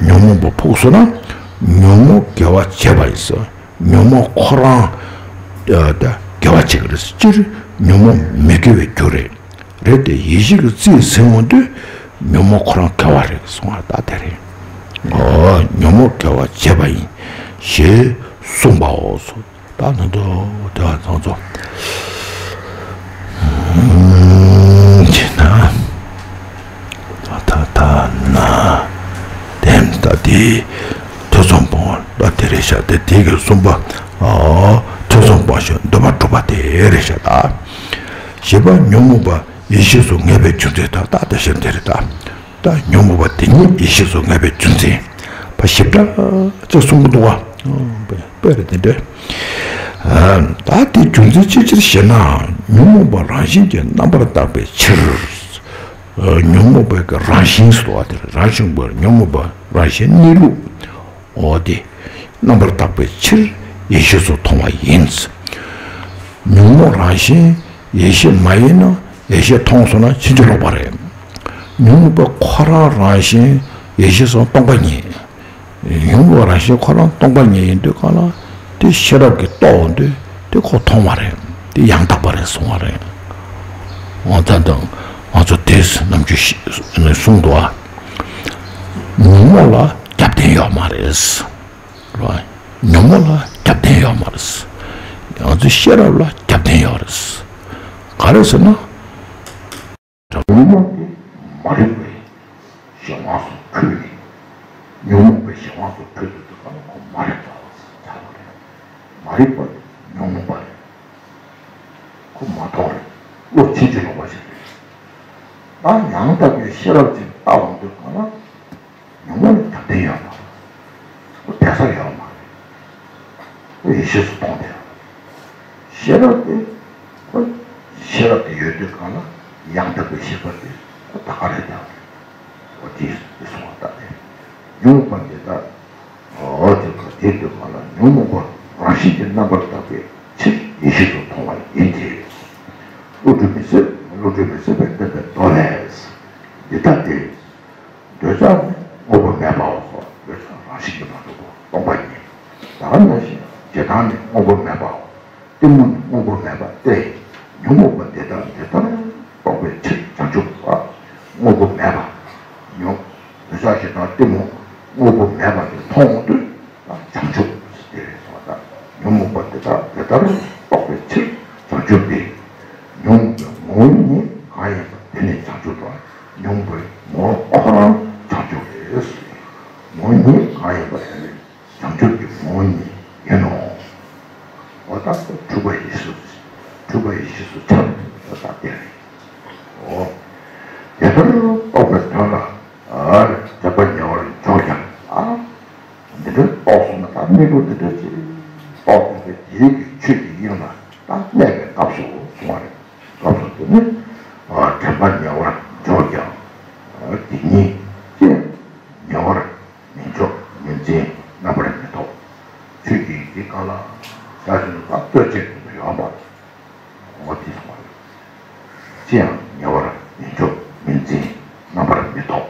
ཉོན་མོངས་པ་ཕུག་སོང་ན། ཉོན་མོངས་དགེ་བ་བྱེད་པ་ཡིན་ཟེར། ཉོན་མོངས་ཁོ་རང་ཨ་ད་དགེ་བ་བྱེད་ཀྱི་རེད། སྤྱིར་ཉོན་མོངས་མི་དགེ་བའི་རྒྱུ་རེད། རེད་དེ་ཡེ་ཤེས་ཀྱི་རྩིས་ཟིན་འོང་དུས་ཉོན་མོངས་ཁོ་རང་དགེ་བ་རེད་གསུང་བ་ད་དེ་རེད། ཨོ། ཉོན་མོངས་དགེ་བ་བྱེད་པ་ཡིན། ཞེས་གསུངས་པའོ་སོ། ད་ནི་འདུག་དེ་བ་ཚང་ཚོ། ཅི་ན། ད་ད་ན། དེ་ད་དེ། ཐོས་བསམ་སྤོང་བ་ད་དེ་རེད་ཤག་དེ་དེ་གི་གསུམ་པ། ཨོ། ཐོས་བསམ་སྤོང་ཞིང་འདུན་པ་གྲུབ་པ་དེ་རེད་ཤག་ད། བཞི་པ་ཉོན་མོངས་པ་ཡེ་ཤེས་སུ་ངེས་པའི་རྒྱུ་མཚན་ད་ད་དེ་བཞིན་དེ་རེད་ད། ད་ཉོན་མོངས་པ་དེ་ཉིད་ཡེ་ཤེས་སུ་ངེས་པའི་རྒྱུ་མཚན། ཕ་ཞིབ་ཕྲ་ཅིག་གསུང་གི་འདུག་བ། དཔེ་རེད་དེ་འདྲ། ད་དེ་རྒྱུ་མཚན་ཅི་ཕྱིར་ཞེ་ན། ཉོན་མོངས་པ་རང་བཞིན་གྱིས་རྣམ་པར་དག་པའི་ཕྱིར། ཉོན་མོངས་པའི་གི་རང་བཞིན་སོ་བ་དེ་རང་བཞིན་པར་ཉོན་མོངས་པ་རང་བཞིན་གནས་ལུགས། འོ་དེ་རྣམ་པར་དག་པའི་ཕྱིར་ཡེ་ཤེས་སུ་མཐོང་བ་ཡིན། ཉོན་མོངས་རང་བཞིན་ཡེ་ཤེས་མ་ཡིན་ན་ཡེ་ཤེས་མཐོང་སོང་ན་ཕྱིན་ཅི་ལོག་པ་རེད། ཉོན་མོངས་པ་ཁོ་རང་རང་བཞིན་ཡེ་ཤེས་སུ་སྟོང་པ་ཉིད། ཉོན་མོངས་པ་རང་བཞིན་ཁོ་རང་སྟོང་པ་ཉིད་ཡིན་དུས་གང་ལ་དེ་ཤེས་རབ་ཀྱིས་རྟོགས་འོང་དུས་དེ་ཁོ་མཐོང་བ་རེད། དེ་ཡང་དག་པ་རེད་གསུང་བ་རེད། འོ་ད་དང་ང་ཚོ་དེས་རྣམ་འགྱུར་གསུངས་འདུག་ཨ། ཉོན་མོངས་ལ་རྒྱབ་རྟེན་ཡོད་མ་རེད། རེད་བ། ཉོན་མོངས་ལ་རྒྱབ་རྟེན་ཡོད་མ་རེད། ང་ཚོའི་ཤེས་རབ་ལ་རྒྱབ་རྟེན་ཡོད་རེད། ག་རེ་ཟེར་ན། ཉོན་མོངས་དེ་མ་རིག་པའི་གཞན་དབང་སུ་འཁྲུལ་ནས། ཉོན་མོངས་པའི་གཞན་དབང་སུ་འཁྲུལ་དུས་དུས་གང་ལ་ཁོ་མ་རིག་པ་ཆགས་པ་རེད། མ་རིག་པ་དེ་ཉོན་མོངས་པ་རེད། ཁོ་མ་མཐོང་རེད། བློ་ཕྱིན་ཅི་ལོག་པ་ཞིག་རེད། ད་ཡང་དག་པའི་ཤེས་རབ་ཅིག་བལྟ་འོང་དུས་གང་ལ། ཉོན་མོངས་ལ་རྒྱབ་རྟེན་ཡོད་མ་རེད། ཁོ་བསྡད་ས་ཡོད་མ་རེད། ཁོ་ཡེ་ཤེས་སུ་མཐོང་བསྡད་ཡོད་རེད། ཤེས་རབ་དེ། ཁོ་ཤེས་རབ་དེ་ཡོད་དུས་གང་ལ་ཡང་དག་པའི་ཤེས་པ་དེ་ཁོ་ད་ག་རེ་བསྡད་ཡོད་རེད། ཁོ་དེ་དེ་སོང་བ་ལྟ་སྟེ། ཉོན་མོངས་པ་འདི་དག་འོ་དེ་ཁོ་དེ་དུས་གང་ལ་ཉོན་མོངས་པ་རང་བཞིན་གྱིས་རྣམ་པར་དག་པའི་ཕྱིར་ཡེ་ཤེས་སུ་མཐོང་བ་ཡིན་ཏེ། བློ་གྲོས་མི་སྲིད། བློ་གྲོས་མི་སྲིད་པའི་བསྟན་པའི་མདོ་ལས། འདི་ལྟ་སྟེ། འདོད་ཆགས་ནི་དངོས་པོ་མེད་པའོ། འདོད་ཆགས་རང་བཞིན་གྱིས་མ་གྲུབ་པ་སྟོང་པ་ཉིད། ད་ག་ནང་བཞིན་ཞེ་སྡང་ནི་དངོས་པོ་མེད་པའོ། གཏི་མུག་ནི་དངོས་པོ་མེད་པ་སྟེ། ཉོན་མོངས་པ་འདི་དག་འདི་ལྟར་རྟོག་པའི་ཕྱིར་བྱང་ཆུབ་པ། དངོས་པོ་མེད་པ། ཉོན། འདོད་ཆགས་ཞེ་སྡང་གཏི་མུག་དངོས་པོ་མེད་པ་དེ་མཐོང་འོང་དུས། བྱང་ཆུབ་དེ་རེད་གསུངས་པ་དང་། ཉོན་མོངས་པ་དེ་དག་དེ་ལྟར་རྟོག་པའི་ཕྱིར་བྱང་ཆུབ་སྟེ། ཉོན་མོངས་པའི་ངོ་བོ་ཉིད་གང་ཡིན་པ་དེ་ནི་བྱང་ཆུབ་ཏུ། ཉོན་མོངས་པའི་ངོ་བོ་ཁོ་རང་བྱང་ཆུབ་རེད། ངོ་བོ་ཉིད་གང་ཡིན་པ་དེ་ནི་བྱང་ཆུབ་ཀྱི་ངོ་བོ་ཉིད་ཡིན་ནོ། འོ་ད་འཁྲུལ་པ་ཡེ་ཤེས་སུ། འཁྲུལ་པ་ཡེ་ཤེས་སུ་འཆར་བ་དེ་རེད། འོ། དེ་ལྟར་རྟོགས་པའི་དོན་ལ། ཨ། དྲན་པ་ཉེ་བར་འཇོག་ཀྱང་། ཨ། འདི་འདྲ་རྟོགས་སོང་ན་ད་དམིགས་པ་འདི་འདྲ་ཅིག་རྟོགས་པའི་དེའི་གི་ཆོས་ཀྱི་དབྱིངས་ལ་ད་གནས་པའི་སྐབས་སུ་གསུངས་པ་རེད། སྐབས་སུ་དེ་ནི། ཨ། དྲན་པ་ཉེ་བར་འཇོག་ཀྱང་། ཨ། དེ་ཉིད་ཅེས་ཉེ་བར་མི་འཇོག་མི་འཛིན་རྣམ་པར་མི་རྟོག་ཆོས་ཀྱི་དབྱིངས་འདི་གང་ལ་བཞག་ཅིང་ད་རྩོད་བཅས་ཀྱི་ཡོད་པ། འོ་དེ་སོང་བ་རེད། ཅི་ཡང་ཉེ་བར་མི་འཇོག་མི་འཛིན་རྣམ་པར་མི་རྟོག་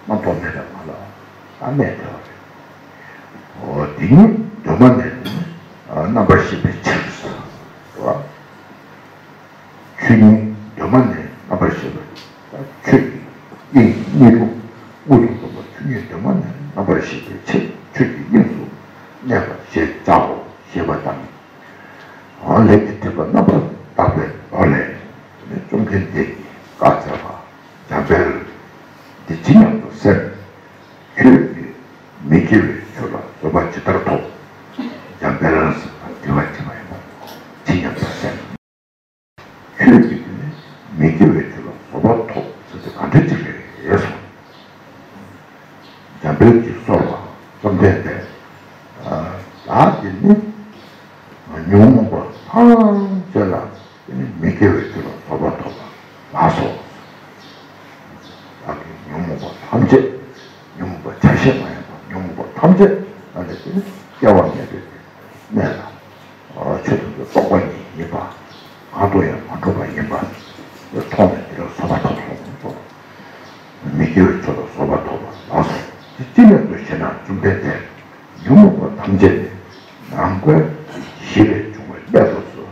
རྣམ་རྟོག་མེད་པའི་ངང་ལ་ད་གནས་བདེ་བ་རེད། འོ་དེ་ཉིད་གདོད་མ་ནས་ནི་རྣམ་པར་ཤེས་པའི་ཕྱིར་ཟེར་བ། ཆོས་ཉིད་གདོད་མ་ནས་རྣམ་པར་ཤེས་པའི་ཆོས་ཀྱི་དབྱིངས་གནས་ལུགས་དངོས་སུ་རྟོགས་པ་ཆོས་ཉིད་གདོད་མ་ནས་རྣམ་པར་ཤེས་པའི་ཕྱིར་ཆོས་ཀྱི་དབྱིངས་སུ་གནས་པ་ཞེས་བྱའོ་ཞེས་པ་དང་། ལས་ཀྱི་སྒྲིབ་པ་རྣམ་པར་དག་པའི་མདོ་ལས། བཅོམ་ལྡན་འདས་ཀྱིས་བཀའ་སྩལ་པ། འཇམ་དཔལ་ ཐམས་ཅད་ལ་དེ་ནི་མི་དགེ་བའི་ཆོས་ལ་བཟོད་པ་ཐོབ་པ་ལགས་སོ། བདག་གིས་ཉོན་མོངས་པ་ཐམས་ཅད། ཉོན་མོངས་པ་ཆ་ཤས་མ་ཡིན་པ་ཉོན་མོངས་པ་ཐམས་ཅད་ལ་ནི་དེ་ནི་སྐྱེ་བ་ངེས་པའི་གནས་ལ། ཆོས་ཐམས་ཅད་རྟོག་པ་ཉིད་ཡིན་པ། གང་དུ་ཡང་མ་གྲུབ་པ་ཡིན་པ། མཐོང་ནས་དེ་ལ་བཟོད་པ་ཐོབ་སོ། མི་དགེ་བའི་ཆོས་ལ་བཟོད་པ་ཐོབ་པ་ལགས་སོ། དེ་ཅི་སླད་དུ་ཞེ་ན། བཅོམ་ལྡན་འདས་ཉོན་མོངས་པ་ཐམས་ཅད་ནི་ནམ་མཁའི་གཞི་ལས་བྱུང་བའི་སླད་དུ་སོ།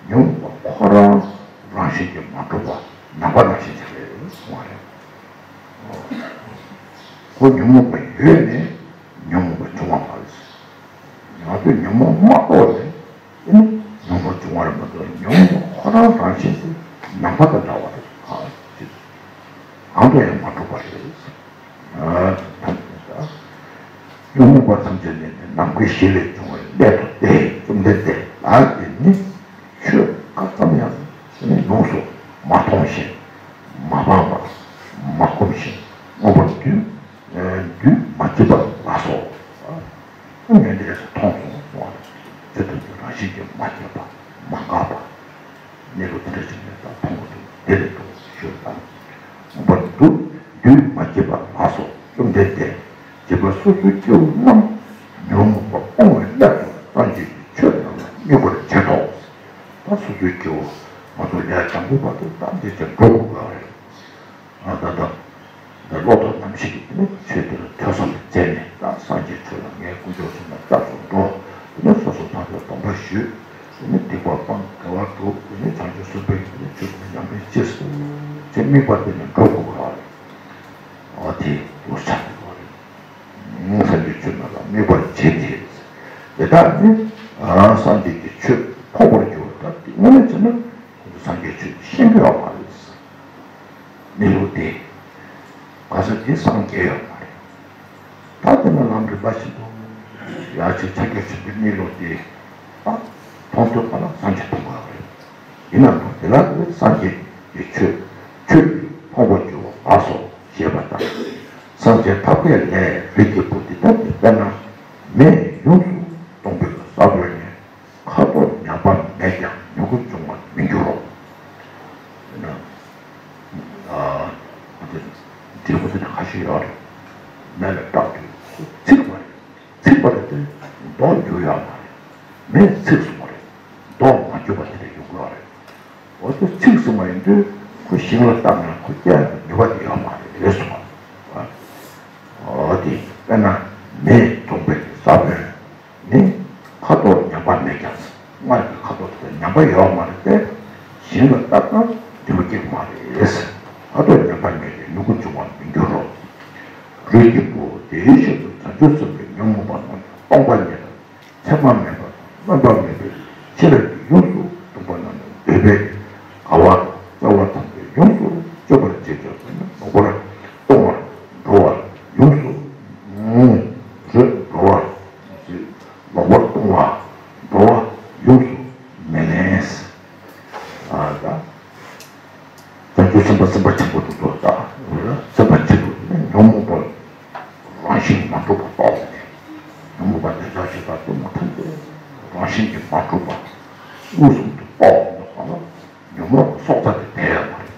ཉོན་མོངས་པ་ཁོ་རང་རང་བཞིན་གྱིས་མ་གྲུབ་པ་ནམ་མཁའ་ནང་བཞིན་ཅིག་རེད་གསུངས་པ་རེད། ཁོ་ཉོན་མོངས་པ་ཡོད་ནས་ཉོན་མོངས་པ་བྱུང་བ་མ་རེད། ང་ཚོས་ཉོན་མོངས་མ་གཏོགས་ནས་དེ་ནི་ཉོན་མོངས་བྱུང་བ་རེད་མ་གཏོགས། ཉོན་མོངས་ཁོ་རང་རང་བཞིན་དེ་ནམ་མཁའ་དང་འདྲ་བ་རེད། གང་ཅི། གང་དུ་ཡང་མ་གྲུབ་པ་རེད། ཨ་ཐམས་ཅད་ཉོན་མོངས་པ་ཐམས་ཅད་ནི་ནམ་མཁའི་གཞི་ལས་བྱུང་བའི་སླད་དུ་སྟེ། བཅོམ་ལྡན་འདས་ལ་དེ་ནི་ཆོས་ག་ཙམ་ཡང་ཡོངས་སུ་མ་མཐོང་ཞིང་། མ་སྤངས་པར་མ་བསྒོམས་ཤིང་མངོན་པར་འདུས་འདུས་མ་བགྱིས་པ་ལགས་སོ། ཨ་ནི་འདི་ལས་མཐོང་སོང་གསུང་བ་ལ། ཆོས་ཐམས་ཅད་རང་བཞིན་གྱིས་མ་སྐྱེས་པ་མ་འགགས་པ། གནས་ལུགས་དེ་འདྲ་ཞིག་མེད་པར་མཐོང་བ་དེ་ལས་འགྲོ་ཞུ་དང་། མངོན་པར་འདུས་འདུས་མ་བགྱིས་པ་ལགས་སོ། བཅོམ་ལྡན་འདས། བྱིས་པ་སོ་སོའི་སྐྱེ་བོ་རྣམས་ཉོན་མོངས་པ་སྤོང་བའི་སླད་དུ་སངས་རྒྱས་ཀྱི་ཆོས་རྣམས་ལ་དམིགས་པར་བྱེད་དོ། ད་སོ་སོའི་སྐྱེ་བོ་ང་ཚོ་ལས་རྒྱང་པོ་བར་དུ་བཏང་སྟེ་ཀྱང་འགྲོ་དགོས་པ་རེད། ཨ་ད་ལྟ་འདི་བློ་ལྡོག་རྣམ་ཤེས་ཀྱིས་དེ་ནི་ཆོས་དེ་ལ་ཐོས་བསམ་མཛད་ནས། ད་སངས་རྒྱས་ཆོས་ལ་ངས་དཀོན་མཆོག་གསུམ་ལ་སྐྱབས་སུ་འགྲོ། དེ་ནི་སོ་སོ་ཐམས་ཅད་སྡོམ་པ་ཞུས། དེ་ནི་སྡིག་པ་སྤང་། དགེ་བ་སྒྲུབ། དེ་ནི་བྱང་ཆུབ་སེམས་དཔའི་དེ་ནི་ཆོས་དེ་ཉམས་ལེན་བྱས། ཅེས་དམིགས་པ་དེ་ནི་འགྲོ་དགོས་པ་རེད། འོ་དེ་འདུག་ཆགས་དགོས་པ་རེད། སངས་རྒྱས་ཆོས་རྣམས་ལ་དམིགས་པར་བྱེད་དེ། དེ་དག་ནི་སངས་རྒྱས་ཀྱི་ཆོས་ཕོག་པར་འགྱུར་བ། ད་དེ་དངོས་གནས་བྱས་ན་ཁོ་ཚོ་སངས་རྒྱས་ཆོས་ཤེས་ཀྱི་ཡོད་མ་རེད། གནས་ལུགས་དེ། ག་ས་དེ་སངས་རྒྱས་ཡོད་མ་རེད། ད་དེ་ན་ལམ་རིམ་པ་བཞིན་དུ་ཡར་ཕྱིན་ཕྱག་རྒྱ་ཆེན་པོའི་གནས་ལུགས་དེ་ད་མཐོང་ཐུབ་པ་ན་སངས་རྒྱས་མཐོང་དགོས་པ་རེད། ཡིན་ན་ཡང་དེ་ལ་དེ་སངས་རྒྱས་ཀྱི་ཆོས་ཆོས་ཕོག་པར་འགྱུར་བ་ལགས་སོ་ཞེས་པ་ལྟར། སངས་རྒྱས་ཐབས་མཁས་ལས་རིགས་ཀྱི་བུ་འདི་ལྟ་སྟེ། དཔེར་ན་མེ་ཡོངས་སུ་སྟོང་པའི་ས་བོན་ནི། ཁ་དོག་ཉམས་པ་མེད་ཀྱང་མྱུ་གུ་འབྱུང་བར་མི་འགྱུར་རོ། ན། ཨ། འདི་འབྲས་བུ་དེ་འདྲ་ཁ་ཤས་ཡོད་རེད། མེ་ལ་བཏགས་དུས་ཚིག་པ་རེད། ཚིག་པ་རེད་དེ་མདོག་འགྱུར་ཡོད་མ་རེད། མེ་ཚིག་སོང་བ་རེད། མདོག་མ་འགྱུར་བ་དེ་འདྲ་ཡོང་གི་ཡོད་རེད། འོ་དེ་ཚིག་སོང་བ་ཡིན་དུས་ཁོ་ཞིང་ལ་བཏབ་ན་ཁོ་སྐྱེ་ནུས་པ་དེ་ཡོད་མ་རེད། རེད་སོང་བ། འོ་དེ་དཔེར་ན་མེ་འབྱུང་བའི་ས་བོན། ནི། ཁ་དོག་ཉམས་པ་མེད་ཀྱང་། སྔར་གྱི་ཁ་དོག་དེ་ཉམས་པ་ཡོད་མ་རེད་དེ། ཞིང་ལ་བཏབ་ན་འབྲས་བུ་སྐྱེ་གི་མ་རེད། ཁ་དོག་ཉམས་པ་མེད་ཀྱང་མྱུ་གུ་འབྱུང་བར་མི་འགྱུར་རོ། རིགས་ཀྱི་བུ་དེའི་ཕྱིར་དུ་བྱང་ཆུབ་སེམས་དཔའི་ཉོན་མོངས་པ་རྣམས་སྟོང་པ་ཉིད་དང་མཚན་མ་མེད་པ་དང་རྣམ་པ་མེད་པའི་ཤེས་རབ་ཀྱིས་ཡོངས་སུ་གཏུམས་པ་རྣམས་ལ་འདོད་པའི་དགའ་བ་དང་བརྩེ་བ་ཐམས་ཅད་ཡོངས་སུ་གཅོད་པར་བྱེད་ཅིང་། ལོག་པར་ལྟུང་བར་འགྲོ་བ་ཡོངས་སུ་འགྲོ་བ། ལོག་པར་ལྟུང་བ་འགྲོ་བ་ཡོངས་སུ་མི་ལེན། ཨ་ད། བྱང་ཆུབ་སེམས་དཔའ་སེམས་དཔའ་ཆེན་པོ་དེ་ཚོ་ད། སེམས་དཔའ་ཆེན་པོ་དེ་ནི་ཉོན་མོངས་པ་རང་བཞིན་མ་གྲུབ་པ་རྟོགས་ནས། ཉོན་མོངས་པ་འདོད་ཆགས་ཞེ་སྡང་གཏི་མུག་ཐམས་ཅད་རང་བཞིན་གྱིས་མ་གྲུབ་པ་མངོན་སུམ་དུ་རྟོགས་ནས་པ་ལ། ཉོན་མོངས་པ་སྲོག་རྩ་དེ་བསྡད་ཡོད་མ་རེད།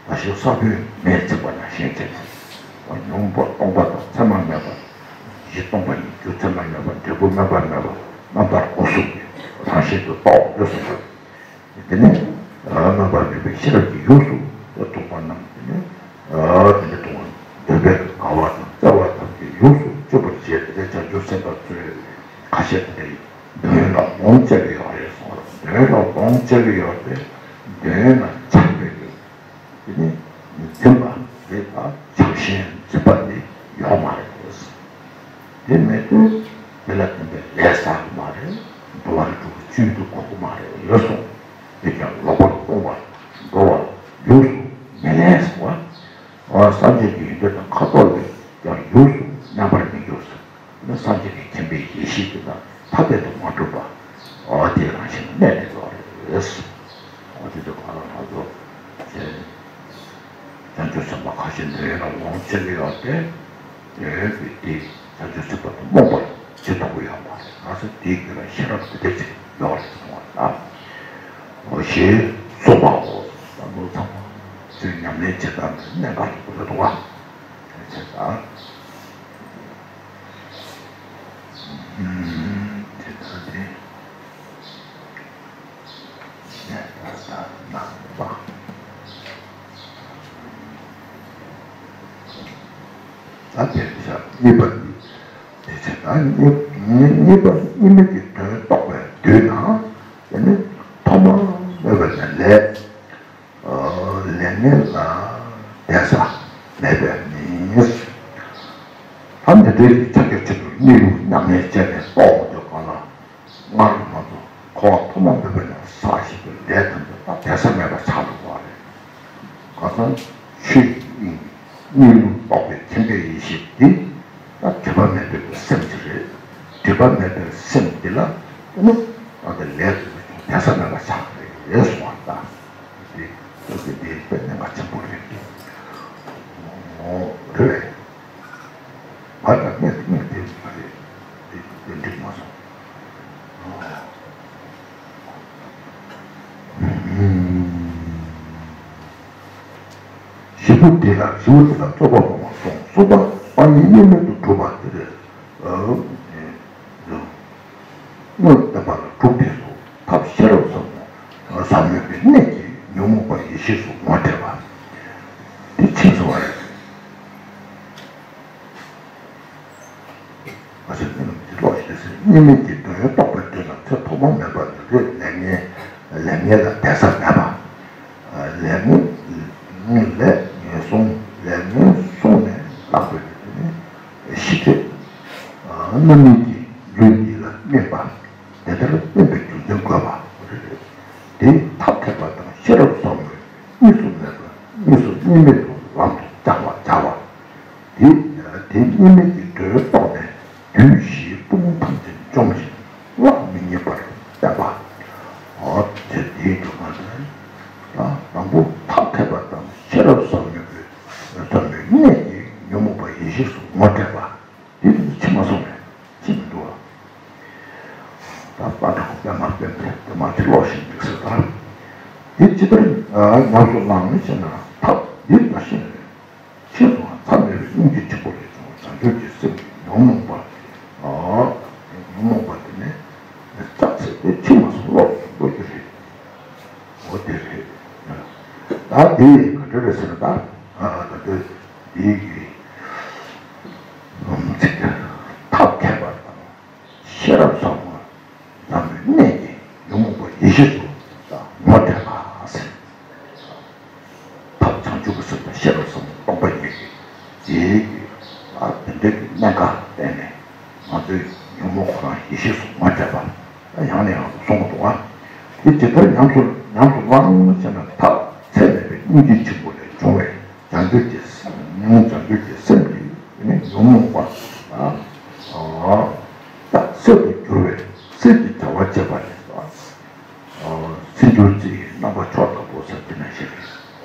ད་ཞིག་ས་བོན་མེས་ཚིག་པ་ནང་བཞིན་བྱས་ནས། ཉོན་མོངས་པ་སྟོང་པ་དང་མཚན་མ་མེད་པ། གཞི་སྟོང་པ་ཉིད། རྒྱུ་མཚན་མ་མེད་པ། འབྲས་བུ་དམན་པ་མེད་པ། རྣམ་དག་སྒོ་གསུམ་གྱི་རང་བཞིན་དུ་རྟོགས་ནས་སོང་བ། དེ་ནས་རྣམ་པར་མེད་པའི་ཤེས་རབ་ཀྱིས་ཡོངས་སུ་གཏུམས་པ་རྣམས་དེ་ནས་དེ་ནས་གཏུམས་པ། འདོད་པའི་དགའ་བ་དང་བརྩེ་བ་ཐམས་ཅད་ཡོངས་སུ་གཅོད་པར་བྱེད་དེ། བྱང་ཆུབ་སེམས་དཔའ་ཚོས་ཁ་ཤས་དེ་འདོད་ཡོན་ལ་ལོངས་སྤྱད་ཀྱི་ཡོད་རེད་གསུངས་རོགས། འདོད་ཡོན་ལ་ལོངས་སྤྱད་ཀྱི་ཡོད་དེ། འདོད་ཡོན་ལ་ཆགས་པའི་གི་དེ་ནི་འཛིན་པ་དེ་དང་ཆགས་ཞེན་འཛིན་པ་དེ་ཡོད་མ་རེད། དེ་མེད་དུས་དེ་ལ་བརྟེན་པའི་ལས་བསགས་ཀྱི་མ་རེད། འགྲོ་བ་རིགས་དྲུག་གི་བཅུད་དུ་གོ་གི་མ་རེད་ལགས་སོ། དེ་ཀྱང་ལོག་པར་ལྟུང་བར་འགྲོ་བ་ཡོངས་སུ་མི་ལེན་གསུངས་པ། སངས་རྒྱས་ཀྱི་ཡོན་ཏན་དང་ཁ་དོག་ལས་ཀྱང་ཡོངས་སུ་མནན་པར་མི་འགྱུར་ཟེར། ནི་སངས་རྒྱས་ཀྱི་མཁྱེན་པའི་ཡེ་ཤེས་དེ་དང་ཐ་དད་དུ་མ་གྲུབ་པ། འོ་དེ་རང་བཞིན་གནས་དེ་ལོག་རེད། འོ་དེ་ཚོ་ག་ལ་ང་ཚོ་བྱང་ཆུབ་སེམས་དཔའ་ཁ་ཤས་འདོད་ཡོན་ལ་ལོངས་སྤྱད་ཀྱི་ཡོད་དེ། འདོད་ཡོན་གྱིས་དེ་བྱང་ཆུབ་སེམས་དཔའ་དེ་རྨོངས་པར་བྱེད་ཐུབ་ཀྱི་ཡོད་མ་རེད། ག་ས་དེའི་རྒྱུད་ལ་ཤེས་རབ་དེ་འདྲ་ཅིག་ཡོད་རེད་གསུངས་པ་ལ། ཞེས་གསུངས་པའོ། ད་ལོ་ཚང་མ་ཚོས་ཉམས་ལེན་བྱེད་སྟངས་དེ་གནད་འགག་ཆེན་པོ་རེད་འདུག་བ། བྱས་ཙང་། ཨུམ། དེ་ལྟར་ཏེ། ད་དེ་བཞག་གཉིས་པ་འདི། དེ་བྱས་ན་གཉིས་གཉིས་པ་གཉིས་མེད་ཀྱི་དོན་རྟོགས་པའི་དུས་ན། དེ་ནི་ཐོག་མ་མེད་པ་ནས་ལས། ལས་ངན་ལ་འདས་ས་མེད་པས་ནི། ད་འདི་འདྲའི་ཕྱག་རྒྱ་ཆེན་པོའི་གནས་ལུགས་ཉམས་ལེན་བྱས་ནས་རྟོགས་འོང་དུས་གང་ལ། སྔར་ང་ཚོ་འཁོར་བ་ཐོག་མ་མེད་པ་ནས་བསགས་བཞིན་པའི་ལས་ཐམས་ཅད་ད་འདས་ས་མེད་པ་ཆགས་འགྲོ་བ་རེད། གང་ཟག་ཆོས་ཀྱི་དབྱིངས་ཀྱི་གནས་ལུགས་རྟོགས་པའི་མཁྱེན་པའི་ཡེ་ཤེས་འདི། ད་སྒྲིབ་པ་མེད་པའི་སེམས་ཅིག་རེད། སྒྲིབ་པ་མེད་པའི་སེམས་འདི་ལ་ནི་ད་ལྟ་ལས་དེ་འདས་ས་མེད་པ་ཆགས་རེད་གསུང་བ་ལྟ། དེ་དེ་དེ་དཔེ་གནད་འགག་ཆེན་པོ་རེད། ཨོ་རེད། བར་དང་གནས་དེ་གནས་དེ་མ་རེད། དེ་དེ་འགྲིག་མ་སོང་། ཨོ། ཞེས་པོ་དེ་ལ་ཞེས་པོ་དེ་ལ་རྩོད་པ་སྤོང་བ་སོང་གསུངས་པ་སྤང་གཉེན་གཉིས་མེད་དུ་གྲུབ་པ་དེ་རེད། དངོས་བསྟན་པ་ལ་གྲུབ་དེ་སོ་ཐབས་ཤེས་རབ་ཟབ་མོ་ཟབ་མོའི་གནད་ཀྱིས་ཉོན་མོངས་པ་ཡེ་ཤེས་སུ་ངོ་འཕྲད་པ་དེ་ཕྱིན་སོང་བ་རེད། མ་ཟད་གནས་ལུགས་ཀྱི་བློ་ཞེས་ཟེར་གཉིས་མེད་ཀྱི་དོན་ཡོད་རྟོགས་པའི་དུས་ན་ཚེ་ཐོག་མ་མེད་པ་ནས་ལས་ངན་ལས་ངན་ལ་འདས་ས་མེད་པ། ལས་ངན་ལས་ངན་སོང་ལས་ངན་སོང་ནས་བརྟགས་པའི་དུས་ནི་ཤི་ཚེ་རྣམ་སྨིན་གྱི་ལུས་འདི་ལ་སྨིན་པ། དེ་ལྟར་སྨིན་པའི་རྒྱུ་མཚན་དགོས་པ་རེད། དེ་ཐབས་མཁས་པ་དང་ཤེས་རབ་ཟབ་མོས་གཉིས་སུ་མེད་པ་གཉིས་སུ་གཉིས་མེད་དུ་ལམ་དུ་སྦྱང་བར་བྱ་བ། དེ་དེ་གཉིས་མེད་ཀྱི་དོན་རྟོགས་ནས་དུས་བཞིའི་དཔུང་ཐམས་ཅད་འཇོམས་ཤིང་གླགས་མི་རྙེད་པར་བསྟན་པ། འོ་དེ་དེའི་དུས་ན་ནི་དང་པོ་ཐབས་མཁས་པ་དང་ཤེས་རབ་ཟབ་མོས་ཟབ་མོའི་གནད་ཀྱིས་ཉོན་མོངས་པ་ཡེ་ཤེས་སུ་ངོ་འཕྲད་པ། དེ་དུས་ཕྱི་མ་སོང་ནས་ཕྱི་མི་འདུག་བ། ད་པ་ཏྲ་ཁོ་པད་མ་པད་མ་དེ་མ་ཕྱི་ལོག་ཤིང་འདུག་ཟེར་ད། དེ་ཇི་ལྟར་ཉམས་སུ་བླངས་ནས་ཤེས་ན་ཐབས་འདི་ལྟ་ཞིང་རེད། ཤེས་སུའང་མཚམས་མེད་པའི་སྙིང་རྗེ་ཆེན་པོ་ལས་བྱུང་བ་བྱང་ཆུབ་ཀྱི་སེམས་ཀྱིས་ཉོན་མོངས་པ། ཉོན་མོངས་པ་དེ་ནི་ལྕགས་ཚད་དེ་ཕྱི་མ་སོང་ལོག་ཏུ་འགྲོ་རྒྱུ་རེད། འོ་དེ་རེད། ད་དེ་ག་འདྲ་རེད་ཟེར་ན་ད། ད་ལྟ་དེའི་གི་ཚིག་དེ་ཐབས་མཁས་པ་དང་ཤེས་རབ་ཟབ་མོ་ཟབ་མོའི་གནད་ཀྱིས་ཉོན་མོངས་པ་ཡེ་ཤེས་སུ་ངོ་འཕྲད་པ་ཟེར། ཐབས་བྱང་ཆུབ་ཀྱི་སེམས་དང་ཤེས་རབ་ཟབ་མོ་སྟོང་པ་ཉིད་ཀྱིས་དེའི་གི་ཨ་དེ་འདྲ་གི་གནད་འགག་བསྟན་ནས་ང་ཚོའི་ཉོན་མོངས་ཁོ་རང་ཡེ་ཤེས་སུ་ངོ་འཕྲད་པ། ཡང་ནས་ཡང་དུ་གསུང་གི་འདུག་ཨ། དེ་ཇི་ལྟར་ཉམས་སུ་ཉམས་སུ་བླངས་ཞེ་ན་ཐབས་ཚད་མེད་པའི་སྙིང་རྗེ་ཆེན་པོ་ལས་བྱུང་བའི་བྱང་ཆུབ་ཀྱི་སེམས་བྱང་ཆུབ་ཀྱི་སེམས་ཀྱིས་ནི་ཉོན་མོངས་པ་ད་གསེར་དུ་གྱུར་བའི་གསེར་གྱི་བྱ་བ་བྱེད་པ་ལས་སོ། སེམས་སྦྱོར་རྩི་ཡི་རྣམ་པ་མཆོག་ལྟ་བུ་ཟེར་དེ་ནས་ཞེས་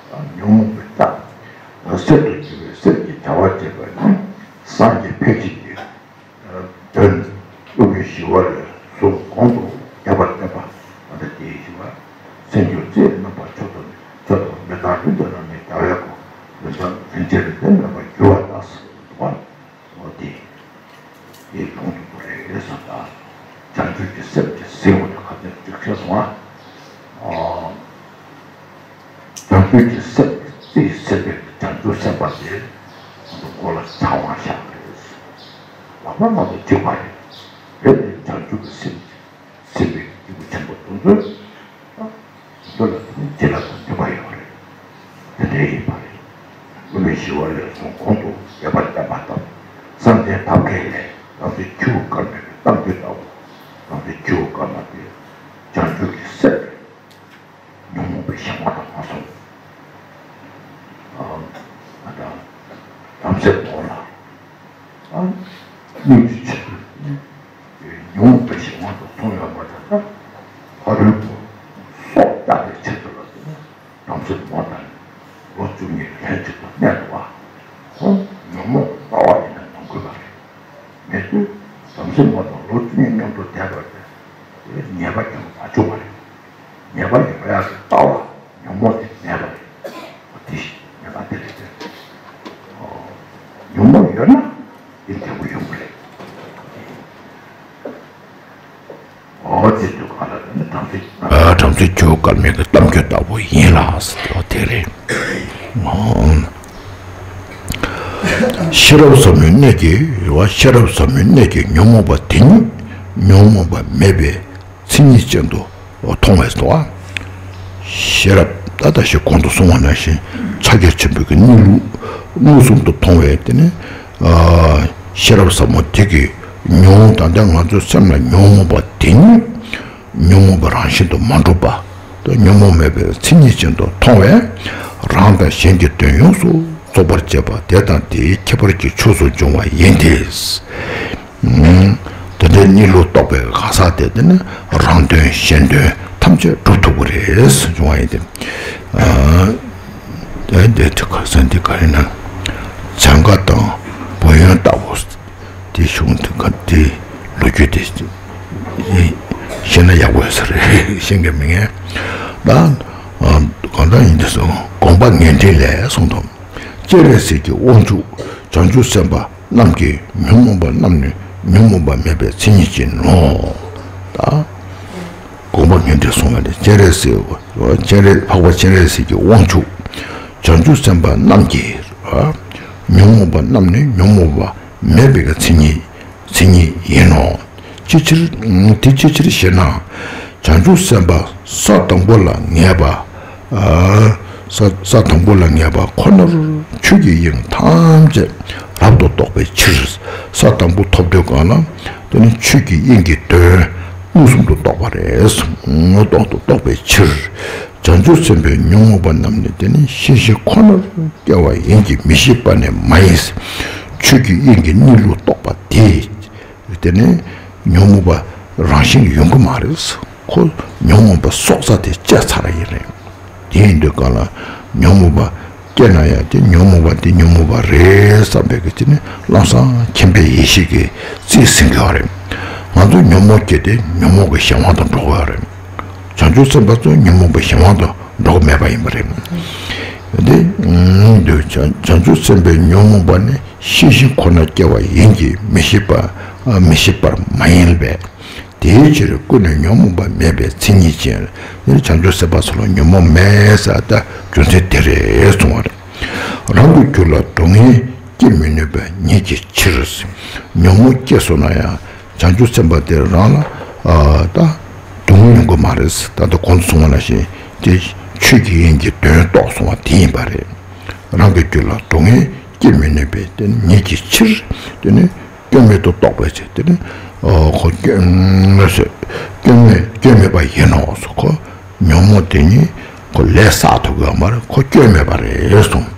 ཉོན་མོངས་པའི་རྟགས་གསེར་དུ་གྱུར་བའི་གསེར་གྱི་བྱ་བ་བྱེད་པ་ནི་སངས་རྒྱས་ཕལ་ཆེར་གྱི་དོན། བསླུ་བའི་ཞི་བ་ལས་གཟུགས་གོང་དུ་རྒྱས་པར་བསྟན་པ། ཨ་ད་དེའི་ཞི་བ། སེམས་སྦྱོར་རྩི་ཡི་རྣམ་པ་མཆོག་ཏུ་མཆོག་ཏུ་མེ་ལྟར་རིམ་གྱིས་རྣམ་སྨིན་བྱ་བའི་སྒོ། རིན་ཆེན་རིན་ཆེན་རིན་ཆེན་མེད་པར་གྱུར་པ་དང་ཟེར་བ། འོ་དེ། དེའི་ལུང་དུ་རེད་ཟེར་ད། བྱང་ཆུབ་ཀྱི་སེམས་ཀྱི་ཟེར་བ་དེ་ཁ་ཚན་ཅིག་བཤད་སོང་ཨ། བྱང་ཆུབ་ཀྱི་སེམས་ཀྱི་རྩིས་ཟིན་པའི་བྱང་ཆུབ་སེམས་དཔའ་དེ་ང་ཚོ་མགོ་ལ་ཆང་བ་བཞག་རེད། ལག་པ་ང་ཚོ་གཅིག་པ་རེད། རེད་དེ་བྱང་ཆུབ་ཀྱི་སེམས་ཀྱི་ཟིན་པའི་སྐྱེས་བུ་ཆེན་པོ་དེ་ཚོས་ཨ། དེ་ཚོ་ལ་དེ་ནི་བྱིན་རླབས་དང་ལྡན་པ་ཡོད་རེད། དེ་འདྲ་ཡིན་པ་རེད། བསླུ་བའི་ཞི་བ་ལས་གཟུགས་གོང་དུ་རྒྱས་པར་བསྟན་པ་ལྟ་བུ། བསམ་གཏན་ཐབས་མཁས་ལས་རང་ཚོའི་ཁྱེའུ་སྐར་མ་གི་གཏམ་རྒྱུད་ལྟ་བུ། རང་ཚོའི་ཁྱེའུ་སྐར་མ་དེ་བྱང་ཆུབ་ཀྱི་སེམས་རེད། ཉོན་མོངས་པའི་གཞན་དབང་དུ་མ་སོང་། ཨ་ད་བྲམ་ཟེ་མོ་ལ་ཨ་སྙིང་རྗེ་ཆེ། ཉོན་མོངས་པའི་གཞན་དབང་དུ་སོང་ཡོད་པ་དེ་ལ་ཕ་རོལ་པོ་སྲོག་བཅད་པའི་ཆེད་དུ་ལ་བྲམ་ཟེ་མོ་དང་ལོ་བཅུ་གཉིས་ལྷན་ཅིག་ཏུ་གནས་འདུག་པ། ཁོང་ཉོན་མོངས་རྩ་བ་ཡིན་ན་ནོར་དགོས་པ་རེད། མེད་དུས་བྲམ་ཟེ་མོ་དང་ལོ་བཅུ་གཉིས་མཉམ་དུ་བསྡད་པ་དེ་ཉེས་པ་ཀྱང་མ་བྱུང་བ་རེད། ཉེས་ པ་ཡོང་ཡག་གི་ལྟ་བ་ཉོན་མོངས་དེ་མེད་པ་རེད། དེ་ཉོན་མོངས་དེ་རེད། ཉོན་མོངས་ཡོད་ན་དེ་བདེ་བོ་ཡོང་གི་རེད། འོ་དེ་དུས་གང་ལ་ནི་དམ་ཚིག་ཨ་དམ་ཚིག་ཆོས་སྐལ་མེད་ཀྱི་གཏམ་རྒྱུད་ལྟ་བུ་ཡིན་ལ་ཟེར་བ་དེ་རེད། ཤེས་རབ་ཟབ་མོའི་གནད་ཀྱིས་རེད་བ། ཤེས་རབ་ཟབ་མོའི་གནད་ཀྱིས་ཉོན་མོངས་པ་དེ་ཉིད་ཉོན་མོངས་པ་མེད་པའི་མཚན་ཉིད་ཅན་དུ་མཐོང་བས་སོ། ཤེས་རབ་ད་ལྟ་ཞིག་གོང་དུ་གསུངས་པ་ནང་བཞིན་ཕྱག་རྒྱ་ཆེན་པོའི་གི་གནས་ལུགས་མངོན་སུམ་དུ་མཐོང་བས་དེ་ནི་ཤེས་རབ་ཟབ་མོ་དེ་གིས་ཉོན་མོངས་ད་ལྟ་ང་ཚོའི་སེམས་ལ་ཉོན་མོངས་པ་དེ་ཉིད་ཉོན་མོངས་པ་རང་བཞིན་དུ་མ་གྲུབ་པ་དང་ཉོན་མོངས་མེད་པའི་མཚན་ཉིད་ཅན་དུ་མཐོང་བས་རང་དང་གཞན་གྱི་དོན་ཡོངས་སུ་རྫོགས་པར་བྱེད་པ་དེ་དང་དེའི་ཁྱད་པར་གྱི་ཆོས་སུ་འབྱུང་བ་ཡིན་ཏེ། དེ་འདྲའི་གནས་ལུགས་རྟོགས་པའི་གང་ཟག་དེ་དེ་ནི་རང་དོན་གཞན་དོན་ཐམས་ཅད་གྲུབ་ཐུབ་ཀྱི་རེད་ཟེར་བྱུང་བ་ཡིན་ཏེ། ཨ་དེ་དེ་དེ་ག་ཟེར་འདི་ག་རེ་ན། བྱང་ཁ་དང་བོད་ཡོན་ལྟ་བུ་དེ་གཞུང་དེ་ག་དེ་ལོ་རྒྱུས་དེ་ཤེས་ན་ཡག་པོ་ཡོད་ས་རེད། ཤེས་མཁན་མི་ངན་ད་གང་ལྟར་ཡིན་དུས་སུ་དགོངས་པ་ངེས་འགྲེལ་ལས་གསུངས་དང་། སྤྱན་རས་གཟིགས་ཀྱི་དབང་ཕྱུག་བྱང་ཆུབ་སེམས་དཔའ་རྣམས་ཀྱིས་ཉོན་མོངས་པ་རྣམས་ནི་ཉོན་མོངས་པ་མེད་པའི་མཚན་ཉིད་ཅན་ནོ། ད་དགོངས་པ་ངེས་འགྲེལ་གསུངས་པ་ལས་སྤྱན་རས་གཟིགས་སྤྱན་རས་འཕགས་པ་སྤྱན་རས་གཟིགས་ཀྱི་དབང་ཕྱུག་བྱང་ཆུབ་སེམས་དཔའ་རྣམས་ཀྱིས་ཉོན་མོངས་པ་རྣམས་ནི་ཉོན་མོངས་པ་མེད་པའི་གི་མཚན་ཉིད་མཚན་ཉིད་ཡིན་ནོ། ཅི་ཕྱིར། དེ་ཅི་ཕྱིར་ཞེ་ན། བྱང་ཆུབ་སེམས་དཔའ་ས་དང་པོ་ལ་ངེས་པ། ས་ས་དང་པོ་ལ་ངེས་པ་ཁོ་ནར་ཆོས་ཀྱི་དབྱིངས་ཐམས་ཅད་རབ་ཏུ་རྟོགས་པའི་ཕྱིར། ས་དང་པོ་ཐོབ་དུས་གང་ལ་དེ་ནི་ཆོས་ཀྱི་དབྱིངས་ཀྱི་དོན་མངོན་སུམ་དུ་རྟོགས་པ་རེད། མངོན་རྟོག་ཏུ་རྟོགས་པའི་ཕྱིར། བྱང་ཆུབ་སེམས་དཔའི་ཉོན་མོངས་པ་རྣམས་ནི་དེ་ནི་ཤེས་བཞིན་ཁོ་ནར་སྐྱེ་བ་ཡིན་གྱི་མི་ཤེས་པ་ནི་མ་ཡིན། ཆོས་ཀྱི་དབྱིངས་ཀྱི་གནས་ལུགས་རྟོགས་པ་དེ། དེ་ནི་ཉོན་མོངས་པ་རང་བཞིན་ཡོང་གི་མ་རེད། ཁོ་ཉོན་མོངས་པ་གསོག་ས་དེ་བཅད་ཚར་ཡིན་རེད། དེ་ཡིན་དུས་གང་ལ་ཉོན་མོངས་པ་སྐྱེས་ན་ཡང་དེ་ཉོན་མོངས་པ་དེ་ཉོན་མོངས་པ་རེད་བསམ་པའི་གི་དེ་ནི་ལམ་སང་མཁྱེན་པའི་ཡེ་ཤེས་ཀྱིས་རྩིས་ཟིན་གྱི་ཡོད་རེད། ང་ཚོ་ཉོན་མོངས་སྐྱེས་ཏེ་ཉོན་མོངས་ཀྱི་གཞན་དབང་དུ་འགྲོ་གི་ཡོད་རེད། བྱང་ཆུབ་སེམས་དཔའ་ཚོ་ཉོན་མོངས་པའི་གཞན་དབང་དུ་འགྲོ་གི་མེད་པ་ཡིན་པ་རེད། དེ་འདོད་བྱང་བྱང་ཆུབ་སེམས་དཔའི་ཉོན་མོངས་པ་ནི་ཤེས་བཞིན་ཁོ་ན་སྐྱེ་བ་ཡིན་གྱི་མི་ཤེས་པ་མི་ཤེས་པར་མ་ཡིན་པས། དེའི་ཕྱིར་ཀུན་ནས་ཉོན་མོངས་པ་མེད་པའི་མཚན་ཉིད་ཅན། དེ་ནི་བྱང་ཆུབ་སེམས་དཔའ་ཚོ་ལ་ཉོན་མོངས་མེད་ཟེར་ད་རྒྱུ་མཚན་དེ་རེད་གསུངས་པ་རེད། རང་གི་རྒྱུད་ལ་སྡུག་བསྔལ་སྐྱེ་མི་ནུས་པ་ཉིད་ཀྱི་ཕྱིར། ཉོན་མོངས་སྐྱེས་སོང་ན་ཡང་། བྱང་ཆུབ་སེམས་དཔའ་དེ་རང་ལ་ཨ་ད་སྡུག་བསྔལ་ཡོང་གི་མ་རེད། ད་ལྟ་གོང་དུ་གསུངས་པ་ནང་བཞིན་དེ་ཆོས་ཀྱི་དབྱིངས་ཀྱི་དོན་རྟོགས་སོང་བ་དེ་ཡིན་པ་རེད། རང་གི་རྒྱུད་ལ་སྡུག་བསྔལ་སྐྱེ་མི་ནུས་པའི་དེ་ཉིད་ཀྱི་ཕྱིར་དེ་ནི་སྐྱོན་མེད་དུ་རྟོགས་པའི་ཕྱིར་དེ་ནི་ཨོ་ཁོ་སྐྱོན་སྐྱོན་མེད་སྐྱོན་མེད་པ་ཡིན་ནོ་སོ། ཁོ་ཉོན་མོངས་དེ་ཉིད་ཁོ་ལས་བསགས་ཐུབ་ཀྱི་ཡོད་མ་རེད། ཁོ་སྐྱོན་མེད་པ་རེད་གསུངས།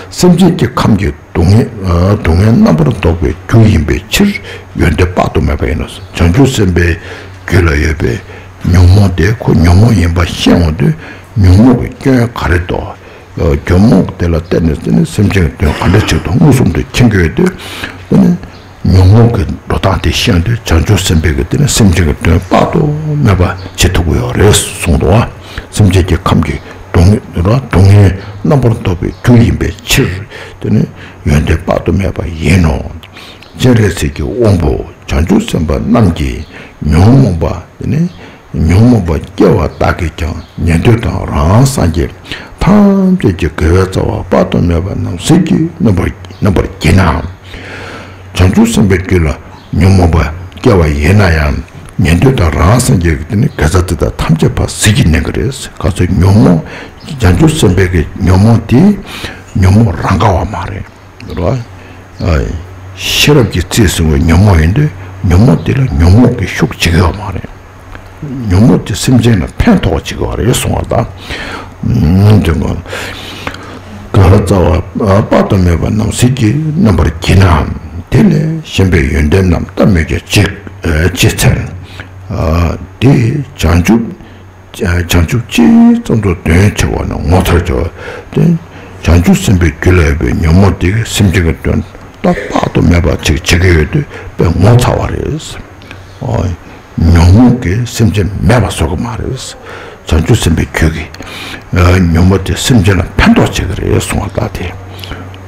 སེམས་ཅན་གྱི་ཁམས་ཀྱི་སྡུག་བསྔལ་སྡུག་བསྔལ་རྣམ་པར་ལྡོག་པའི་རྒྱུ་ཡིན་པའི་ཕྱིར་ཡོན་ཏན་དཔག་ཏུ་མེད་པ་ཡིན་ནོ། བྱང་ཆུབ་སེམས་དཔའི་རྒྱུད་ལ་ཡོད་པའི་ཉོན་མོངས་དེ་ཁོ་ཉོན་མོངས་ཡིན་པ་ཤེས་འོང་དུས་ཉོན་མོངས་ཀྱི་སྐྱོན་ག་རེ་འདུག་ཉོན་མོངས་དེ་ལ་བརྟེན་ནས་དེ་ནི་སེམས་ཅན་གྱི་དོན་ག་འདྲ་ཅིག་ཏུ་མངོན་སུམ་དུ་མཁྱེན་དགོས་དུས་དེ་ནི་ཉོན་མོངས་ཀྱི་འགྲོ་སྟངས་དེ་ཤེས་དུས་བྱང་ཆུབ་སེམས་དཔའི་གི་དེ་ནི་སེམས་ཅན་གྱི་དོན་དཔག་ཏུ་མེད་པ་བྱེད་ཐུབ་ཀྱི་ཡོད་རེད་གསུངས་འདུག་བ། སེམས་ཅན་གྱི་ཁམས་ཀྱི་སྡུག་བསྔལ་ར་སྡུག་བསྔལ་རྣམ་པར་ལྡོག་པའི་རྒྱུ་ཡིན་པའི་ཕྱིར་དེ་ནི་ཡོན་ཏན་དཔག་ཏུ་མེད་པ་ཡིན་ནོ། སྤྱན་རས་གཟིགས་ཀྱི་དབང་པོ་བྱང་ཆུབ་སེམས་དཔའ་རྣམས་ཀྱིས་ཉོན་མོངས་པ་དེ་ནི་ཉོན་མོངས་པ་སྐྱེ་བ་དག་གིས་ཀྱང་ཉན་ཐོས་དང་རང་སངས་རྒྱས་ཐམས་ཅད་ཀྱི་དགེ་བའི་རྩ་བ་དཔག་ཏུ་མེད་པ་རྣམས་ཟིལ་གྱིས་གནོན་པར་གནོན་པར་བགྱིད་ནའང་། བྱང་ཆུབ་སེམས་དཔའི་རྒྱུད་ལ་ཉོན་མོངས་པ་སྐྱེ་བ་ཡིན་ན་ཡང་ཉན་ཐོས་དང་རང་སངས་རྒྱས་ཀྱི་དེ་ནི་དགེ་རྩ་དེ་དག་ཐམས་ཅད་ཕར་ཟིལ་གྱིས་གནོན་གྱི་རེད། ག་ཚོད་ཉོན་མོངས་བྱང་ཆུབ་སེམས་དཔའི་གི་ཉོན་མོངས་དེ་ཉོན་མོངས་རང་ག་བ་མ་རེད། རོ། ཤེས་རབ་ཀྱིས་རྩིས་ཟིན་པའི་ཉོན་མོངས་ཡིན་དུས་ཉོན་མོངས་དེ་ལ་ཉོན་མོངས་ཀྱི་ཤུགས་བྱེད་ཀྱི་ཡོད་མ་རེད། ཉོན་མོངས་དེ་སེམས་ཅན་ལ་ཕན་ཐོགས་བྱེད་ཀྱི་ཡོད་རེད་གསུངས་པ་དང་། དེ་ངོ་། དགེ་བའི་རྩ་བ་དཔག་ཏུ་མེད་པ་རྣམས་ཟིལ་གྱིས་གནོན་པར་བགྱིད་ནའང་དེ་ལས་གཞན་པའི་ཡོན་ཏན་རྣམས་ལྟ་སྨོས་ཀྱང་ཅི་ཅི་འཚལ། དེ་བྱང་ཆུབ། བྱང་ཆུབ་ཅིག་ཙམ་དུ་དོན་ཆེ་བ་ནི་ངོ་མཚར་ཆེ་བ་སྟེ། བྱང་ཆུབ་སེམས་དཔའི་རྒྱུད་ལ་ཡོད་པའི་ཉོན་མོངས་དེ་གིས་སེམས་ཅན་གྱི་དོན་དག་དཔག་ཏུ་མེད་པ་ཅིག་བྱེད་ཀྱི་ཡོད་དུས་དཔེ་ངོ་མཚར་བ་རེད། ཉོན་མོངས་ཀྱིས་སེམས་ཅན་མེད་པ་བཟོ་གི་མ་རེད། བྱང་ཆུབ་སེམས་དཔའི་རྒྱུད་ཀྱི་ཨ་ཉོན་མོངས་དེ་སེམས་ཅན་ལ་ཕན་ཐོགས་བྱེད་ཀྱི་རེད་གསུངས་པ་ལྟ་སྟེ།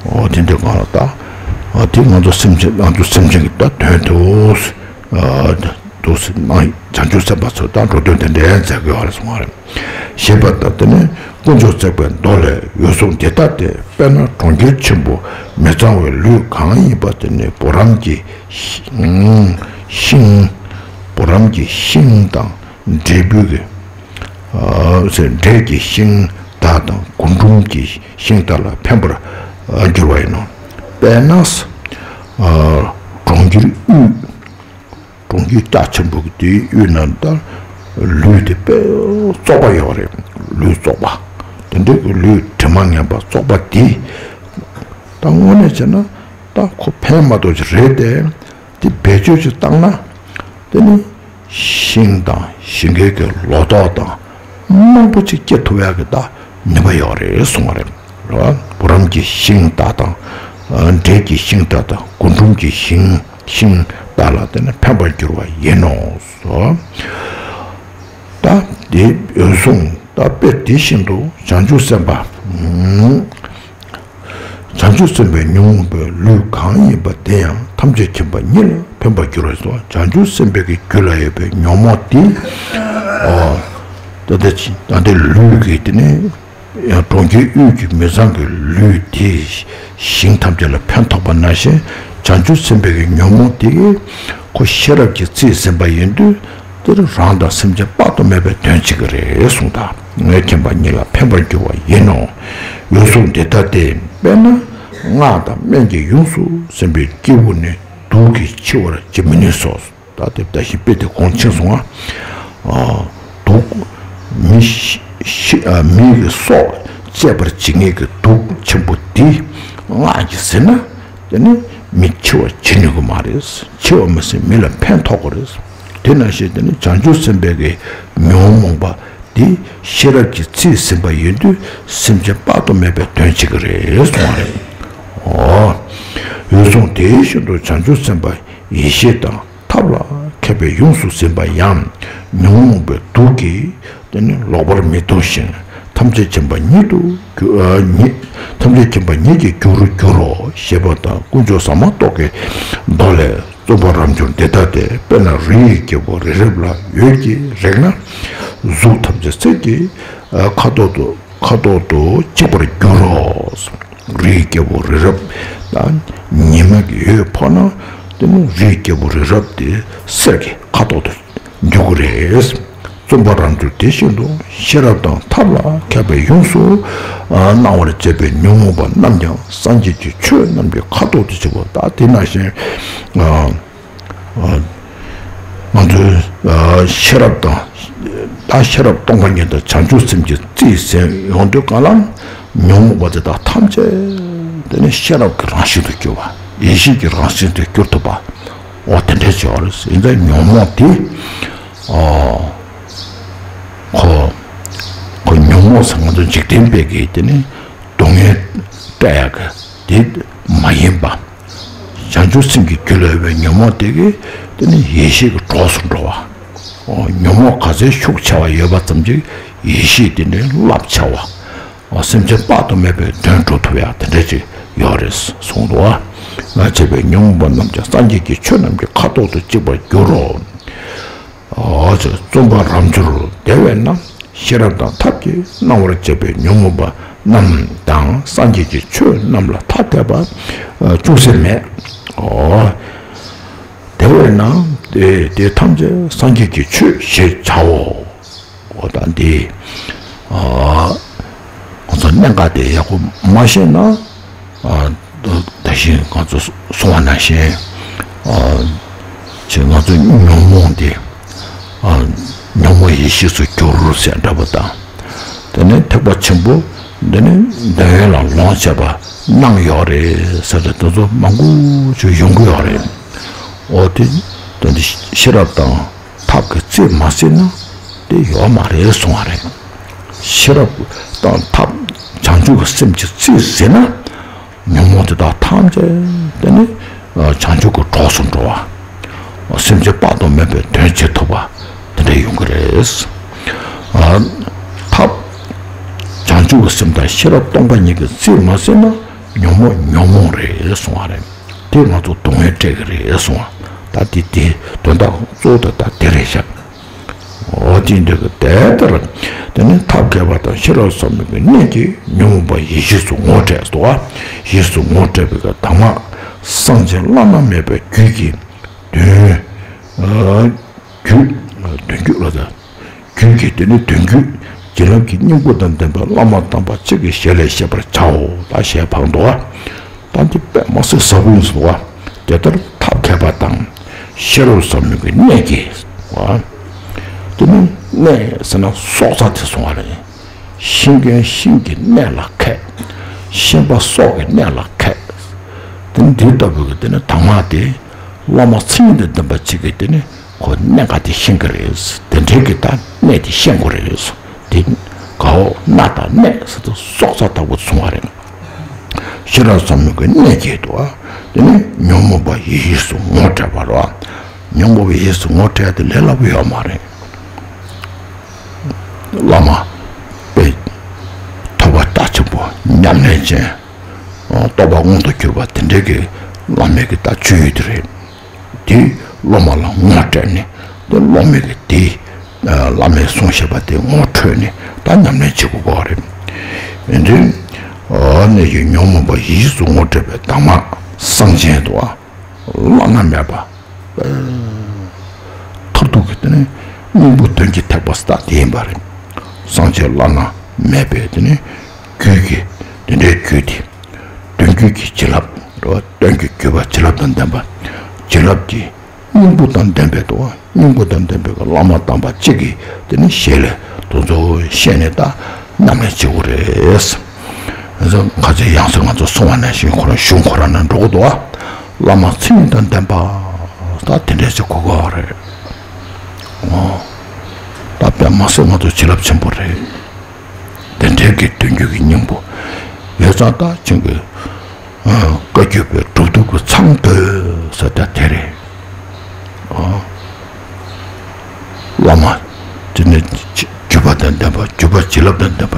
འོ་དེ་འདྲའི་སྒང་ལ་ད་ཨ་དེ་ང་ཚོ་སེམས་ཅན་ང་ཚོ་སེམས་ཅན་གྱི་ད་དོན་དུ་ཨ་དུ་སེ་ནང་བྱང་ཆུབ་སེམས་དཔའ་ཚོ་ད་འགྲོ་དོན་དེ་འདྲའི་མཛད་དགོས་པ་རེད་གསུངས་པ་རེད། ཞེས་པ་ལྟར་དེ་ནས་དཀོན་མཆོག་བརྩེགས་པའི་མདོ་ལས། འོད་སྲུང་འདི་ལྟ་སྟེ། དཔེར་ན་གྲོང་ཁྱེར་ཆེན་པོ་མི་གཙང་བའི་ལུས་གང་ཡིན་པ་དེ་ནི་བུ་རམ་གྱི་ཤིང་བུ་རམ་གྱི་ཤིང་དང་འབྲས་བུའི་གི་ཨ་ཟེར་འབྲས་ཀྱི་ཤིང་དག་དང་རྒུན་འབྲུམ་གྱི་ཤིང་དག་ལ་ཕན་པར་འགྱུར་བ་ཡིན་ནོ། དཔེར་ན་ཨ་གྲོང་ཁྱེར་དབུས། གྲོང་ཁྱེར་རྒྱ་ཆེན་པོ་གི་དེའི་དབུས་ན་ད་ལུས་དེ་དཔེ་བཙོག་པ་ཡོད་རེད། ལུས་བཙོག་པ། དེ་འདྲའི་གི་ལུས་དྲི་མ་ངན་པ་བཙོག་པ་དེ་ད་དངོས་གནས་བྱས་ན་ད་ཁོ་ཕན་མ་གཏོགས་ཅིག་རེད་དེ། དེ་བེད་སྤྱོད་ཅིག་བཏང་ན་དེ་ནི་ཤིང་དང་ཞིང་ཁའི་གི་ལོ་ཏོག་དང་མང་པོ་ཅིག་སྐྱེ་ཐུབ་ཡག་གི་ད་ནུས་པ་ཡོད་རེད་གསུངས་པ་རེད། རེད་བ། བུ་རམ་གྱི་ཤིང་དག་དང་འབྲས་ཀྱི་ཤིང་དག་དང་རྒུན་འབྲུམ་གྱི་ཤིང་། ཤིང་དག་ལ་བརྟེན་ནས་ཕན་པར་འགྱུར་བ་ཡིན་ནོ། ད་དེ་འོད་སྲུང་ད་དཔེ་དེ་བཞིན་དུ་བྱང་ཆུབ་སེམས་དཔའ། བྱང་ཆུབ་སེམས་དཔའི་ཉོན་མོངས་པའི་ལུས་གང་ཡིན་པ་དེ་ཡང་ཐམས་ཅད་མཁྱེན་པ་ཉིད་ལ་ཕན་པར་འགྱུར་བ་སོ། བྱང་ཆུབ་སེམས་དཔའི་གི་རྒྱུད་ལ་ཡོད་པའི་ཉོན་མོངས་དེ། ཨོ། ད་ལྟ་ད་ལྟའི་ལུས་ཀྱི་དེ་ནི། ཡང་གྲོང་ཁྱེར་དབུས་ཀྱི་མི་གཙང་གི་ལུས་དེས་ཞིང་ཐམས་ཅད་ལ་ཕན་ཐོགས་པ་ནང་བཞིན། བྱང་ཆུབ་སེམས་དཔའི་གི་ཉོན་མོངས་དེ་གིས་ཁོ་ཤེས་རབ་ཀྱིས་རྩིས་ཟིན་པ་ཡིན་དུས། དེར་རང་དང་སེམས་ཅན་དཔག་ཏུ་མེད་པའི་དོན་བྱེད་ཀྱི་རེད་གསུངས་དང་། ངས་མཁྱེན་པ་ཉིད་ལ་ཕན་པར་འགྱུར་བ་ཡིན་ནོ། འོད་སྲུང་འདི་ལྟ་སྟེ། དཔེར་ན་སྔགས་དང་སྨན་གྱིས་ཡོངས་སུ་ཟིན་པའི་སྐྱེ་བོ་ནི་དུག་གིས་འཆི་བར་བྱེད་མི་ནུས་སོ། ད་དེ་ད་བཞིན་དཔེ་དེ་གོང་ཆེན་སོང་ང་། ཨ། དུག་མི་ཤི་ཤི་ཨ་མི་གི་སྲོག་བཅད་པར་བྱེད་མཁན་གྱི་དུག་ཆེན་པོ་འདི་སྔགས་ཀྱིས་ཟིན་ན་དེ་ནི་མི་འཆི་བར་བྱེད་ནུས་ཀྱི་མ་རེད། འཆི་བ་མི་ཟིན་མི་ལ་ཕན་ཐོགས་ཀྱི་རེད། དེ་ནང་བཞིན་དེ་ནི་བྱང་ཆུབ་སེམས་དཔའི་གི་ཉོན་མོངས་པ་འདི་ཤེས་རབ་ཀྱིས་རྩིས་ཟིན་པ་ཡིན་དུས་སེམས་ཅན་དཔག་ཏུ་མེད་པའི་དོན་བྱེད་ཀྱི་རེད་གསུངས་པ་རེད། ཨོ། འོད་སྲུང་དེ་བཞིན་དུ་བྱང་ཆུབ་སེམས་དཔའ་ཡེ་ཤེས་དང་། ཐབས་ལ་མཁས་པས་ཡོངས་སུ་ཟིན་པ་ཡང་། ཉོན་མོངས་པའི་དུག་གིས་དེ་ནི་ལོག་པར་མི་ལྟུང་ཞིང་། ཐམས་ཅད་མཁྱེན་པ་ཉིད་དུ་གྱུར་ཨ་ཉིད། ཐམས་ཅད་མཁྱེན་པ་ཉིད་ཀྱིས་གྱུར་འགྱུར་རོ། ཞེས་པ་དང་དཀོན་མཆོག་ཟ་མ་ཏོག་གི་མདོ་ལས། བཙུན་པ་རབ་འབྱོར་འདི་ལྟ་སྟེ། དཔེར་ན་རིའི་རྒྱལ་པོ་རི་རབ་ལ་འོད་ཀྱིས་རེག་ན། གཟུགས་ཐམས་ཅད་གསེར་གྱི་ཁ་དོག་ཏུ་ཁ་དོག་ཏུ་གཅིག་པར་འགྱུར་རོ། རིའི་རྒྱལ་པོ་རི་རབ་ལ་ཉི་མ་གི་འོད་ཕོག་ན་དེ་ནི་རིའི་རྒྱལ་པོ་རི་རབ་དེ་གསེར་གྱི་ཁ་དོག་ཏུ་འགྱུར་གྱི་རེད། བཙུན་པ་རབ་འབྱོར་དེ་བཞིན་དུ་ཤེས་རབ་དང་ཐབས་ལ་མཁས་པས་ཡོངས་སུ་སྣང་བར་བྱེད་པའི་ཉོན་མོངས་པ་རྣམས་ཀྱང་སངས་རྒྱས་ཀྱི་ཆོས་རྣམས་ཀྱི་ཁ་དོག་ཏུ་གཅིག་པ། ད་དེ་ནང་བཞིན། ང་ཚོའི་ཤེས་རབ་དང་། ད་ཤེས་རབ་སྟོང་པ་ཉིད་དང་བྱང་ཆུབ་སེམས་ཀྱི་རྩིས་ཟིན་ཡོང་དུས་གང་ལ་ཉོན་མོངས་པ་དེ་དག་ཐམས་ཅད་དེ་ནི་ཤེས་རབ་ཀྱི་རང་བཞིན་དུ་གྱུར་པ། ཡེ་ཤེས་ཀྱི་རང་བཞིན་དུ་གྱུར་ཐུབ་པ། འོ་དེ་འདྲ་ཅིག་ཡོད་རེད། ཡིན་ཙང་ཉོན་མོངས་དེ་ཁོ་ཁོ་ཉོན་མོངས་ཟེར་ང་ཚོ་འཇིག་རྟེན་པའི་གི་དེ་ནི་སྡུག་བསྔལ་སྤྲད་ཡག་གི་དེ་མ་ཡིན་པ། བྱང་ཆུབ་སེམས་ཀྱི་རྒྱུད་ལ་ཡོད་པའི་ཉོན་མོངས་དེ་གིས་དེ་ནི་ཡེ་ཤེས་ཀྱི་གྲོགས་སུ་འགྲོ་བ། ཉོན་མོངས་ག་ཚད་ཤུགས་ཆེ་བ་ཡོད་པ་ཙམ་གྱིས་ཡེ་ཤེས་དེ་ནི་རླབས་ཆེ་བ། སེམས་ཅན་དཔག་ཏུ་མེད་པའི་དོན་འགྲོ་ཐུབ་ཡག་དེ་འདྲ་ཅིག་ཡོད་རེད་གསུངས་འདུག་བ། ང་བཅས་པའི་ཉོན་མོངས་པ་རྣམས་ཀྱང་སངས་རྒྱས་ཀྱི་ཆོས་རྣམས་ཀྱི་ཁ་དོག་ཏུ་གཅིག་པར་འགྱུར་རོ། ཨོ་ཙི། བཙུན་པ་རབ་འབྱོར་དེ་བས་ན་ཤེས་རབ་དང་ཐབས་ཀྱིས་སྣང་བར་བྱེད་པའི་ཉོན་མོངས་པ་རྣམས་དང་སངས་རྒྱས་ཀྱི་ཆོས་རྣམས་ལ་ཐ་དད་པ་ཅུང་ཟད་མེད། ཨོ། དེ་བས་ན་དེ་དེ་ཐམས་ཅད་སངས་རྒྱས་ཀྱི་ཆོས་ཞེས་བྱའོ། ཨོ་ད་འདི། ཨ། ང་ཚོ་གནད་འགག་དེ་ཡག་པོ་མ་ཤེས་ན། ཨ། ད་ད་བཞིན་ང་ཚོ་གསུངས་པ་ནང་བཞིན། ཨ། ཅེས་ང་ཚོ་ཉོན་མོངས་དེ། ཨ། ཉོན་མོངས་ཡེ་ཤེས་སུ་འགྱུར་ཟེར་འདྲ་པོ་དང་། དེ་ནས་ཐེག་པ་ཆེན་པོ་འདི་ནི་འདོད་ཡོན་ལ་ལོངས་སྤྱད་པ་གནང་ཡོད་རེད་ཟེར་ཏེ་དེ་ཚོ་མང་པོ་ཅིག་ཡོང་གི་ཡོད་རེད། འོ་དེ་དེ་འདི་ཤེས་རབ་དང་ཐབས་ཀྱིས་རྩིས་མ་ཟིན་ན་དེ་ཡོད་མ་རེད་གསུང་བ་རེད། ཤེས་རབ་དང་ཐབས་བྱང་ཆུབ་ཀྱི་སེམས་ཀྱིས་རྩིས་ཟིན་ན། ཉོན་མོངས་དེ་དག་ཐམས་ཅད་དེ་ནི་བྱང་ཆུབ་ཀྱི་གྲོགས་སུ་འགྲོ་བ། སེམས་ཅན་དཔག་ཏུ་མེད་པའི་དོན་བྱེད་ཐུབ་པ་དེ་འདྲ་ཡོང་གི་རེད། ཨ། ལུགས་སེམས་དང་ཤེས་རབ་སྟོང་པ་ཉིད་ཀྱི་རྩིས་མ་ཟིན་ན་ཉོན་མོངས་ཉོན་མོངས་རེད་གསུང་བ་རེད། དེ་ང་ཚོ་སྡུག་བསྔལ་སྤྲད་ཀྱི་རེད་གསུང་བ། ད་དེ་དེ་དོན་དག་གཙོ་བོ་དེ་ད་དེ་རེད་ཤག་འོ་དེ་འདྲ་གི་དེ་ལྟར། དེ་ནི་ཐབས་མཁས་པ་དང་ཤེས་རབ་ཟབ་མོའི་གནད་ཀྱིས་ཉོན་མོངས་པ་ཡེ་ཤེས་སུ་ངོ་སྤྲད་དོ། ཡེ་ཤེས་སུ་ངོ་སྤྲད་པའི་གདམས་ངག་སངས་རྒྱས་བླ་ན་མེད་པའི་རྒྱུད་ཀྱི་དོན། རྒྱུད། དོན་རྒྱུད་ལ་ད། རྒྱུད་ཀྱི་དེ་ནི་དོན་རྒྱུད། བྱིན་རླབས་ཀྱི་སྙིང་པོ་དང་ལྡན་པའི་བླ་མ་དམ་པ་གཅིག་གི་ཞལ་ལས་བཤད་པར་བྱའོ། ད་ཞལ་འཕངས་འདུག་བ། ད་འདི་དཔེ་མ་སྲིད་ཟབ་པོ་ཡིན་ཟེར་བ། དེ་ལྟར་ཐབས་མཁས་པ་དང་ཤེས་རབ་ཟབ་མོའི་གནད་ཀྱིས་བ། དེ་ནི་གནད་ཟེར་ན་སྲོག་རྩ་དེ་སོང་བ་རེད། ཤིང་མཁན་ཤིང་གི་གནད་ལ་མཁས། ཤིང་པ་སྲོག་གི་གནད་ལ་མཁས། དེ་ནི་འདི་ལྟ་བུའི་གི་དེ་ནི་དྭངས་མ་དེ། བླ་མ་མཚན་ཉིད་དང་ལྡན་པ་གཅིག་གིས་དེ་ནི་ཁོ་གནད་འགག་དེ་ཤེས་ཀྱི་རེད། དེ་འདྲའི་གི་ད་གནད་དེ་ཤེས་དགོས་རེད། དེ་གའོ་གནད་དང་གནད་ཟེར་དུས་སྲོག་རྩ་ལྟ་བུ་སོང་བ་རེད། ཤེས་རབ་ཟབ་མོའི་གི་གནད་ཀྱིས་དོ། དེ་ནི་ཉོན་མོངས་པ་ཡེ་ཤེས་སུ་ངོ་སྤྲད་པ་རེད། ཉོན་མོངས་པ་ཡེ་ཤེས་སུ་ངོ་སྤྲད་དེ་ལས་སླ་པོ་ཡོད་མ་རེད། བླ་མ་དཔེ་ཐོས་པ་རྩ་ཆེན་པོ་ཉམས་ལེན་ཅན། རྟོགས་པ་མངོན་དུ་གྱུར་པ་དེ་འདྲའི་གི་བླ་མའི་གི་ད་སྤྱོད་ཡུལ་དེ་རེད། དེ་སློབ་མ་ལ་ངོ་སྤྲད་ནས་དེ་སློབ་མའི་གི་དེ་བླ་མའི་གསུང་བཤད་པ་དེ་ངོ་འཕྲོད་ནས་ད་ཉམས་ལེན་བྱེད་དགོས་ཀྱི་རེད། ཡིན་དུས་ཨ་ནི་ཡི་ཉོན་མོངས་པ་ཡེ་ཤེས་སུ་ངོ་སྤྲད་པའི་གདམས་ངག་གསང་ཆེན་དུ་བླ་ན་མེད་པ། མཐར་ཐུག་གི་དེ་ནི་སྙིང་པོ་དོན་གྱི་ཐེག་པ་ཟེར་ད་དེ་ཡིན་པ་རེད། གསང་ཆེན་བླ་ན་མེད་པའི་དེ་ནི་རྒྱུད་ཀྱི་དེ་འདྲའི་རྒྱུད་དེ། དོན་རྒྱུད་ཀྱི་བྱིན་རླབས་རེད་བ། དོན་གྱི་བརྒྱུད་པ་བྱིན་རླབས་དང་ལྡན་པ། བྱིན་རླབས་ཀྱི་སྙིང་པོ་དང་ལྡན་པའི་དོ། སྙིང་པོ་དང་ལྡན་པའི་བླ་མ་དམ་པ་གཅིག་གིས་དེ་ནི་ཞལ་ལས་དེ་ཚོ་བཤད་ནས་ད་ཉམས་ལེན་བྱེད་དགོས་རེད། ཁ་ཚོན་ཡང་སེ་ང་ཚོ་གསུང་བ་ནང་བཞིན་ཁོ་རང་གཞུང་ཁོ་རང་ནང་འགྲོ་གི་འདུག་བ། བླ་མ་མཚན་ཉིད་དང་ལྡན་པ། ད་དེ་འདྲས་ཅིག་གོ་དགོས་རེད། ཨོ། ད་དཔེ་མ་སྲིད་ང་ཚོ་བྱིན་རླབས་ཆེན་པོ་རེད། དེ་འདྲས་ཀྱི་དོན་རྒྱུད་ཀྱི་སྙིང་པོ། ཡོད་ཙང་ད་ཅིང་གི་བཀའ་བརྒྱུད་པའི་གྲུབ་ཐོབ་ཀྱི་མཚམས་དེ་ཟེར་ད་དེ་རེད། ཨོ། བླ་མ། དེ་ནས་བརྒྱུད་པ་དང་ལྡན་པ། བརྒྱུད་པ་བྱིན་རླབས་དང་ལྡན་པ།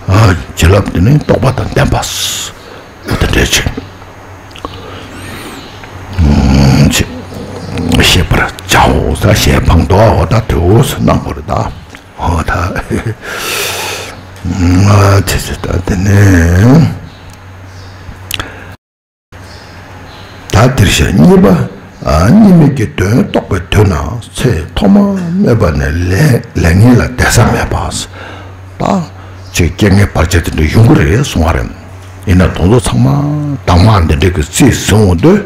ཨ། བྱིན་རླབས་དེ་ནས་རྟོགས་པ་དང་ལྡན་པ། འོ་དེ་འདྲས་ཅིག་ཅིག་ཤེས་པར་བྱའོ་ཟེར་ཞལ་འཕངས་འདུག་འོ་ད་དེ་འོ་ཟེར་གནང་དགོས་རེད་ད། འོ་ད། ཨ་ཙི་ཙི་ད་དེ་ནས། ད་འདིར་བཤད་གཉིས་པ། ཨ། གཉིས་མེད་ཀྱི་དོན་རྟོགས་པའི་དུས་ན་ཚེ་ཐོག་མ་མེད་པ་ནས་ལས་ལས་ངན་ལ་འདས་ས་མེད་པ། ད་ཅིག་རྐྱེན་ངན་བར་ཆད་དེ་འདྲ་ཡོང་གི་རེད་གསུང་བ་རེད། ཡིན་ན་དེ་ཚོ་ཚང་མ་གདམས་ངག་འདི་འདྲ་གི་རྩིས་ཟིན་འོང་དུས་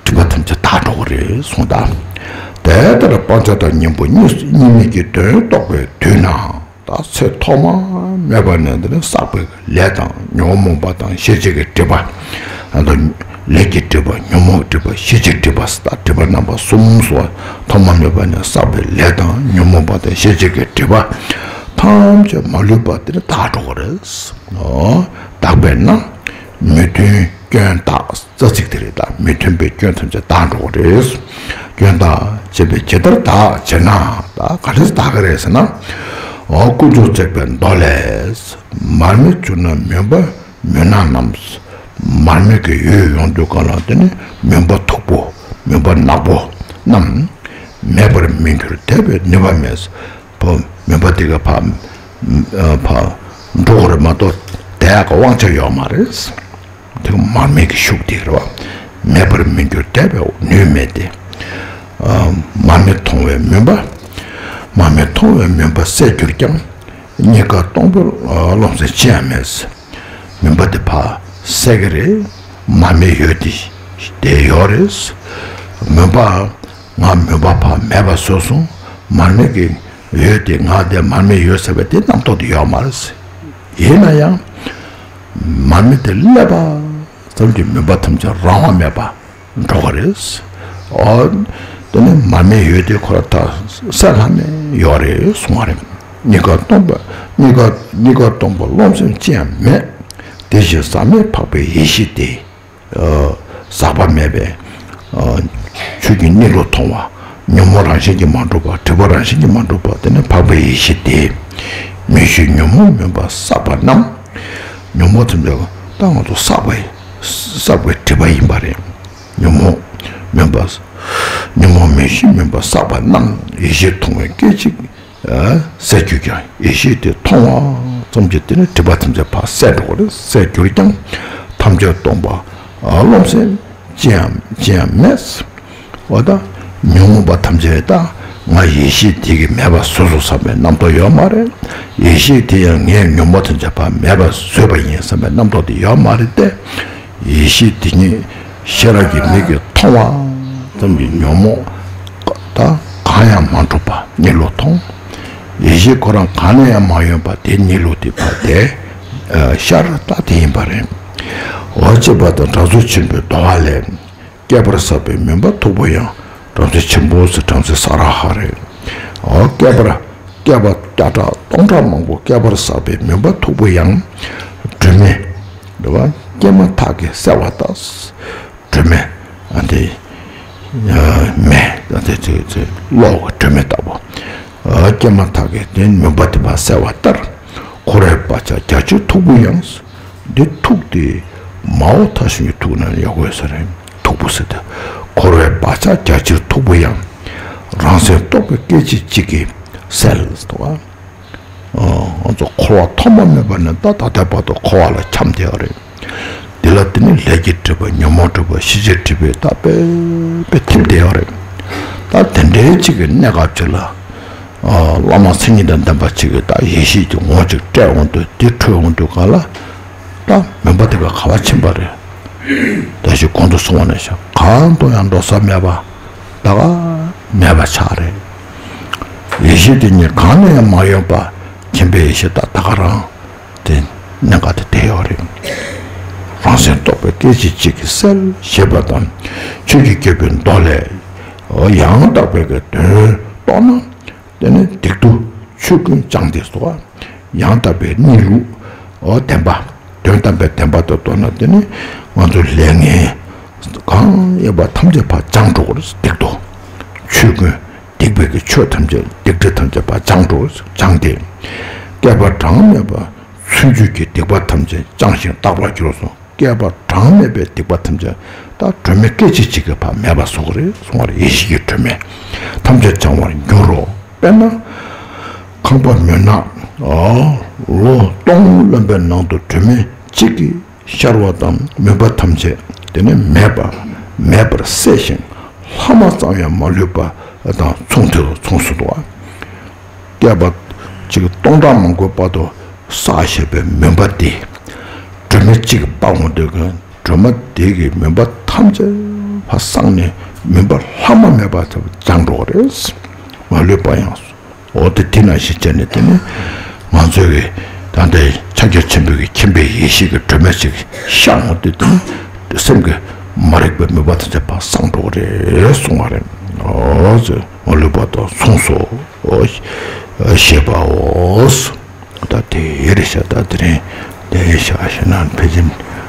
སྒྲིབ་པ་ཐམས་ཅད་དག་འགྲོ་གི་རེད་གསུངས་ད། དེ་ལྟར་སྤང་བྱ་དང་གཉེན་པོ་གཉིས་གཉིས་མེད་ཀྱི་དོན་རྟོགས་པའི་དུས་ན། ད་ཚེ་ཐོག་མ་མེད་པ་ནས་འདི་ནི་བསགས་པའི་ལས་དང་ཉོན་མོངས་པ་དང་ཤེས་བྱའི་གི་སྒྲིབ་པ། ཨ་ད་ལས་ཀྱི་སྒྲིབ་པ། ཉོན་མོངས་སྒྲིབ་པ། ཤེས་བྱའི་སྒྲིབ་པ་ཟེར་ད་སྒྲིབ་པ་རྣམ་པ་གསུམ་སོགས་ཐོག་མ་མེད་པ་ནས་བསགས་པའི་ལས་དང་ཉོན་མོངས་པ་དང་ཤེས་བྱའི་གི་སྒྲིབ་པ་ཐམས་ཅད་མ་ལུས་པ་འདི་ནི་དག་འགྲོ་གི་རེད། ཨོ། དག་པས་ན་མི་མཐུན་སྐྱོན་དག་རྩ་ཚིག་དེ་རེད་ད། མི་མཐུན་པའི་སྐྱོན་ཐམས་ཅད་དག་འགྲོ་གི་རེད། སྐྱོན་དག་བྱས་པས་ཇི་ལྟར་དག་ཅེ་ན། ད་ག་རེ་དག་གི་རེད་ཟེར་ན། འོ་དཀོན་མཆོག་བརྩེགས་པའི་མདོ་ལས། མར་མེ་བྱུང་ན་མུན་པ་མུན་ནག་རྣམས། མར་མེ་གི་འོད་ཡོང་དུས་གང་ལ་དེ་ནི་མུན་པ་མཐུག་པོ་མུན་པ་ནག་པོ་རྣམས། མེད་པར་མི་འགྱུར་དེ་བས་ནུས་པ་མེད། བ། མུན་པ་དེ་ག་ཕ། ཕ། འགྲོ་གི་རེད་མ་གཏོགས་བསྡད་ཡག་གི་དབང་ཆ་ཡོད་མ་རེད། དེ་མར་མེ་གི་ཤུགས་དེ་རེད་བ། མེད་པར་མི་འགྱུར་དེ་བས་ནུས་མེད་དེ། མར་མེ་མཐོང་བའི་མུན་པ། མར་མེ་མཐོང་བའི་མུན་པ་བསལ་གྱུར་ཀྱང་། རྙེད་དཀའ་སྟོང་པའི་རློམ་སེམས་ཅི་ཡང་མེད། མུན་པ་དེ་ཕར་བསལ་གི་རེད། མར་མེ་འོད་དེ་དེ་ཡོད་རེད། མུན་པ། ང་མུན་པ་ཕར་མེད་པ་བཟོས་སོང་། མར་མེ་གི་འོད་དེ་ང་དེ་མར་མེ་འོད་ཟེར་བ་དེ་རྣམ་རྟོག་དེ་ཡོད་མ་རེད། ཡིན་ན་ཡང་། མར་མེ་དེ་སླེབས་པ་ཙམ་གྱིས་མུན་པ་ཐམས་ཅད་རང་དབང་མེད་པ་འགྲོ་གི་རེད། ཨོ། དེ་ནི་མར་མེ་འོད་དེ་ཁོ་རང་ད་གསལ་ལྷམ་མེ་ཡོད་རེད་གསུང་བ་རེད། རྙེད་དཀའ་སྟོང་པ། རྙེད་དཀའ། རྙེད་དཀའ་སྟོང་པ་རློམ་སེམས་ཅི་ཡང་མེད། དེ་བཞིན་ཟག་མེད་འཕགས་པའི་ཡེ་ཤེས་དེ། ཟག་པ་མེད་པའི་ཆོས་ཀྱི་གནས་ལུགས་མཐོང་བ། ཉོན་མོངས་རང་བཞིན་གྱིས་མ་གྲུབ་པ། སྒྲིབ་པ་རང་བཞིན་གྱིས་མ་གྲུབ་པ། དེ་ནི་འཕགས་པའི་ཡེ་ཤེས་དེ། མི་ཞུ་ཉོན་མོངས་མུན་པ་བསགས་པ་རྣམས། ཉོན་མོངས་ཐམས་ཅད་ད་ང་ཚོ་བསགས་པའི་བསགས་པའི་སྒྲིབ་པ་ཡིན་པ་རེད། ཉོན་མོངས་མུན་པ། ཉོན་མོངས་མུན་ཞིང་མུན་པ་བསགས་པ་རྣམས། ཡེ་ཤེས་མཐོང་བས་སྐད་ཅིག་ཨ་བསལ་གྱུར་ཀྱང་། ཡེ་ཤེས་དེ་མཐོང་བ་ཙམ་གྱིས་དེ་ནི་སྒྲིབ་པ་ཐམས་ཅད་ཕར་བསལ་འགྲོ་གི་རེད། བསལ་གྱུར་ཀྱང་། ཐམས་ཅད་སྟོང་པ་ཨ་རློམ་སེམས་ཅི་ཡང་ཅི་ཡང་མེད། འོ་ད་ཉོན་མོངས་པ་ཐམས་ཅད་ད་ང་ཡེ་ཤེས་དེ་གིས་མེད་པ་བཟོས་སོང་བསམ་པའི་རྣམ་རྟོག་ཡོད་མ་རེད། ཡེ་ཤེས་དེ་ཡང་ངའི་ཉོན་མོངས་ཐམས་ཅད་ཕར་མེད་པ་བཟོས་པ་ཡིན་བསམ་པའི་རྣམ་རྟོག་དེ་ཡོད་མ་རེད་དེ། ཡེ་ཤེས་དེ་ཉིད་ཤེས་རབ་ཀྱི་མིག་གིས་མཐོང་བ་ཙམ་གྱིས་ཉོན་མོངས་ད་གང་ཡང་མ་གྲུབ་པ་གཉིད་ལོག་མཐོང་། ཡེ་ཤེས་ཁོ་རང་གང་ནས་ཡང་མ་ཡོང་བ་དེ་གཉིད་ལོག་དེ་བ་དེ་ཤར་ད་དེ་ཡིན་པ་རེད། འོ་ཅེས་པ་དང་དྲང་སྲོང་ཆེན་པོའི་དོ་བ་ལས། བསྐལ་པར་བསགས་པའི་མུན་པ་མཐུག་པོ་ཡང་། བྲམ་ཟེ་ཆེན་པོ་ཟེར་བྲམ་ཟེ་ས་ར་ཧ་རེད། འོ་བསྐལ་པར་བསྐལ་པ་བརྒྱ་ཕྲག་སྟོང་ཕྲག་མང་པོ་བསྐལ་པར་བསགས་པའི་མུན་པ་མཐུག་པོ་ཡང་། སྒྲོན་མེ། རེད་བ། སྐྱེས་མ་ཐག་གིས་བསལ་བ་ལྟར། སྒྲོན་མེ། ཨ་འདི། མེ། ཨ་འདི་ཚེ་ཚེ་གློག་གི་སྒྲོན་མེ་ལྟ་བུ། སྐྱེས་མ་ཐག་གིས་དེ་མུན་པ་དེ་ཕར་བསལ་བ་ལྟར། འཁོར་བའི་བག་ཆགས་རྒྱ་ཆེར་མཐུག་པོ་ཡང་། འདི་མཐུག་སྟེ། མའོ་མཐའ་གཞུང་གི་མཐུག་ན་ཡག་པོ་ཡོད་ས་རེད། མཐུག་པོ་ཟེར་ཏེ། འཁོར་བའི་བག་ཆགས་རྒྱ་ཆེར་མཐུག་པོ་ཡང་། རང་སེམས་རྟོག་པའི་སྐད་ཅིག་གཅིག་གིས་བསལ་ཟེར་བ། ང་ཚོ་འཁོར་བ་ཐོག་མ་མེད་པ་ནས་ད་ད་ལྟའི་བར་དུ་འཁོར་བ་ལ་འཁྱམས་བསྡད་ཡོད་རེད། འདི་ལ་དེ་ནི་ལས་ཀྱི་སྒྲིབ་པ་ཉོན་མོངས་སྒྲིབ་པ་ཤེས་བྱའི་སྒྲིབ་པས་ད་དཔེ་དཔེ་ཐིམ་བསྡད་ཡོད་རེད། ད་དེ་འདྲའི་གཅིག་གི་གནས་སྐབས་གཅིག་ལ། བླ་མ་མཚན་ཉིད་དང་ལྡན་པ་གཅིག་གིས་ད་ཡེ་ཤེས་ཀྱི་ངོ་གཅིག་སྤྲད་འོང་དུས་འདི་འཕྲོད་འོང་དུས་ག་ལ། ད་མུན་པ་དེ་ག་ག་བ་ཕྱིན་པ་རེད། ད་ཞིག་གོང་དུ་གསུངས་པ་ནང་བཞིན་གང་དུ་ཡང་འགྲོ་ས་མེད་པ། ད་ག་མེད་པ་ཆགས་རེད། ཡེ་ཤེས་དེ་ཉིད་གང་ནས་ཡང་མ་ཡོང་བ་མཁྱེན་པའི་ཡེ་ཤེས་ད་ད་ག་རང་དེ་གནད་འགག་དེ་དེ་ཡོད་རེད། རང་སེམས་རྟོག་པའི་སྐད་ཅིག་གཅིག་གིས་བསལ་ཞེས་པ་དང་ཆོས་ཀྱི་རྒྱལ་པོའི་མདོ་ལས། ཡང་དག་པའི་གི་དོན་རྟོགས་ན། དེ་ནི་སྡིག་ལྡོག་ཆོས་ཀུན་སྦྱངས་ཏེ་སོ། ཡང་དག་པའི་གནས་ལུགས་འོ་བདེན་པ། དོན་དམ་པའི་བདེན་པ་དེ་རྟོགས་ན་དེ་ནི་ང་ཚོའི་ལས་ངན་གང་ཡོད་པ་ཐམས་ཅད་ཕར་སྦྱངས་འགྲོ་གི་རེད། སྡིག་ལྡོག་ཆོས་ཀུན་སྡིག་པའི་གི་ཆོས་ཐམས་ཅད་སྡིག་སྒྲིབ་ཐམས་ཅད་ཕར་སྦྱངས་འགྲོ་གི་རེད། སྦྱངས་ཏེ་བསྐལ་པ་གྲངས་མེད་པ་ཚུན་ཆད་ཀྱི་སྡིག་པ་ཐམས་ཅད་སྦྱངས་ཤིང་དག་པར་གྱུར་སོང་། བསྐལ་པ་གྲངས་མེད་པའི་སྡིག་པ་ཐམས་ཅད་ད་སྒྲོན་མེ་སྐད་ཅིག་གཅིག་གིས་ཕར་མེད་པ་བཟོ་གི་རེད་གསུང་བ་རེད། ཡེ་ཤེས་ཀྱི་སྒྲོན་མེ་ཐམས་ཅད་སྦྱང་བར་འགྱུར་རོ། དཔེར་ན། ཁང་པ་མུན་ནག་ལོ་སྟོང་རློན་པའི་ནང་དུ་སྒྲོན་མེ་གཅིག་གིས་ཤར་བ་དང་མུན་པ་ཐམས་ཅད་དེ་ནི་མེད་པ་མེད་པར་བསྲེགས་ཤིང་ལྷག་མ་ཙམ་ཡང་མ་ལུས་པ་དང་མཚུངས་དེ་མཚུངས་སུ་འདུག་བ། བསྐལ་པ་གཅིག་སྟོང་ཕྲག་མང་པོའི་བར་དུ་བསགས་བཞག་པའི་མུན་པ་དེ་སྒྲོན་མེ་གཅིག་གིས་སྤར་འོང་དུས་ཀྱང་སྒྲོན་མ་དེ་གིས་མུན་པ་ཐམས་ཅད་ཕར་སངས་ནས་མུན་པ་ལྷག་མ་མེད་པ་ཚོ་སྦྱངས་འགྲོ་གི་རེད། མ་ལུས་པ་ཡང་འོ་དེ་དེ་ནང་བཞིན་བྱས་ནས་དེ་ནི་ང་ཚོའི་གི་ད་ལྟའི་ཕྱག་རྒྱ་ཆེན་པོའི་གི་མཁྱེན་པའི་ཡེ་ཤེས་ཀྱི་སྒྲོན་མེ་ཅིག་ཤར་འོང་དུས་དེ་ནི་སེམས་ཀྱི་མ་རིག་པའི་མུན་པ་ཐམས་ཅད་ཕར་སངས་འགྲོ་གི་རེད་གསུང་བ་རེད། འོ་ཙི་མ་ལུས་པ་དང་མཚུངས་སོ། ཞེས་པའོ། ད་དེ་རེད་ཤག་ད་དེ་རིང་དེ་ཤག་ཞེ་ན་ཕལ་ཆེར་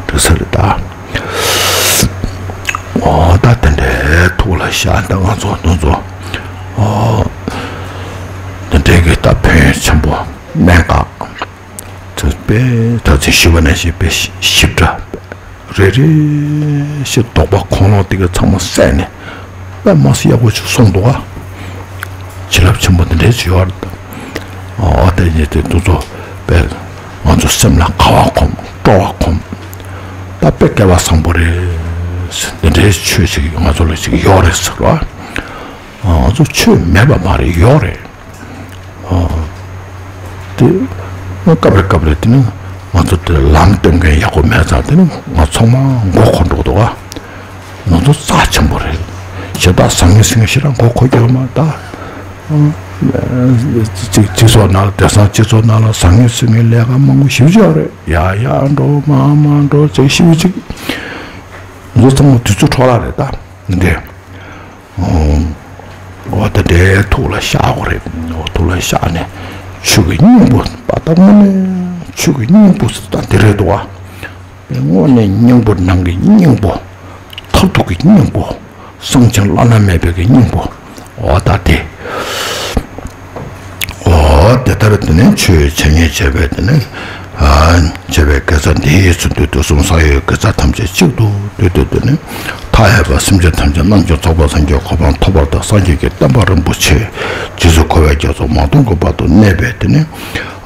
འགྲིག་ས་རེད་ད། འོ་ད་དེ་འདྲའི་ཐུགས་ལ་ཤག་ད་ང་ཚོ་དེ་ཚོ་འོ་དེ་འདྲའི་གི་ད་ཕན་ཡོན་ཆེན་པོ་གནད་འགག་དེ་དཔེ་ད་ཚེ་ཞུས་པ་ནང་བཞིན་དཔེ་ཞིབ་ཕྲ། རེ་རེ་བཞིན་དོགས་པ་ཁོང་ལོག་དེ་ག་ཚང་མ་བསལ་ནས་དཔེ་མ་སྲིད་ཡག་པོ་ཅིག་གསུངས་འདུག་ག་བྱིན་རླབས་ཆེན་པོ་འདི་འདྲས་ཅིག་ཡོད་རེད། འོ་དེ་ཉིད་དེ་འདུ་ཚོགས་དཔེ་ང་ཚོ་སེམས་ལ་དགའ་བ་སྒོམ་སྤྲོ་བ་སྒོམ་ད་དཔེ་སྐལ་བ་བཟང་པོ་རེད། འདི་འདྲའི་ཆོས་ཅིག་ང་ཚོ་ལ་ཅིག་ཡོད་རེད་ཟེར་བ། ང་ཚོ་ཆོས་མེད་པ་མ་རེད་ཡོད་རེད། དེ་སྐབས་རེ་སྐབས་རེ་དེ་ནི་ང་ཚོ་དེ་ལམ་སྟོན་མཁན་ཡག་པོ་མེད་ཙང་དེ་ནི་ང་ཚང་མ་མགོ་འཁོར་འགྲོ་འདུག་ག་ང་ཚོ་རྩ་ཆེན་པོ་རེད། ཞེ་དྲག་བཟང་ངན་ཟེར་མཁན་ཞེ་དྲག་མགོ་འཁོར་གྱི་ཡོད་མ་རེད་ད། སྤྱི་སྤྱི་ཚོགས་ནང་ལ་དེང་སང་སྤྱི་ཚོགས་ནང་ལ་བཟང་ངན་ཟེར་མཁན་ལས་ཀ་མང་པོ་ཞེ་པོ་ཅིག་ཡོད་རེད། ཡ་ཡ་འགྲོ་མ་མ་འགྲོ་ཅིག་ཞེ་པོ་ཅིག་ང་ཚོ་ཚང་མ་དུས་ཚོད་འཕྲོ་བརླག་རེད་ད། འདི། འོ་དེ་འདྲའི་ཐུགས་ལ་ཤར་དགོས་རེད། འོ་ཐུགས་ལ་ཤར་ནས་ཆོས་ཀྱི་སྙིང་པོ་པ་ད་དངོས་གནས་ཆོས་ཀྱི་སྙིང་པོ་ཟེར་ད་འདི་རེད་འདུག་བ། དངོས་གནས་སྙིང་པོ་ནང་གི་སྙིང་པོ། མཐར་ཐུག་གི་སྙིང་པོ། གསང་ཆེན་བླ་ན་མེད་པའི་གི་སྙིང་པོ། འོ་ད་དེ། འོ་དེ་ལྟར་དེ་ནས་ཆོས་འཆད་ཉན་བྱས་པས་དེ་ནས་ བྱས་པའི་དགེ་རྩ་འདིའི་ཚུལ་དུ་དུས་གསུམ་ས་ཡི་དགེ་རྩ་ཐམས་ཅད་གཅིག་ཏུ་བསྡུས་ཏེ་དེ་ནི་མཐའ་ཡས་པ་སེམས་ཅན་ཐམས་ཅད་རྣམ་མཁྱེན་རྫོགས་པ་སངས་རྒྱས་གོ་འཕང་ཐོབ་པར་དང་། སངས་རྒྱས་ཀྱི་བསྟན་པ་རིན་པོ་ཆེ་རྗེས་སུ་འཁོར་བའི་རྒྱ་མཚོ་མ་སྟོངས་ཀྱི་བར་དུ་གནས་པའི་དེ་ནི་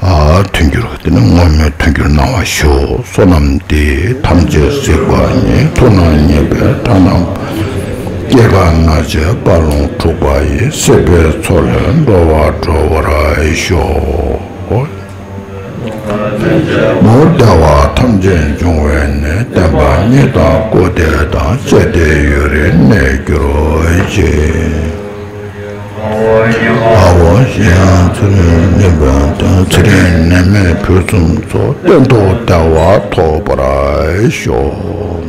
མཐུན་འགྱུར་དེ་ནི་བསྔོ་སྨོན་མཐུན་འགྱུར་གནང་བར་ཞུ། བསོད་ནམས་འདི་ཐམས་ཅད་གཟིགས་པ་ཉིད། ཐུབ་རྣམས་མཉེས་པའི་དགྲ་རྣམས། སྐྱེ་རྒ་ན་འཆིའི་རྦ་ཀློང་འཁྲུགས་པ་ཡི། སྲིད་པའི་མཚོ་ལས་འགྲོ་བ་སྒྲོལ་བར་ཤོག། མུ་བདེ་བ་ཐམས་ཅད་འབྱུང་བའི་གནས། བསྟན་པ་ཉིད་དང་སྐུ་བདེ་དང་། བཅས་ཏེ་ཡུན་རིང་གནས་གྱུར་ཅིག། ཨ་ཝ་ཤི་ཡང་ཚེ་རིང་ནད་མེད་དང་། ཚེ་རིང་ནད་མེད་ཕུན་སུམ་ཚོགས། གཏན་དུ་བདེ་བ་ཐོབ་པར་ཤོག།